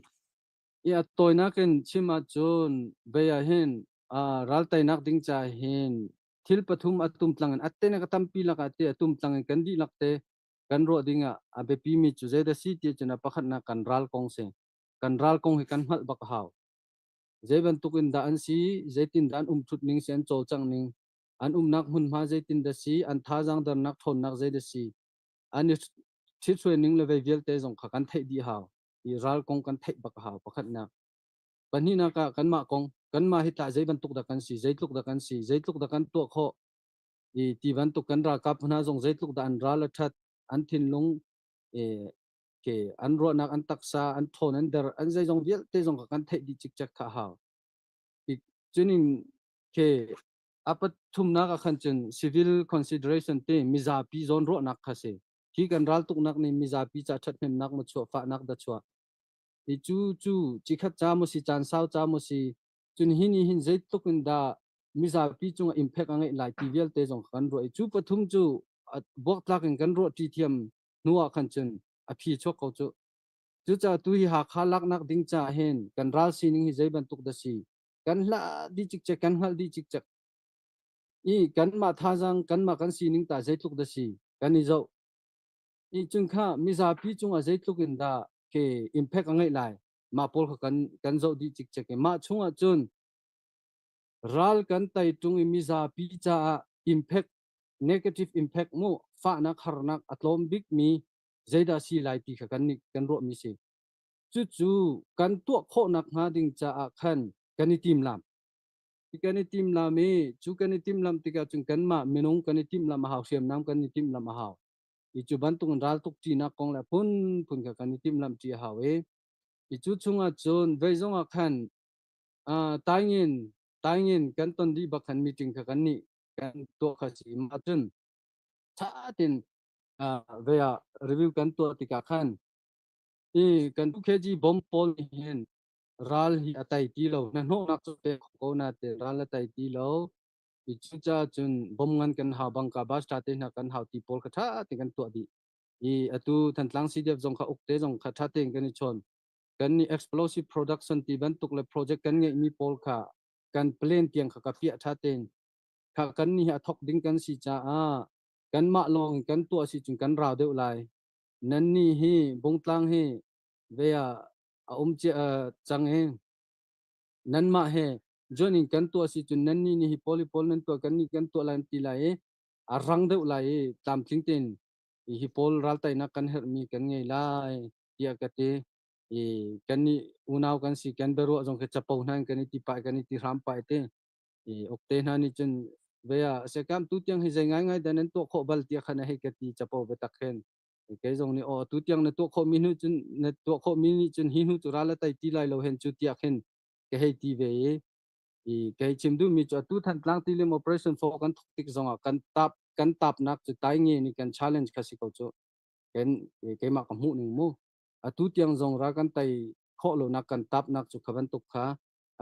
i a tawinak in chim ahcun bei ah hin ral tainak ding ca hin thil pathum a tumtlang in atte na ka tampi lakah te a tumtlang in kan dihlak te kan ruah ding ah a biapi mi cu zeidah si ti cun a pakhatnak kan ral kong si. Kan ral kong hi kan hngalh bak a hau. Zei bantuk in dah an si, zeitin dah an um thut ning si, an cawlcangh ning, an umnak hmunhma zeitin dah si, an thazaang dernak ṭhawnnak zeidah si, an i ṭhithruai ning le vei vialte zong kha kan theih dih hau. I ral kong kan theih bak a hau pakhatnak. Pahnihnak ah kanmah kong, kanmah hi tah zei bantuk dah kan si, zeitluk dah kan si, zeitluk dah kan tuah khawh, i ti bantuk kan ralkap hna zong zeitluk dah an ral a ṭhat, an thinlung i ke an ruahnak, an taksa, an ṭhawn, an der, an zeizong vialte zong kha kan theih dih cikcek kha a hau. I cunin ke a pathumnak ah khan cun civil consideration te mizapi zawn ruahnak kha si. Hi kan raltuknak nih mizapi ca ṭhathnemnak maw chuah, fahnak dah chuah. I cu cu cikhat ca maw si, caan sau ca maw si, cun hi nih hin zeitluk in dah mizapi cungah impact a ngeih lai ti vialte zong kha kan ruah i cu pathum cu buaktlak in kan ruah ṭi thiam hnu ah khan cun a phi chuak ko cu. Cucaah tu hi Hakha laknak ding caah hin kan ral sining hi zei bantuk dah si, kan hlah dih cikcek, kan hngalh dih cikcek i kanmah thazaang, kanmah kan sining ta zeitluk dah si kan i zoh. I cun kha mizapi cungah zeitluk in dah ke impact a ngeih lai mah pawl kha kan kan zoh dih cikcek i mah chungah cun ral kan tai ṭung i mizapi caah impact negative impact mu fahnak harnak a tlawm bik mi zeidah si lai ti kha kan nih kan ruah mi si. Cucu kan tuah khawhnak hnga ding caah khan kan i timlam. Kan i timlam i cu kan i timlam tikah cun kanmah minung kan i timlam a hau, hriamnam kan i timlam a hau. I cu bantuk in raltuk ṭinak kong le phunphun kha kan i timlam ṭi a hau i i cu chungah cun vei zongah khan uh, taingin taingin kan ton dih bak khan meeting kha kan nih kan tuah kha si ma cun ṭha tein uh, vei ah review kan tuah tikah khan i kan 2 kg bomb pawl nih hin ral hi a tai ti lo na hnawhnak cu pe kho ko na te ral a tai ti lo i cucaah cun bom ngan kan hau bangka bus ṭha te hna kan hau ti pawl kha ṭha tein kan tuah dih i atu Thantlang CDF zong kha ukte zong kha ṭha tein kan i chawn kan nih explosive production ti bantuk le project kan ngeihmi pawl kha kan plan tiang kha ka piah ṭha tein kha kan nih a thok ding kan si caah kanmah lawng in kan tuah si cun kan rau deuh lai nan nih hi bungtlang hi ve ah a um cia cang i nanmah he join in kan tuah si cun nan nih nih hi pawl hi pawl nan tuah kan nih kan tuah lai an ti lai i a rang deuh lai i tlamtling tein hi pawl raltainak kan herhmi kan ngei lai tiah ka ti i kan nih unau kan si kan biaruah zong khi capo hna in kan i ti pah kan i ti hram pah te i ukte hna nih cun ve ah sekam tu tiang hi zei ngai ngai dah nan tuah khawh bal tiah khan a hei ka ti capo biatak khin kei zong nih aw tu tiang na tuah khawh mi hnu cun na tuah khawh mi nih cun hi hnu cu ral a tai ti lai lo hen cu tiah khin ka hei ti ve i i ka hei chim duh mi cu atu Thantlang tilim operation for kan thok tik zongah kan tap kan tapnak cu tai nge ni kan challenge kha si ko cu kan keimah ka hmuh ning mu atu tiang zong ra kan tai khawh lo nak kan tapnak cu kha bantuk kha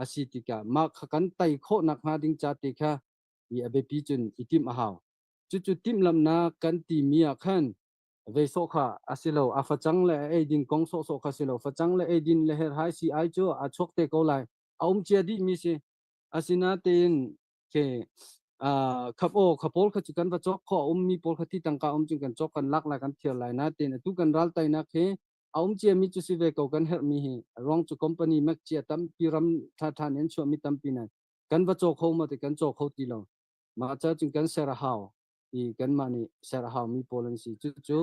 asi tikah mah kha kan tai khawh nak hnga ding ca te kha i a biapi cun i timh a hau Cucu timhlamhnak kan timi ah khan vei sawh kha a si lo. A facang le a eidin kong sawhsawh kha si lo. Facang le eidin le herhai si ai cu a chuak te ko lai. A um cia dihmi si. Asinatein ke khap aw kha pawl kha cu kan va cawk kho a ummi pawl kha ti tangka um cun kan cawk kan lak lai kan thiar lai natein atu kan ral tainak hi a um ciami cu si ve ko kan herhmi hi ruang cu company mek cia tampi ram tha tha nih an chuahmi tampi nan kan va caw kho ma ti kan caw kho ti lo Mah ca cun kan ser a hau i kanmah nih ser a haumi pawl an si. Cucu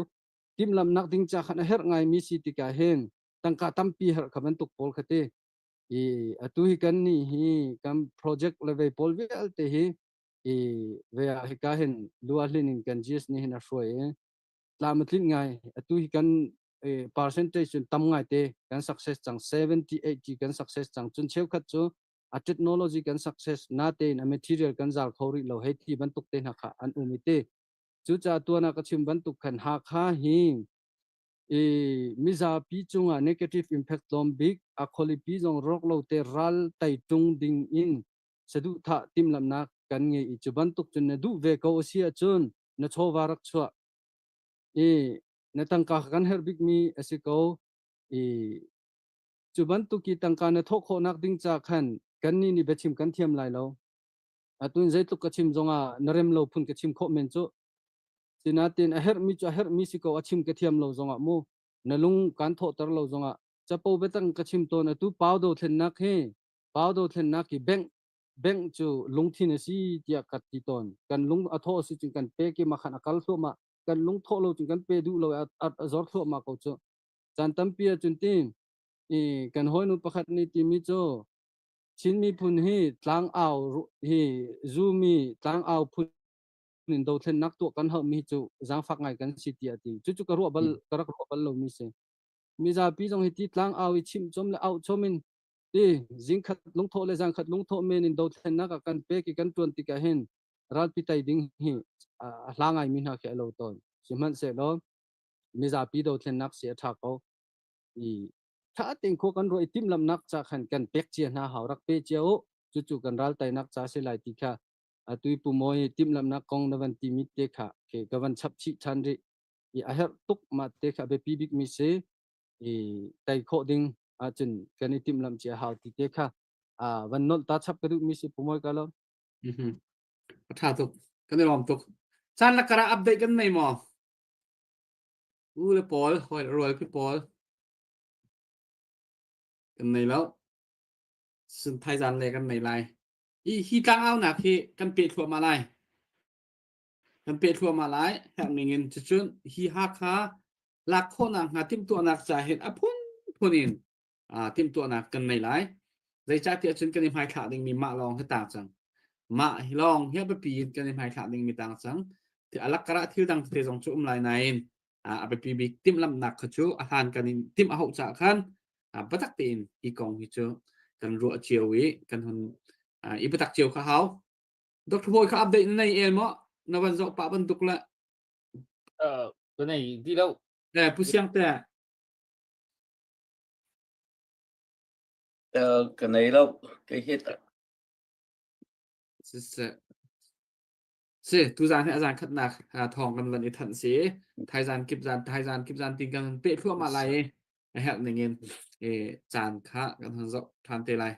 timhlamhnak ding ca khan a herh ngaimi si tikah hin tangka tampi herh kha bantuk pawl kha ti. I atu hi kan nih hi kan project le vei pawl vialte hi i ve ah hika hin lua hlin in kan GS nih hin a hruai i tlam a tlinh ngai. Atu hi kan percentage cun tam ngai te kan success cang 70 80 kan success cang. Cun cheukhat cu a technology kan success natein a material kan zal kho rih lo hei ti bantuk te hna kha an um i te cucaah tuan ah ka chim bantuk khan Hakha hi i mizapi cungah negative impact tlawm bik a khualipi zong rawk lo te ral tai tung ding in saduhthah timhlamhnak kan ngei i cu bantuk cun na duh ve ko a si ahcun na chawva rak chuah i na tangka kan herh bikmi a si ko i Cu bantuk i tangka na thawh khawhnak ding ca khan kannih nih biachim kan thiam lai lo. Atu in zeitluk ka chim zongah na rem lo phun ka chim khawh men cu. Sinain a herhmi cu a herhmi si ko a chim ka thiam lo zongah mu na lung kan thawhter lo zongah capo biatang ka chim tawn atu pau dothlennak hi pau dothlennak hi bank bank cu lungthin a si tiah ka ti tawn. Kan lung a thawh a si cun kan pek i makhan a kal thluahmah. Kan lung thawh lo cun kan pe duh lo i a, a zor thluahmah ko cu. Caan tampi ahcun ti i kan hawinu pakhat nih timi cu Chin miphun hi tlangau hi zumi tlangau phun in dothlennak tuah kan hauhmi cu zaangfak ngai kan si tiah a ti. Cucu ka ruah bal ka rak ruah bal lomi si. Mizapi zong hi ti tlangau i chimh chom le auh chom in ti zingkhat lungthawh le zangkhat lungthawh men in dothlennak ah kan pek i kan tuan tikah hin ralpi tai ding hi a hla ngaimi hna khi a lo tawn. Sihmanhsehlaw mizapi dothlennak si a ṭha ko. I ṭha tein khua kan ruah i timhlamhnak ca khan kan pek cia hna hau rak pe cia u. Cucu kan ral teinak ca si lai ti kha atu i Pu Mawi timhlamhnak kong na van timi te kha ke ka van chap chih ṭhan rih. I a herh tuk mah te kha biapi bikmi si i tei khawh ding ahcun kan i timhlamh cia hau ti te kha van nolh ta chap ka duhmi si Pu Mawi ka lo. A ṭha tuk. Kan i lawm tuk. Caan lakar ah update kan nei maw? U le pawl, hawi le rual pi pawl kan nei lo. Sun thaizan le kan nei lai. Hi hi tlangaunak hi kan peh thluahmah lai. Kan peh thluahmah lai. Herh ning in cucun hi Hakha lak khawhnak hnga timhtuahnak ca hin a phunphun in timhtuahnak kan nei lai. Zeicahtiah cun kan i hmaithlah dingmi mah lawng hi tang cang. Mah hi lawng hi a biapi in kan i hmaithlah dingmi tang cang. A lakkarah thil dang tete zong cu um lai nain a biapi bik timhlamhnak kha cu a hlan kan in timh a hauh caah khan biatak tein hi kong hi cu kan ruah cio i kan hun i biatak cio kha hau. Dr. Bawi kha update na nei el maw? Na van zoh pah bantuk le. Ka nei ti lo. Eh, Pu Siang te. Ka nei lo. Ka hit. Siseh. Si, tuzaan hi a zan khatnak thawng kan van i thanh si. Thaizan kip zan thaizan kip zan tin kan peh thluahmah lai i a herh ning in e caan kha kan hon zoh ṭhan te lai.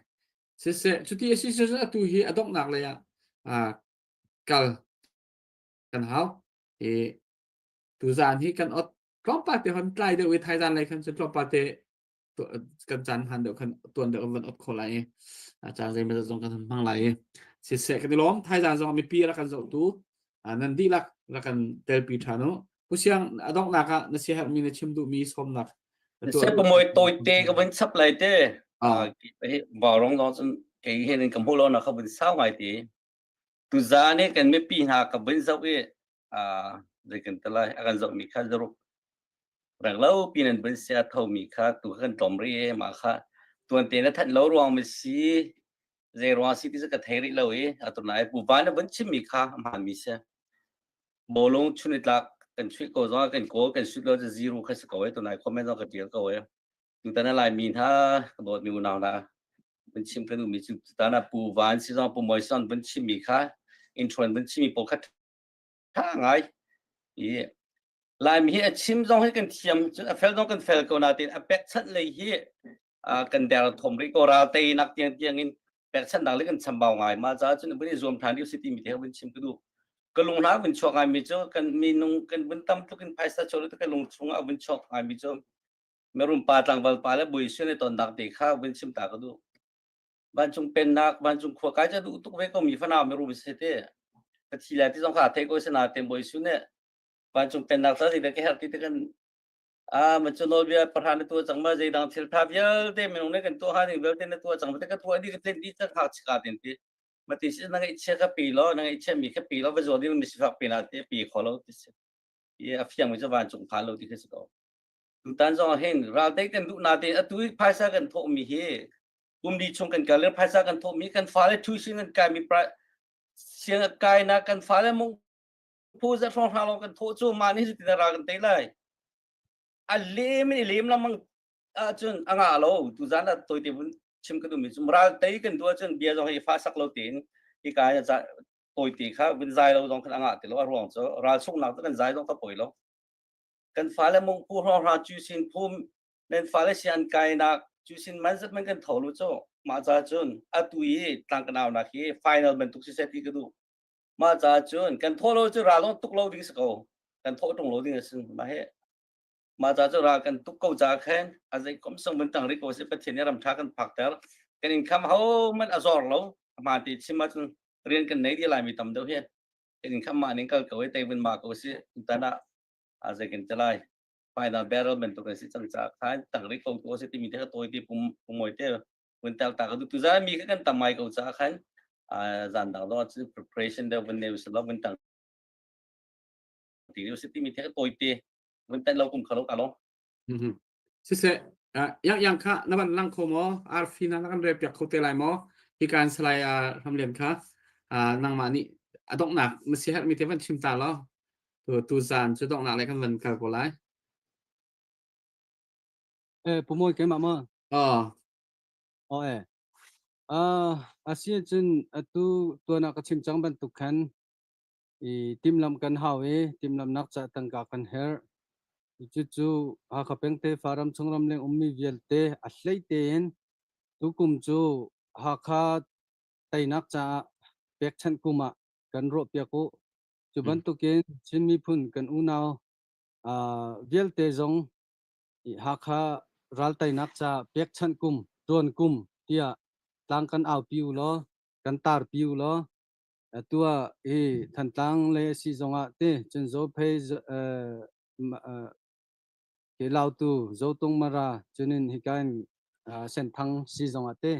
Siseh, cuti a si cu atu hi a donghnak lei ah kal kan hau. I tuzaan hi kan ot tlawmpal te hon tlai deuh i thaizan lei khan cun tlawmpal te kan caan hman deuh khan tuan deuh van ot kho lai i caan zeimawzat zong kan hmang lai i siseh kan i lawm thaizan zong mipi rak kan zohtu nan dihlak rak kan telpi ṭhan u Pu Siang a donghnak ah na siaherhmi na chim duhmi sawmnak Sepamoy tawite ka vun chap lai te. Vaurawng zong cun kei he nin ka hmuh lo na ka vun sau ngai ti. Tuzaan i kan mipi hna ka vun zoh i zei kan ti lai a kan zohmi kha zaruk reng lo pi nan vun sia thomi kha tu kha kan tlawm rih i mah kha tuan te na thanh lo ruang mi si zei ruang si ti cu ka thei rih lo i atu nai pu van na vun chimmi kha a hmaan mi si bawlung chun i tlak kan chuih ko zong ah kan kawl kan shoot lo cu zero kha si ko e tunai comment zong ka tial ko e tutan a laimi hna ka dawtmi unau hna vun chim ka duhmi cu tutan ah pu van si zong pu moi son vun chimmi kha intro vun chimmi pawl kha tha ngai i laimi hi a chim zong hi kan thiam cun a fel zong kan fel ko nain a pekchanh lei hi kan der thom rih ko ral teinak tiang tiang in pekchanhnak le kan chambau ngai ma ca cun vun i zuam ṭhan dih si timi te vun chim ka duh ka lung hna vun chuak ngai mi cu kan minung kan vun tam tluk in phaisa chuak ka lung chung ah vun chuak ngai mi cu merum pa tlangval pa le bui sin i tonnak te kha vun chim ta ka duh vancung pennak vancung khua kai ca duh tuk ve ko mi fanau merum se te ka thi lai ti zong kha thei ko se na te boi su ne vancung pennak ca zei ka herh ti te kan Ah, ma cu nawlbia pahra na tuah cang ma zeidang thil tha vialte minung nih kan tuah hnga ding vialte na tuah cang ma ka tuah dih ka tlinh dih cang hak chika tin ti ma ti si na ngaihchia kha pi law na ngaihchia mi kha pi law va zual ding mi sifak pi na ti pi kho lo ti si i a fiang mi cu vancung phan lo ti khi si ko tutan zong ah hin ral tei kan duh na te atu i phaisa kan thawh mi hi kum li chung kan kal le phaisa kan thawh mi kan fale tuition kan kai mi siang kai na kan fale mung phu za hrawng hra lawng kan thawh cu mah nih cutin ral kan tei lai a lem in i lem lengmang ahcun a ngah lo tuzan ah tawite vun chim ka duhmi cu ral tei kan duh ahcun bia zong hi fa sak lo tein hika tawite kha vun zai lo zong khan a ngah ti lo a ruang cu ral sunghnak cu kan zai zong ka poi lo kan fale mung phu hrawng hra cu sin phum nan fale si an kainak cu sin man zat man kan tho lu cu mah ca cun atu i tlang kan aunak hi final bantuk si seh ti ka duh Mah caah cun kan thawh lo cu ral zong tuk lo ding si ko. Kan thawh ṭung lo ding a si. Mah hi mah caah cu ral kan tuk ko caah khan a zei kom sung vun tang rih ko si Pathian nih ram ṭha kan phakter. Kan income ho man a zor lo. Hmaan ti chim ahcun rian kan nei dih laimi tam deuh hi. Kan income mah ning kal ko i tei vun ma ko si. Tutan ah a zei kan ti lai. Final barrel bantuk an si cang caah khan tang rih ko tu si timi te kha tawi te pum pumoi te vun tel ta ka duh tuzan mi kha kan tam ngai ko caah khan zan dang zong cu preparation deuh vun nei usih law vun tang ti usih timi the tawi te vun tan lo kum kha lo ka lo Siseh, yang yang kha na van lang kho maw? Arfi na kan rel piak kho te lai maw? Hi kan salai hramlian kha nangmah nih a donghnak na si herhmi te van chim ta law tu tu zan cu donghnak le kan van kal ko lai. Eh, pumawi keimah maw? Oh. Oh eh. Uh, asi cun atu tuan ah ka chim cang bantuk khan i timlam kan hau i timlamnak ca tangka kan herh. Cucu Hakha pengte Faram chung ramleng ummi vialte a hlei tein tukum cu Hakha teinak caah pekchanh kum ah kan ruahpiak u. Cu bantukin Chin miphun kan unau. Vialte zong Hakha ralteinak ca pekchanh kum, tuan kum tiah tlang kan aupi u law, kan tarpi u law, atu ah hi Thantlang le si zongah te cun Zophei ke Lautu Zotung Mara cunin hika in Senthang si zongah te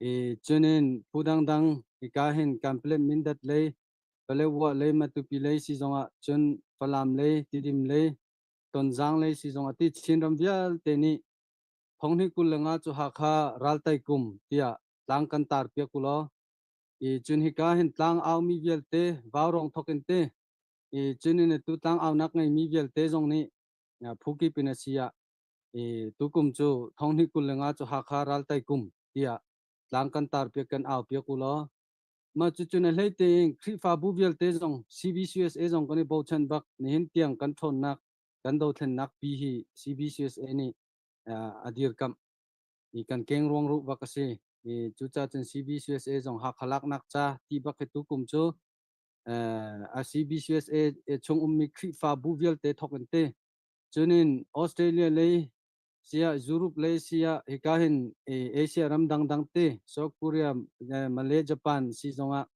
i cunin phu dangdang hika hin Kanpalet Mindat lei Paletwa lei Matupi lei si zongah cun Falam lei Tidim lei Tonzang lei si zongah ti Chinram vialte nih thonghnih 25 cu Hakha raltai kum tiah tlang kan tar piak u law i cun hika hin tlang aumi vialte vaurawng thok in te i cun in atu tlang aunak ngeimi vialte zong nih phu kip in a si ah i tukum cu thonghnih 25 cu Hakha raltai kum tiah tlang kan tar piak kan au piak u law mah cucun a hlei tein Khrihfabu vialte zong CBCUSA zong kan i bochan bak nihin tiang kan ṭhawnnak kan dothlennak pi hi CBCUSA nih a dirkamh i kan keng ruang ruh bak a si i cucaah cun CBCUSA zong Hakha laknak ca ti bak hi tukum cu a CBCUSA chung ummi Khrihfabu vialte thok in te cunin Australia lei siah Europe lei siah hika hin Asia ram dangdang te South Korea, Malay, Japan si zongah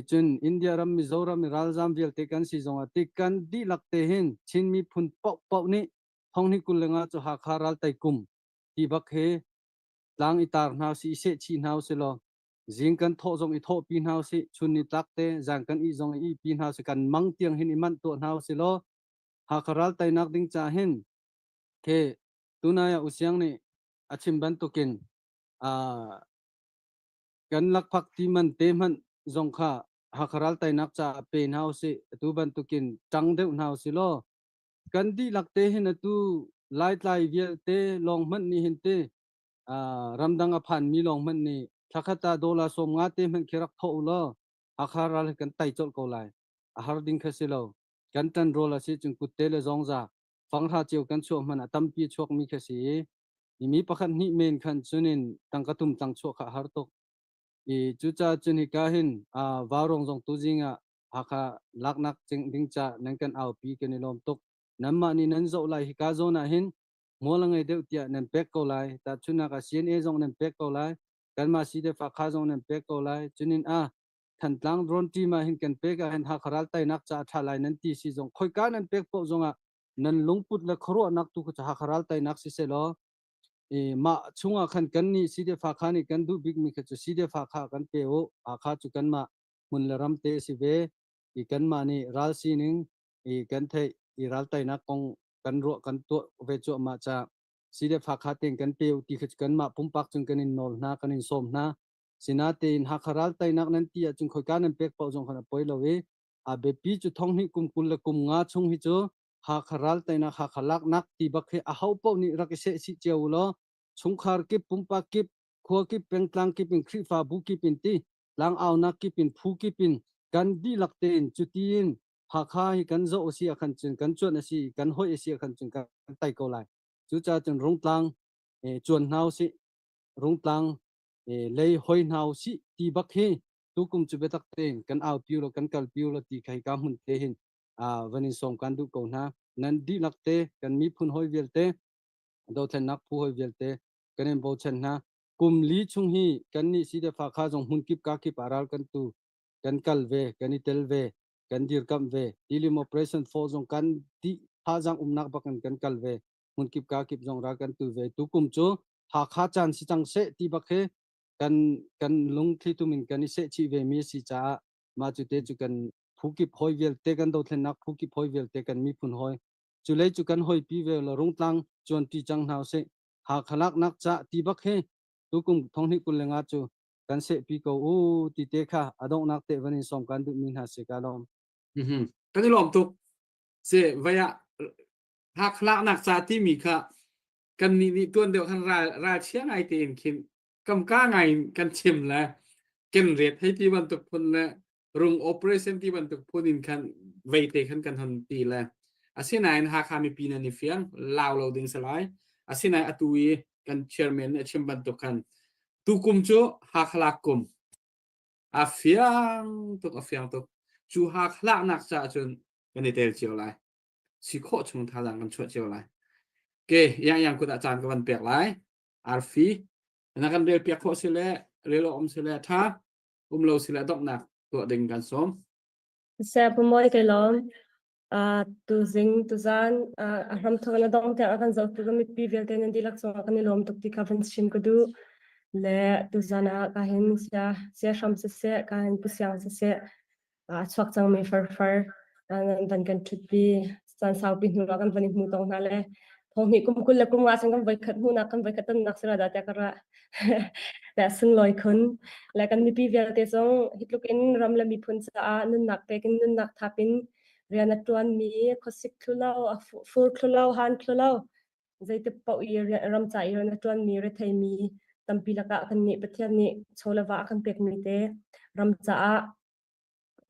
cun India ram Mizoram i ralzam vialte kan si zongah ti kan dihlak te hin Chin miphun paohpaoh nih thonghnih 25 cu Hakha raltai kum ti bak he tlang i tar hna si i sehchih hna usih law zing kan thawh zong i thawhpi hna usih chun ni tlak te zan kan ih zong i ihpi hna usih kan mang tiang hin i manh tuah hna usih law Hakha ral teinak ding ca hin Khi tunai ah Usiang nih a chim bantukin kan lakphak ti man te hmanh zong kha Hakha ral teinak caah pe hna usih. Atu bantukin ṭang deuh hna usih law kan dihlak te hin atu Laitlai vialte lawng hmanh nih hin ti ramdang a phanmi lawng hmanh nih thlakhat ah dollar 50 te hmanh khi rak thawh u law Hakha ral hi kan tei colh ko lai. A har ding kha si lo. Kan ṭan rawl a si cun kutte le zawngza fanghra cio kan chuah hmanh ah tampi a chuakmi kha si i mi pakhat hnih men khan cunin tangka tum tlang chuah kha a har tuk. I cucaah cun hika hin vaurawng zong tuzing ah Hakha laknak ding ca nan kan aupi kan i lawm tuk. Nanmah nih nan zoh lai hika zawn ah hin hmual a ngei deuh tiah nan pek ko lai. Tahchunhnak ah CNA zong nan pek ko lai. Kanmah CDF Hakha zong nan pek ko lai. Cunin a Thantlang drone team ah hin kan pek ah hin Hakha ral teinak ca a ṭha lai nan ti si zong khoika nan pek paoh zongah nan lungput le khuaruahnak tu kha Hakha ral teinak si selaw i mah chungah khan kan nih CDF Hakha nih kan duh bikmi kha cu CDF Hakha kan pe u Hakha cu kanmah hmun le ram te a si ve i kanmah nih ral sining i kan theih i ral teinak kong kan ruah kan tuah ve cuahmah ca CDF Hakha tein kan pe u ti kha cu kanmah pumpak cun kan in nawl hna kan in sawm hna Sinatein Hakha ral teinak nan ti ahcun khoika nan pek paoh zong khan a poi lo i a biapi cu thonghnih kum 20 le kum nga chung hi cu Hakha ral teinak Hakha laknak ti bak hi aho paoh nih rak i sehchih cio u law chungkhar kip pumpak kip khua kip pengtlang kip in Khrihfabu kip in ti tlangaunak kip in phu kip in kan dihlak tein cuti in Hakha hi kan zoh a si ah khan cun kan cuanh a si kan hoih a si ah khan cun kan tai ko lai. Cucaah cun Rungtlang cuan hna usih Rungtlang lei hoi hna usih ti bak hi tukum cu biatak tein kan aupi law kan kalpi law ti kha hika hmun te hin van in sawm kan duh ko hna. Nan dihlak te kan miphun hawi vialte dothlennak phu hawi vialte kan in bochan hna. Kum li chung hi kan nih CDF Hakha zong hmun kip ka kip ah ral kan tu kan kal ve kan i tel ve kan dirkamh ve Tilim Operation 4 zong kan di thazang umnak bak in kan kal ve hmun kip ka kip zong ral kan tu ve tukum cu Hakha caan si cang seh ti bak hi kan kan lungthli tum in kan i sehchih ve mi a si caah mah cu te cu kan phu kip hawi vialte kan dothlennak phu kip hawi vialte kan miphun hawi cu lei cu kan hawipi ve lo rungtlang cuanṭi cang hna usih Hakha laknak ca ti bak hi tukum thonghnih 25 cu kan sehpi ko u ti te kha a donghnak te van in sawm kan duhmi hna si ka lawm. Kan i lawm tuk. Se vai ah Hakha laknak ca timi kha kannih nih tuan deuh khan ral ralchia ngai tein khin kamka ngai in kan chim le ken ret hei ti bantuk phun le rung operation ti bantuk phun in khan veite khan kan hon ti le asinain Hakha mipi nan i fiang lau lo ding salai asinain atu i kan chairman nih a chim bantuk khan tukum cu Hakha lak kum a fiang tuk a fiang tuk cu Hakha laknak caah cun kan i tel cio lai. Si khawh chung thazaang kan chuah cio lai. Ke yang yang kut ah caan ka van pek lai. Arfi na kan rel piak khawh si le rel awk um si le tha um lo si le donghnak tuah ding kan sawm. Seh Pu Mawi kai lawm. Uh, tuzing tuzan uh, a hram thawk na dong tiang a kan zohtu ka mipi vialte nan dihlak cungah kan i lawm tuk ti kha van chim ka duh. Le tuzan ah ka hin sia sia hram siseh ka hin pu siang siseh a chuak cangmi farfar nan van kan ṭhutpi caan saupi hnu ah kan van i hmu tong hna le thonghnih kum 20 le kum nga cun kan voikhat hmuhnak kan voikhat tonnak si da tiah ka ra le sunglawi khun le kan mipi vialte zong hi tluk in ram le miphun caah nunnak pek in nunnak thap in rian a ṭuanmi khuasik thlu lo fur thlu lo han thlu lo zeiti paoh i ram ca i rian a ṭuanmi retheimi tampi lakah kan nih Pathian nih chaw le va a kan pekmi te ram caah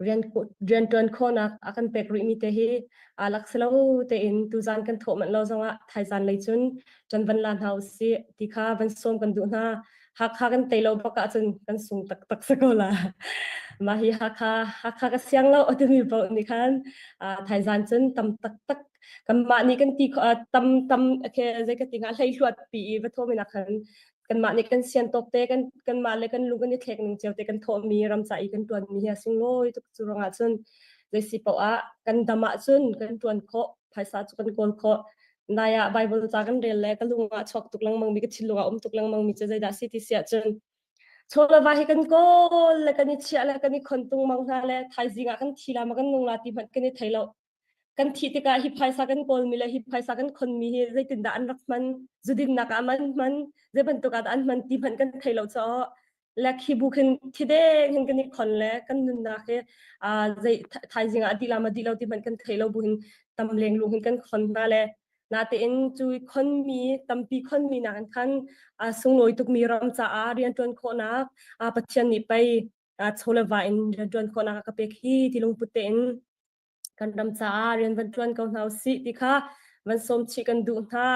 rian rianṭuan khawhnak a kan pek rihmi te hi aa lak si lo tein tuzan kan thawh manh lo zongah thaizan lei cun ṭan van la hna usih ti kha van sawm kan duh hna. Hakha kan tei lo bak ahcun kan sung taktak si ko la. Mah hi Hakha Hakha ka siang lo timi paoh nih khan thaizan cun tam taktak kanmah nih kan ti tam tam zei ka ti hnga hleihluat pi i va thawmi nak khan kanmah nih kan sian tawk te kan kanmah le kan lung kan i thlek ning cio te kan thawhmi ram ca i kan tuanmi hi a sunglawi tuk cu ruangah cun zei si paoh ah kan dam ahcun kan tuan khawh phaisa cu kan kawl khawh nai ah Bible ca kan rel le ka lung ah chuak tuk lengmang mi ka thinlung ah um tuk lengmang mi cu zeidah si ti si ahcun chawlava hi kan kawl le kan i chiah le kan i khon tung mang hna le thaizing ah kan thi la ma kan nung la ti hmanh kan i thei lo Kan thih tikah hi phaisa kan kawlmi le hi phaisa kan khonmi hi zeitindah an rak hman, zudinnak ah man hman, zei bantuk ah dah an hman ti hmanh kan thei lo caah le khi bu khin thi deng hin kan i khon le kan nunnak hi uh, zei thaizing ah dih la ma dih lo ti hmanh kan thei lo bu hin tam leng lung hin kan khon hna le natein cu khonmi tampi khonmi nak in khan uh, sunglawi tukmi ram caah rianṭuan khawhnak uh, Pathian nih pei uh, chawleva in rianṭuan khawhnak a ka pek hi ti lungput tein kan ram caah rian van ṭuan ko hna usih ti kha van sawm chih kan duh hna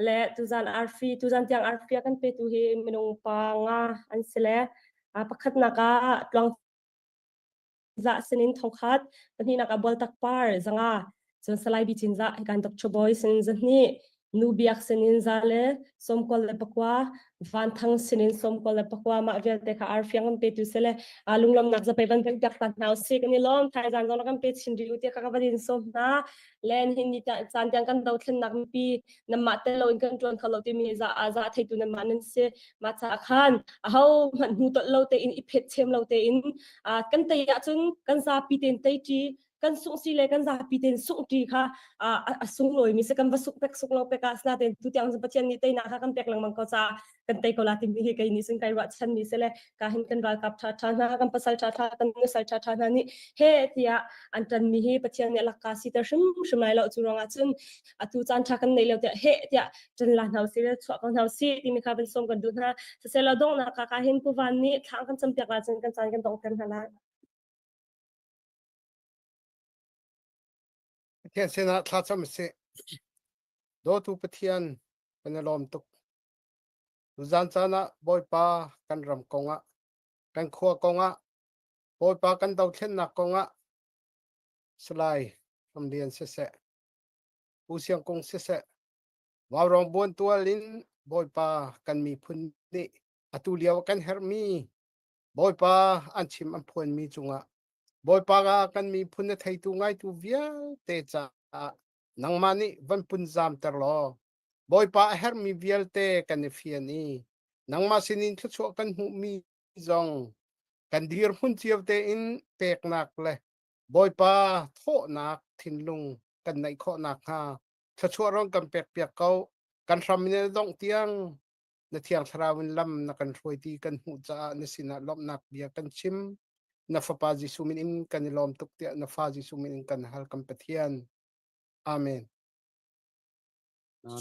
le tuzan arfi tuzan tiang arfi a kan petu hi minung pa nga an si le pakhatnak ah tluang za sinin thongkhat pahnihnak ah bualtak par zanga cun salai bi cinza kan Dr. Boy sin zahnih nu biak sinin za le sawmkual le pakua van thang sinin sawmkual le pakua mah vialte kha arfiang kan petu sele lunglawmnak zapei van kan piak ta hna usih kan i lawm thaizang zong kan pe chin rih u tiah ka van in sawm hna len hin ni caan tiang kan dothlennak mipi namah tel loin kan tuan kho lo timi za za theitu namah nan si ma cha khan aho hmanh hnu tolh lo tein i phet chem lo tein kan tei ahcun kan zapi ten tei ṭi kan sungh si le kan zapi ten sungh ṭi kha a sunglawi mi si kan va suk pek suk lo pek ah sinain tu tiang Pathian nih teinak kha kan pek lengmang ko caah kan tei ko la timi hi kei nih cun kai ruahchan mi si le ka hin kan ralkap ṭha ṭha hna kan pasal ṭha ṭha kan nusal ṭha ṭha hna nih he tiah an ṭan mi hi Pathian nih lakka siter hrim hrim lai lo cu ruangah cun atu caan ṭha kan nei lo tiah he tiah ṭan la hna usih le chuah ko hna usih timi kha van sawm kan duh hna siseh lo donghnak ka ka hin Pu Van nih thlang kan campiak la cun kan caan kan dongter hna lai Pathian sinah thlacam sih. Dawtu Pathian kan i lawm tuk. Tuzan caan ah Bawipa kan ram kongah, kan khua kongah, Bawipa kan dothlennak kongah Salai Ramlian siseh, Pu Siang Kung siseh, Vaurawng buantual in Bawipa kan miphun nih atu lio kan herhmi Bawipa an chim an phuanmi cungah Bawipa ah kan miphun na theitu ngaitu vialte caah nangmah nih van punzamter law Bawipa a herhmi vialte kan i fian i nangmah sinin thluachuah kan hmuhmi zong kan dirhmun cio tein peknak le Bawipa thawhnak thinlung kan neih khawh nakhnga thluachuah rong kan pekpiak ko kan hram in a dongh tiang na thiang thlarau in lam na kan hruai ti kan hmuh caah na sinah lawmhnak bia kan chim na fapa Jesuh min in kan i lawm tuk tiah na fa Jesuh min in kan hal kan Pathian amen Amen.